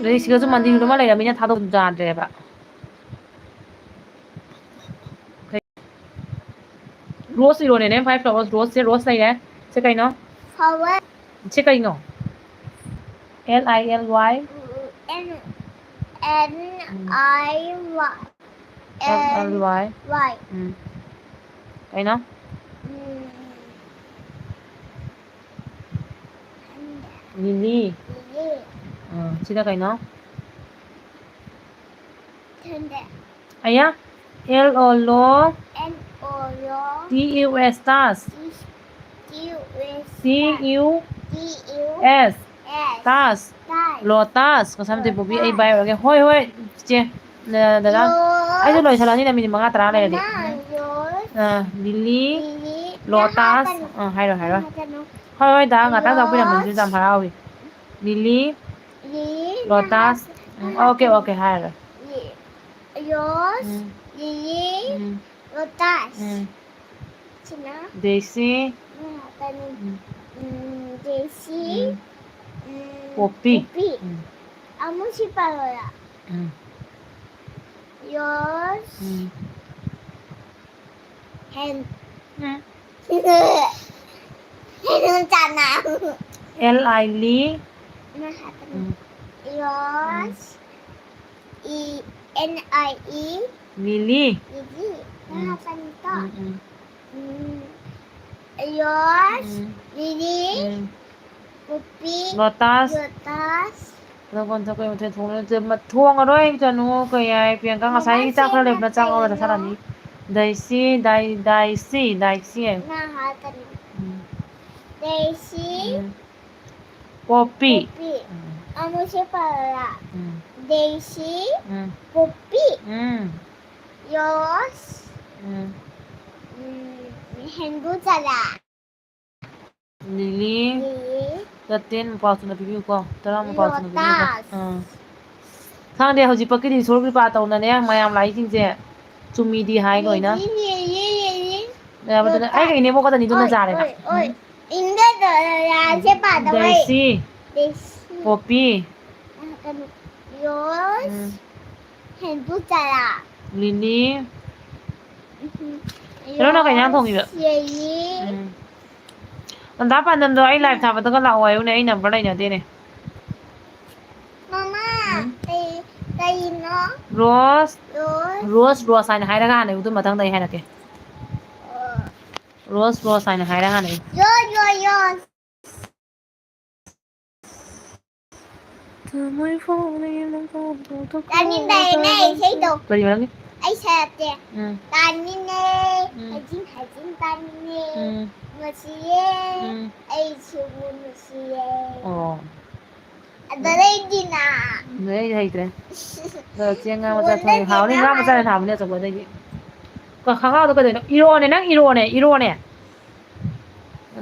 ꯑꯗꯩ ꯁꯤꯗꯁꯨ ꯃꯟꯗꯤꯔ ꯑꯃ ꯂꯩꯔꯕꯅꯤꯅ ꯊꯥꯗꯣꯛ ꯌꯥꯗ꯭ꯔꯦꯕ꯫ ꯔꯣꯁ ꯏꯔꯣꯅꯦ, name five flowers꯫ ꯔꯣꯁꯁꯦ, ꯔꯣꯁ ꯂꯩꯔꯦ꯫ ꯁꯤ ꯀꯩꯅꯣ? Flower꯫ ꯁꯤ ꯀꯩꯅꯣ? L I L Y꯫ N, N I Y꯫ L L Y꯫ Y꯫ ꯎꯝ꯫ ꯀꯩꯅꯣ? ꯎꯝ꯫ ꯂꯤꯂꯤ꯫ ꯂꯤꯂꯤ꯫ ꯑꯥ, ꯁꯤꯅ ꯀꯩꯅꯣ? ꯈꯪꯗꯦ꯫ ꯑꯌꯥ, L O ꯂꯣ꯫ N O ꯂꯣ꯫ T U S, ꯇꯥꯁ꯫ T, T U S, T U, T U, S, S, ꯇꯥꯁ꯫ ꯇꯥꯁ꯫ ꯂꯣꯇꯥꯁ꯫ ꯀꯁꯝꯇ ꯄꯨꯕꯤ, ꯑꯩ ꯕꯥꯏ ꯑꯣꯏꯔꯒꯦ꯫ ꯍꯣꯏ, ꯍꯣꯏ, ꯆꯦ꯫ ꯅ-, ꯗꯗꯥ꯫ ꯔꯣꯁ꯫ ꯑꯩꯁꯨ ꯂꯣꯏꯁꯜꯂꯅꯤ, ꯅ ꯃꯤꯅꯤꯠ ꯃꯉꯥ ꯇꯔꯥ ꯂꯩꯔꯗꯤ꯫ ꯃꯃꯥ, ꯔꯣꯁ꯫ ꯑꯥ, ꯂꯤꯂꯤ, ꯂꯤꯂꯤ꯫ ꯂꯣꯇꯥꯁ꯫ ꯅꯪ ꯍꯥꯏꯔꯛꯀꯅꯨ꯫ ꯑꯥ, ꯍꯥꯏꯔꯣ, ꯍꯥꯏꯔꯣ꯫ ꯅꯪ ꯍꯥꯏꯔꯛꯀꯅꯨ꯫ ꯍꯣꯏ, ꯍꯣꯏ, ꯗꯥ, ꯉꯥꯛꯇꯪ ꯇꯥꯛꯄꯤꯔꯝꯕꯁꯨ ꯔꯣꯁ꯫ ꯌꯥꯝ ꯍꯔꯥꯎꯏ꯫ ꯂꯤꯂꯤ, ꯂꯤꯂꯤ, ꯂꯣꯇꯥꯁ꯫ ꯅꯪ ꯎꯝ, ꯑꯣꯀꯦ, ꯍꯥꯏꯔꯛꯀꯅꯨ꯫ ꯑꯣꯀꯦ, ꯍꯥꯏꯔꯔꯣꯏ꯫ ꯂꯤ-, ꯔꯣꯁ, ꯎꯝ꯫ ꯂꯤꯂꯤ, ꯎꯝ꯫ ꯂꯣꯇꯥꯁ꯫ ꯎꯝ꯫ ꯁꯤꯅ ꯗꯦꯁꯤ꯫ ꯎꯝ, ꯀꯩꯅꯣ, ꯎꯝ꯫ ꯎꯝ, ꯗꯦꯁꯤ꯫ ꯎꯝ꯫ ꯎꯝ, ꯄꯣꯄꯤ꯫ ꯄꯣꯄꯤ꯫ ꯎꯝ꯫ ꯑꯃꯨꯛ ꯁꯤ ꯄꯥꯔꯣꯔꯥ? ꯎꯝ꯫ ꯔꯣꯁ꯫ ꯎꯝ꯫ ꯍꯦꯟ-, ꯎꯝ꯫ ꯍꯦꯟ ꯆꯥꯅ꯫ L I ꯂꯤ꯫ ꯅ ꯍꯥꯏꯕꯅꯤ꯫ ꯎꯝ꯫ ꯔꯣꯁ꯫ ꯎꯝ꯫ E, N I E꯫ Lily. Lily. Nang Mm. hapanitok. Mm, mm. Mm. Rose. Mm. Lily. Mm. Poppy. Lotus. Lotus. ꯑꯗꯣ ꯀꯣꯟ ꯆꯥꯛ ꯀꯩ ꯃꯊꯦꯜ ꯊꯣꯡꯉꯤꯅꯣ? ꯊꯣꯡꯉꯔꯣꯏ ꯆꯅꯨ, ꯀꯩ ꯍꯥꯏ, ꯄ꯭ꯔꯤꯌꯥꯡꯀꯥ ꯉꯁꯥꯏꯒꯤ ꯆꯥꯛ ꯈꯔ ꯂꯩꯕꯅ ꯆꯥꯛ ꯉꯧꯔ ꯆꯥꯁꯜꯂꯅꯤ꯫ ꯗꯥꯏꯁꯤ, ꯗꯥꯏ-, ꯗꯥꯏꯁꯤ, ꯗꯥꯏꯁꯤ ꯍꯥꯏ꯫ ꯅꯪ ꯍꯥꯏꯔꯛꯀꯅꯤ꯫ ꯎꯝ. ꯗꯦꯁꯤ, ꯎꯝ. ꯄꯣꯄꯤ. ꯄꯣꯄꯤ꯫ ꯎꯝ. ꯑꯃꯨꯛꯁꯦ ꯄꯥꯔꯣꯔꯥ? ꯎꯝ. ꯗꯦꯁꯤ, ꯎꯝ. ꯄꯣꯄꯤ꯫ ꯎꯝ. ꯔꯣꯁ꯫ ꯎꯝ. ꯎꯝ, ꯍꯦꯟꯗꯨ ꯆꯔꯥ꯫ ꯂꯤꯂꯤ. ꯂꯤꯂꯤ꯫ ꯇꯦꯟ ꯃꯄꯥ ꯊꯨꯅ ꯄꯤꯕꯤꯌꯨꯀꯣ꯫ ꯇꯔꯥ ꯃꯄꯥ ꯊꯨꯅ ꯄꯤꯕꯤꯌꯨꯀꯣ꯫ ꯂꯣꯇꯥꯁ꯫ ꯑꯥ. ꯈꯪꯗꯦ, ꯍꯧꯖꯤꯛ ꯄꯛꯀꯤꯗꯤ ꯏꯁꯣꯔꯒꯤ ꯀ꯭ꯔꯤꯄꯥ ꯇꯧꯅꯅꯦ ꯃꯌꯥꯝ ꯂꯥꯛꯏꯁꯤꯡꯁꯦ꯫ ꯆꯨꯝꯃꯤꯗꯤ ꯍꯥꯏ ꯂꯣꯏꯅ꯫ ꯂꯤꯂꯤ, ꯂꯤꯂꯤ, ꯂꯤꯂꯤ꯫ ꯌꯥꯕꯗꯨꯅ ꯑꯩꯒ ꯏꯅꯦꯕꯣꯛ ꯈꯛꯇꯅꯤꯗꯨꯅ ꯑꯣꯏ, ꯆꯥꯔꯦꯕ꯫ ꯑꯣꯏ, ꯑꯣꯏ꯫ ꯏꯟꯗꯦꯗ ꯔꯥꯁꯦ ꯄꯥꯗꯕ ꯑꯩ꯫ ꯗꯥꯏꯁꯤ, ꯗꯦꯁꯤ꯫ ꯄꯣꯄꯤ, ꯀꯩꯅꯣ, ꯔꯣꯁ, ꯎꯝ. ꯍꯦꯟꯗꯨ ꯆꯔꯥ꯫ ꯂꯤꯂꯤ. ꯎꯝ. ꯀꯩꯅꯣ, ꯅꯪ ꯀꯩ ꯏꯟꯖꯥꯡ ꯊꯣꯡꯉꯤꯕ? ꯔꯣꯁ, ꯂꯤꯂꯤ꯫ ꯎꯝ. ꯅꯟꯗꯥ ꯄꯥꯟꯗꯝꯗꯣ ꯑꯩ ꯂꯥꯏꯚ ꯊꯥꯕꯗꯒ ꯂꯥꯛꯑꯣ ꯍꯥꯏꯌꯨꯅꯦ, ꯑꯩ ꯅꯝꯕꯔ ꯂꯩꯅꯗꯦꯅꯦ꯫ ꯃꯃꯥ, ꯎꯝ. ꯀꯩ-, ꯀꯩꯅꯣ? ꯔꯣꯁ, ꯔꯣꯁ꯫ ꯔꯣꯁ, ꯔꯣꯁ ꯍꯥꯏꯅ ꯍꯥꯏꯔꯒ ꯍꯥꯟꯅ ꯑꯗꯨ ꯃꯊꯪꯗ ꯑꯩ ꯍꯥꯏꯔꯛꯀꯦ꯫ ꯑꯣ. ꯔꯣꯁ, ꯔꯣꯁ ꯍꯥꯏꯅ ꯍꯥꯏꯔꯒ ꯍꯥꯟꯅ ꯑꯩ꯫ ꯌꯣ, ꯌꯣ, ꯌꯣ꯫ ꯇꯥꯅꯤꯡꯗꯦꯅꯦ ꯏꯁꯩꯗꯣ꯫ ꯀꯔꯤ ꯃꯔꯝꯒꯤ? ꯑꯩ ꯁꯛꯀꯦ꯫ ꯎꯝ. ꯇꯥꯅꯤꯡꯉꯦ, ꯎꯝ. ꯍꯖꯤꯟ ꯍꯖꯤꯟ ꯇꯥꯅꯤꯡꯉꯦ꯫ ꯎꯝ. ꯅꯨꯡꯁꯤꯌꯦ, ꯎꯝ. ꯑꯩꯁꯨ ꯅꯨꯡꯁꯤꯌꯦ꯫ ꯑꯣ. ꯑꯗꯨꯗꯩꯗꯤꯅ꯫ ꯑꯗꯨꯗꯩꯗꯤ ꯍꯩꯇ꯭ꯔꯦ꯫ ꯑꯗꯣ ꯆꯦꯡ ꯉꯥ ꯃꯆꯥ ꯊꯣꯡꯉꯦ꯫ ꯍꯥꯎꯅꯤ, ꯉꯥ ꯃꯆꯥꯅ ꯍꯥꯎꯕꯅꯦ ꯑꯆꯧꯕꯗꯒꯤ꯫ ꯀ-, ꯈꯪꯒꯥꯎꯗꯣ ꯀꯩꯗꯧꯅꯣ? ꯏꯔꯣꯅꯦ, ꯅꯪ ꯏꯔꯣꯅꯦ, ꯏꯔꯣꯅꯦ꯫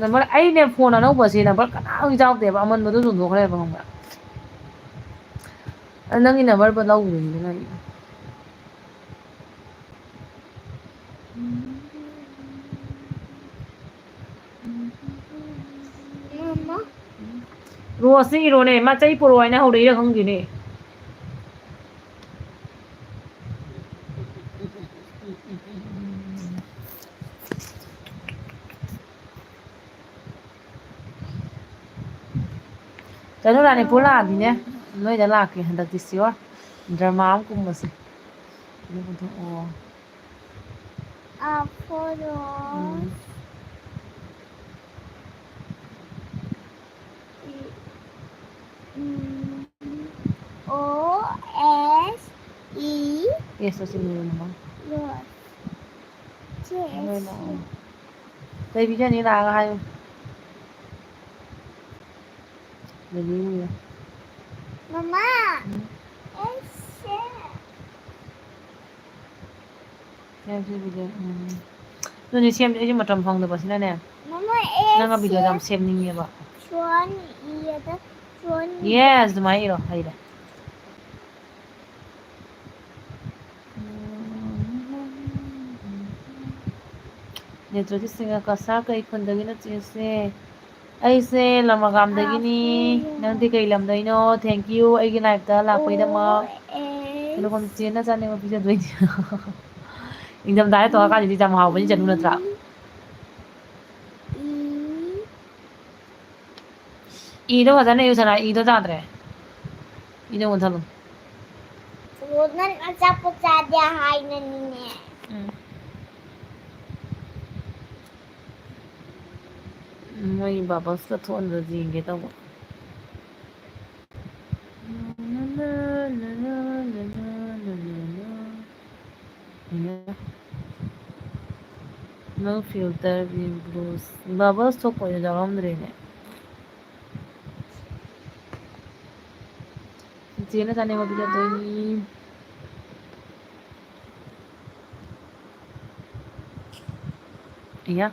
ꯅꯝꯕꯔ, ꯑꯩꯅꯦ ꯐꯣꯟ ꯑꯅꯧꯕꯁꯦ ꯅꯝꯕꯔ ꯀꯅꯥꯝ ꯌꯥꯎꯗꯦꯕ, ꯑꯃꯟꯕꯗꯣ ꯆꯣꯡꯊꯣꯛꯈ꯭ꯔꯦꯕ, ꯈꯪꯕ꯭ꯔꯥ? ꯑꯗ ꯅꯪꯒꯤ ꯅꯝꯕꯔ ꯂꯧꯈꯤꯕꯅꯤꯅ ꯑꯩ꯫ ꯃꯃꯥ꯫ ꯔꯣꯁꯁꯤ ꯏꯔꯣꯅꯦ, ꯃꯥ ꯆꯩ ꯄꯨꯔꯛꯑꯣ ꯍꯥꯏꯅ ꯍꯧꯔꯛꯏꯔꯥ ꯈꯪꯗꯦꯅꯦ꯫ ꯀꯩꯅꯣ, ꯔꯥꯅꯤꯄꯨꯔ ꯂꯥꯛꯑꯗꯤꯅꯦ, ꯅꯣꯏꯗ ꯂꯥꯛꯀꯦ ꯍꯟꯗꯛꯇꯤ sure꯫ ꯗ꯭ꯔꯃꯥ ꯑꯃ ꯀꯨꯝꯕꯁꯦ꯫ ꯀꯩꯅꯣ ꯄꯨꯊꯣꯛꯑꯣ꯫ A photo. Um. Mm, O S E. ꯑꯦꯁ ꯑꯁꯤ ꯂꯣꯏꯔꯦ ꯃꯃꯥ꯫ Yes. Yes. ꯂꯣꯏꯔꯦ, ꯑꯣ꯫ ꯀꯩ ꯄꯤꯖꯅꯤ ꯂꯥꯛꯑꯒ ꯍꯥꯏꯌꯨ꯫ ꯂꯩꯕꯤꯔꯤꯌꯦ꯫ ꯃꯃꯥ, ꯎꯝ꯫ ꯑꯩꯁꯦ꯫ ꯁꯦꯝꯁꯤ video, ꯎꯝ꯫ ꯑꯗꯨꯅꯦ ꯁꯦꯝꯁꯦ, ꯑꯩꯁꯨ ꯃꯇꯝ ꯐꯪꯗꯕꯁꯤꯅꯅꯦ꯫ ꯃꯃꯥ, ꯅꯪꯒ video ꯌꯥꯝ ꯑꯩꯁꯦ ꯁꯦꯝꯅꯤꯡꯉꯦꯕ꯫ ꯐꯣꯟ ꯌꯦꯡꯉꯒ, ꯐꯣꯟ Yes, ꯑꯗꯨꯃꯥꯏꯅ ꯏꯔꯣ, ꯍꯩꯔꯦ꯫ Network ꯁꯤꯡꯒ ꯀꯁꯥꯔ ꯀꯩ ꯈꯨꯟꯗꯒꯤꯅꯣ ꯆꯦꯁꯦ? ꯑꯩꯁꯦ ꯂꯃꯒꯥꯝꯗꯒꯤꯅꯤ꯫ ꯑꯥ, ꯅꯪꯗꯤ ꯀꯩ ꯂꯝꯗꯩꯅꯣ? Thank you ꯑꯩꯒꯤ live ꯇ ꯂꯥꯛꯄꯩꯗꯃꯛ꯫ ꯑꯣ, ꯑꯦꯁ꯫ ꯑꯗꯨꯒ ꯆꯦꯅ ꯆꯥꯅꯤꯡꯕ ꯄꯤꯖꯗꯣꯏꯅꯦ꯫ ꯏꯪꯊꯝꯊꯥꯗ ꯇꯣꯡꯉꯀꯥꯟꯗꯗꯤ ꯌꯥꯝ ꯍꯥꯎꯕꯅꯤ ꯆꯅꯨ ꯅꯠꯇ꯭ꯔꯥ? ꯏ꯫ ꯏꯗꯣ ꯐꯖꯅ ꯏꯌꯨ ꯁꯅꯥ, ꯏꯗꯣ ꯇꯥꯗ꯭ꯔꯦ꯫ ꯏꯗꯣ ꯃꯨꯊꯠꯂꯣ꯫ ꯑꯣ, ꯅꯪ ꯑꯆꯥꯄꯣꯠ ꯆꯥꯗꯦ ꯍꯥꯏꯅꯅꯤꯅꯦ꯫ ꯎꯝ꯫ ꯃꯣꯏ bubbles ꯀ ꯊꯣꯛꯍꯟꯕ꯭ꯔꯥ ꯌꯦꯡꯒꯦ ꯇꯧꯕ꯫ No filter, bubbles ꯊꯣꯛꯄ ꯑꯣꯏꯅ ꯌꯥꯎꯔꯝꯗ꯭ꯔꯦꯅꯦ꯫ ꯆꯦꯅ ꯆꯥꯅꯤꯡꯕ ꯄꯤꯖꯗꯣꯏꯅꯤ꯫ ꯏꯌꯥ꯫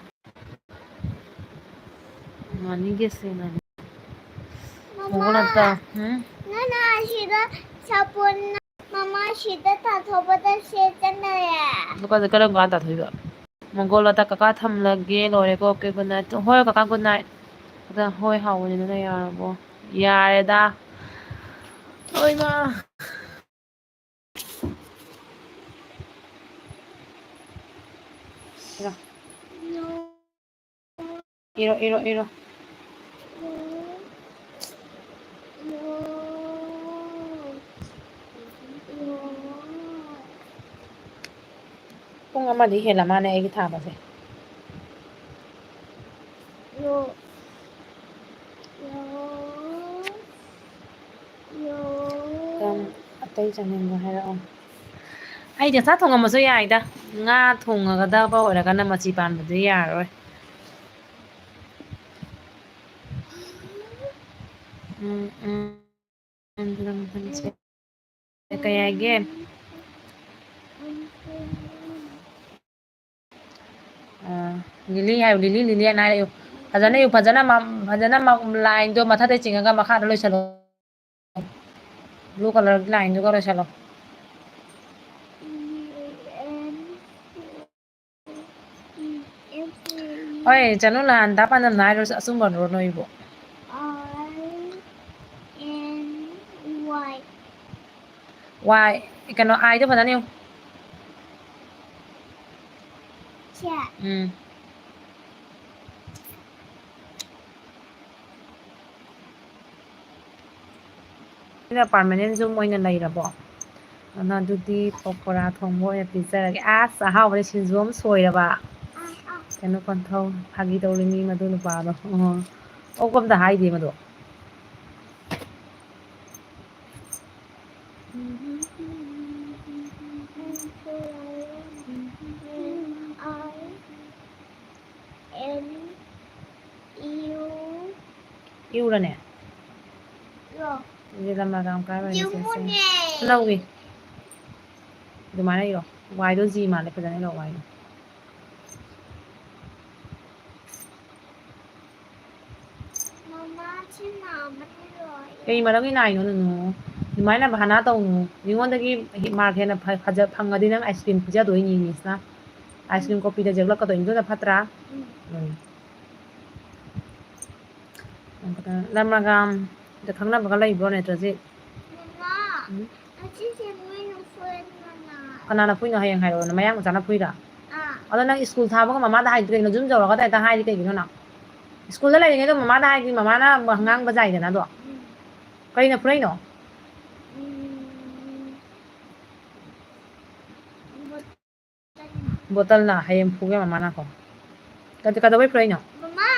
ꯃꯥꯅꯤꯒꯦ ꯁꯦ ꯃꯥꯅꯤ꯫ ꯃꯃꯥ, ꯃꯣꯡꯒꯣꯜ ꯑꯇꯥ, ꯎꯝ? ꯅꯪꯅ ꯑꯁꯤꯗ ꯁꯥꯄꯣꯟꯅ ꯃꯃꯥ ꯁꯤꯗ ꯇꯥꯊꯣꯛꯄꯗ ꯁꯦꯠꯆꯟꯅꯔꯦ꯫ ꯑꯗꯨ ꯀꯥꯟꯗ ꯀꯔꯝ ꯀꯥꯟꯗ ꯇꯥꯊꯣꯛꯏꯕ? ꯃꯣꯡꯒꯣꯜ ꯑꯇꯥ ꯀꯀꯥ ꯊꯝꯂꯒꯦ, ꯂꯣꯏꯔꯦꯀꯣ꯫ Okay, good night꯫ ꯍꯣꯏ ꯀꯀꯥ, good night꯫ ꯑꯗ ꯍꯣꯏ ꯍꯥꯎꯕꯅꯤꯅ ꯌꯥꯔꯕꯣ? ꯌꯥꯔꯦꯗ꯫ ꯍꯣꯏ ꯃꯥ꯫ ꯏꯔꯣ, ꯏꯔꯣ, ꯏꯔꯣ꯫ ꯄꯨꯡ ꯑꯃꯗꯤ ꯍꯦꯜꯂ ꯃꯥꯅꯦ ꯑꯩꯒꯤ ꯊꯥꯕꯁꯦ꯫ ꯑꯇꯩ ꯆꯥꯅꯤꯡꯕ ꯍꯥꯏꯔꯛꯑꯣ꯫ ꯑꯩꯗꯤ ꯑꯆꯥ ꯊꯣꯡꯉꯝꯕꯁꯨ ꯌꯥꯏꯗ꯫ ꯉꯥ ꯊꯣꯡꯉꯒꯗꯕ ꯑꯣꯏꯔꯒꯅ ꯃꯆꯤ ꯄꯥꯟꯕꯗꯨ ꯌꯥꯔꯔꯣꯏ꯫ ꯎꯝ, ꯎꯝ꯫ ꯀꯩ ꯍꯥꯏꯒꯦ? ꯑ, ꯂꯤꯂꯤ ꯍꯥꯏꯌꯨ, ꯂꯤꯂꯤ, ꯂꯤꯂꯤ ꯍꯥꯏꯅ ꯍꯥꯏꯔꯛꯎ꯫ ꯐꯖꯅ ꯏꯌꯨ, ꯐꯖꯅ ꯃ-, ꯐꯖꯅ ꯃ-, ꯂꯥꯏꯟꯗꯣ ꯃꯊꯛꯇꯩ ꯆꯤꯡꯉꯒ ꯃꯈꯥꯗ ꯂꯣꯏꯁꯜꯂꯣ꯫ ꯕ꯭ꯂꯨ ꯀꯂꯔꯒꯤ ꯂꯥꯏꯟꯗꯨꯒ ꯂꯣꯏꯁꯜꯂꯣ꯫ ꯍꯣꯏ, ꯆꯅꯨ, ꯅꯍꯥꯟ ꯗꯥ ꯄꯥꯟꯖꯝꯅ ꯍꯥꯏꯗꯣ ꯑꯆꯨꯝꯕꯔꯣ ꯅꯣꯏꯕꯨ? ꯋꯥꯏ, ꯀꯩꯅꯣ, ꯑꯥꯏꯗꯣ ꯐꯖꯅ ꯌꯦꯡꯉꯨ꯫ ꯎꯝ꯫ ꯁꯤꯅ permanent ꯌꯨꯝ ꯑꯣꯏꯅ ꯂꯩꯔꯕꯣ? ꯑꯗꯨꯅ ꯑꯗꯨꯗꯤ ꯄꯀꯣꯔꯥ ꯊꯣꯡꯕ ꯑꯣꯏꯅ ꯄꯤꯖꯔꯒꯦ꯫ ꯑꯁ, ꯑꯍꯥꯎꯕꯅꯦ, ꯁꯤꯡꯖꯨ ꯑꯃ ꯁꯣꯏꯔꯕ꯫ ꯀꯩꯅꯣ, ꯀꯣꯟꯊꯧ, ꯐꯥꯒꯤ ꯇꯧꯔꯤꯅꯤ ꯃꯗꯨ ꯅꯨꯄꯥꯗꯣ꯫ ꯑꯣ, ꯑꯣꯛꯄ ꯑꯝꯇ ꯍꯥꯏꯗꯦ ꯃꯗꯣ꯫ ꯏꯎꯔꯅꯦ? ꯑꯗꯨꯗꯤ ꯂꯝ ꯃꯥꯒꯥꯝ ꯀꯥꯏ ꯋꯥꯏꯅꯣ ꯁꯦ? ꯂꯧꯏ꯫ ꯑꯗꯨꯃꯥꯏꯅ ꯏꯔꯣ꯫ ꯋꯥꯏꯗꯣ ꯖꯤ ꯃꯥꯜꯂꯦ, ꯐꯖꯅ ꯏꯔꯣ ꯋꯥꯏꯗꯣ꯫ ꯃꯃꯥ, ꯁꯤ ꯅꯥꯕꯅ ꯂꯣꯏꯔꯦ꯫ ꯀꯩ ꯃꯔꯝꯒꯤ ꯅꯥꯏꯅꯣ, ꯅꯨꯅꯨ? ꯑꯗꯨꯃꯥꯏꯅ ꯚꯥꯅꯥ ꯇꯧꯅꯨ꯫ ꯃꯤꯉꯣꯟꯗꯒꯤ ꯃꯥꯔꯛ ꯍꯦꯟꯅ ꯐ-, ꯐꯖ-, ꯐꯪꯉꯗꯤ ꯅꯪ ꯑꯥꯏꯁ ꯀ꯭ꯔꯤꯝ ꯄꯤꯖꯗꯣꯏꯅꯤ, ꯃꯤꯁꯅ꯫ ꯑꯥꯏꯁ ꯀ꯭ꯔꯤꯝ ꯀꯣꯄꯤꯗ ꯌꯦꯛꯂꯛꯀꯗꯣꯏꯅꯤ, ꯑꯗꯨꯅ ꯐꯠꯇ꯭ꯔꯥ? ꯎꯝ꯫ ꯎꯝ꯫ ꯂꯝ ꯃꯥꯒꯥꯝꯗ ꯈꯪꯅꯕꯒ ꯂꯩꯕ꯭ꯔꯣ, ꯅꯦꯇ꯭ꯔꯖꯤꯠ? ꯃꯃꯥ, ꯎꯝ? ꯉꯁꯤꯁꯦ ꯃꯣꯏꯅ ꯐꯨꯔꯤꯠ ꯃꯅꯥ꯫ ꯀꯅꯥꯅ ꯐꯨꯏꯅꯣ? ꯍꯌꯦꯡ ꯍꯥꯏꯔꯛꯑꯣ, ꯅꯃꯌꯥꯡ ꯃꯆꯥꯅ ꯐꯨꯏꯔꯥ? ꯑꯥ꯫ ꯑꯗꯣ ꯅꯪ ꯁ꯭ꯀꯨꯜ ꯊꯥꯕꯒ ꯃꯃꯥꯗ ꯍꯥꯏꯗ꯭ꯔꯤ ꯀꯩꯒꯤꯅꯣ? ꯌꯨꯝ ꯌꯧꯔꯒꯗ ꯍꯦꯛꯇ ꯍꯥꯏꯔꯤ ꯀꯩꯒꯤꯅꯣ ꯅꯪ? ꯁ꯭ꯀꯨꯜꯗ ꯂꯩꯔꯤꯉꯩꯗ ꯃꯃꯥꯗ ꯍꯥꯏꯗ꯭ꯔꯤ, ꯃꯃꯥꯅ ꯉꯥꯡꯕ ꯌꯥꯏꯗꯅ ꯑꯗꯣ꯫ ꯎꯝ꯫ ꯀꯩꯅ ꯐꯨꯔꯛꯏꯅꯣ? ꯎꯝ꯫ ꯕꯣꯇꯜꯅ ꯍꯌꯦꯡ ꯐꯨꯒꯦ ꯃꯃꯥꯅꯀꯣ꯫ ꯀꯗ-, ꯀꯩꯗꯧꯕꯩ ꯐꯨꯔꯛꯏꯅꯣ? ꯃꯃꯥ,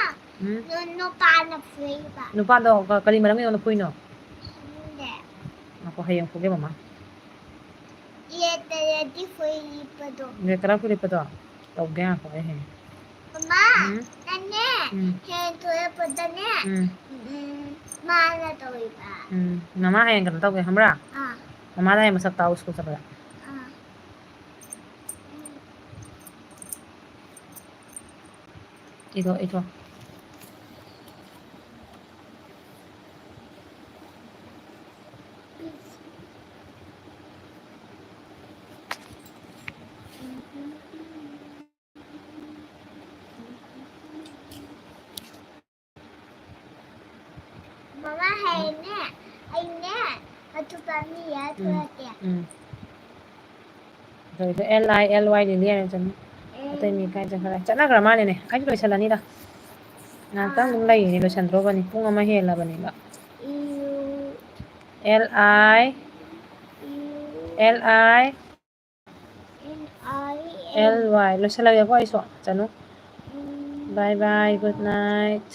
ꯎꯝ? ꯅꯨ-, ꯅꯨꯄꯥꯅ ꯐꯨꯔꯛꯏꯕ꯫ ꯅꯨꯄꯥꯗꯣ ꯀ-, ꯀꯔꯤ ꯃꯔꯝꯒꯤꯅꯣ ꯐꯨꯏꯅꯣ? ꯈꯪꯗꯦ꯫ ꯉꯥꯏꯈꯣ, ꯍꯌꯦꯡ ꯐꯨꯒꯦ ꯃꯃꯥ꯫ ꯌꯦꯠꯇꯔꯗꯤ ꯐꯨꯔꯛꯄꯗꯣ꯫ ꯌꯦꯠꯇꯔ ꯐꯨꯔꯛꯄꯗꯣ? ꯇꯧꯒꯦ, ꯉꯥꯏꯈꯣ, ꯑꯩ ꯍꯌꯦꯡ꯫ ꯃꯃꯥ, ꯎꯝ? ꯅꯪꯅꯦ, ꯎꯝ꯫ ꯍꯌꯦꯡ ꯊꯣꯛꯂꯛꯄꯗꯅꯦ, ꯎꯝ꯫ ꯎꯝ, ꯃꯥꯅ ꯇꯧꯔꯤꯕ꯫ ꯎꯝ, ꯃꯃꯥ ꯍꯌꯦꯡ ꯀꯩꯅꯣ ꯇꯧꯒꯦ ꯈꯪꯕ꯭ꯔꯥ? ꯑꯥ꯫ ꯃꯃꯥꯗ ꯍꯌꯦꯡ ꯃꯁꯛ ꯇꯥꯛꯑꯣ ꯁ꯭ꯀꯨꯜ ꯆꯠꯄꯗ꯫ ꯑꯥ꯫ ꯏꯊꯣ, ꯏꯊꯣ꯫ ꯃꯃꯥ, ꯍꯌꯦꯡꯅꯦ, ꯑꯩꯅꯦ, ꯑꯇꯣꯞꯄ ꯃꯤ ꯎꯝ, ꯌꯥꯊꯣꯔꯛꯀꯦ꯫ ꯎꯝ꯫ ꯑꯗꯨꯗ L I L Y ꯂꯤꯂꯤ ꯍꯥꯏꯅ ꯆꯪꯉꯤ꯫ ꯑꯇꯩ ꯃꯤ ꯀꯥꯏ ꯆꯠꯈ꯭ꯔꯦ? ꯆꯠꯅꯈ꯭ꯔ ꯃꯥꯜꯂꯦꯅꯦ꯫ ꯑꯩꯁꯨ ꯂꯣꯏꯁꯜꯂꯅꯤꯗ꯫ ꯉꯥꯏꯍꯥꯛꯇꯪ ꯑꯗꯨꯝ ꯂꯩꯔꯤꯅꯦ, ꯂꯣꯏꯁꯟꯗ꯭ꯔꯣꯕꯅꯤ꯫ ꯄꯨꯡ ꯑꯃ ꯍꯦꯜꯂꯕꯅꯦꯕ꯫ ꯏꯌꯨ꯫ L I꯫ U. L I꯫ L I꯫ L Y꯫ ꯂꯣꯏꯁꯜꯂꯒꯦꯀꯣ ꯑꯩꯁꯨ꯫ ꯆꯅꯨ꯫ ꯎꯝ꯫ Bye bye, good night꯫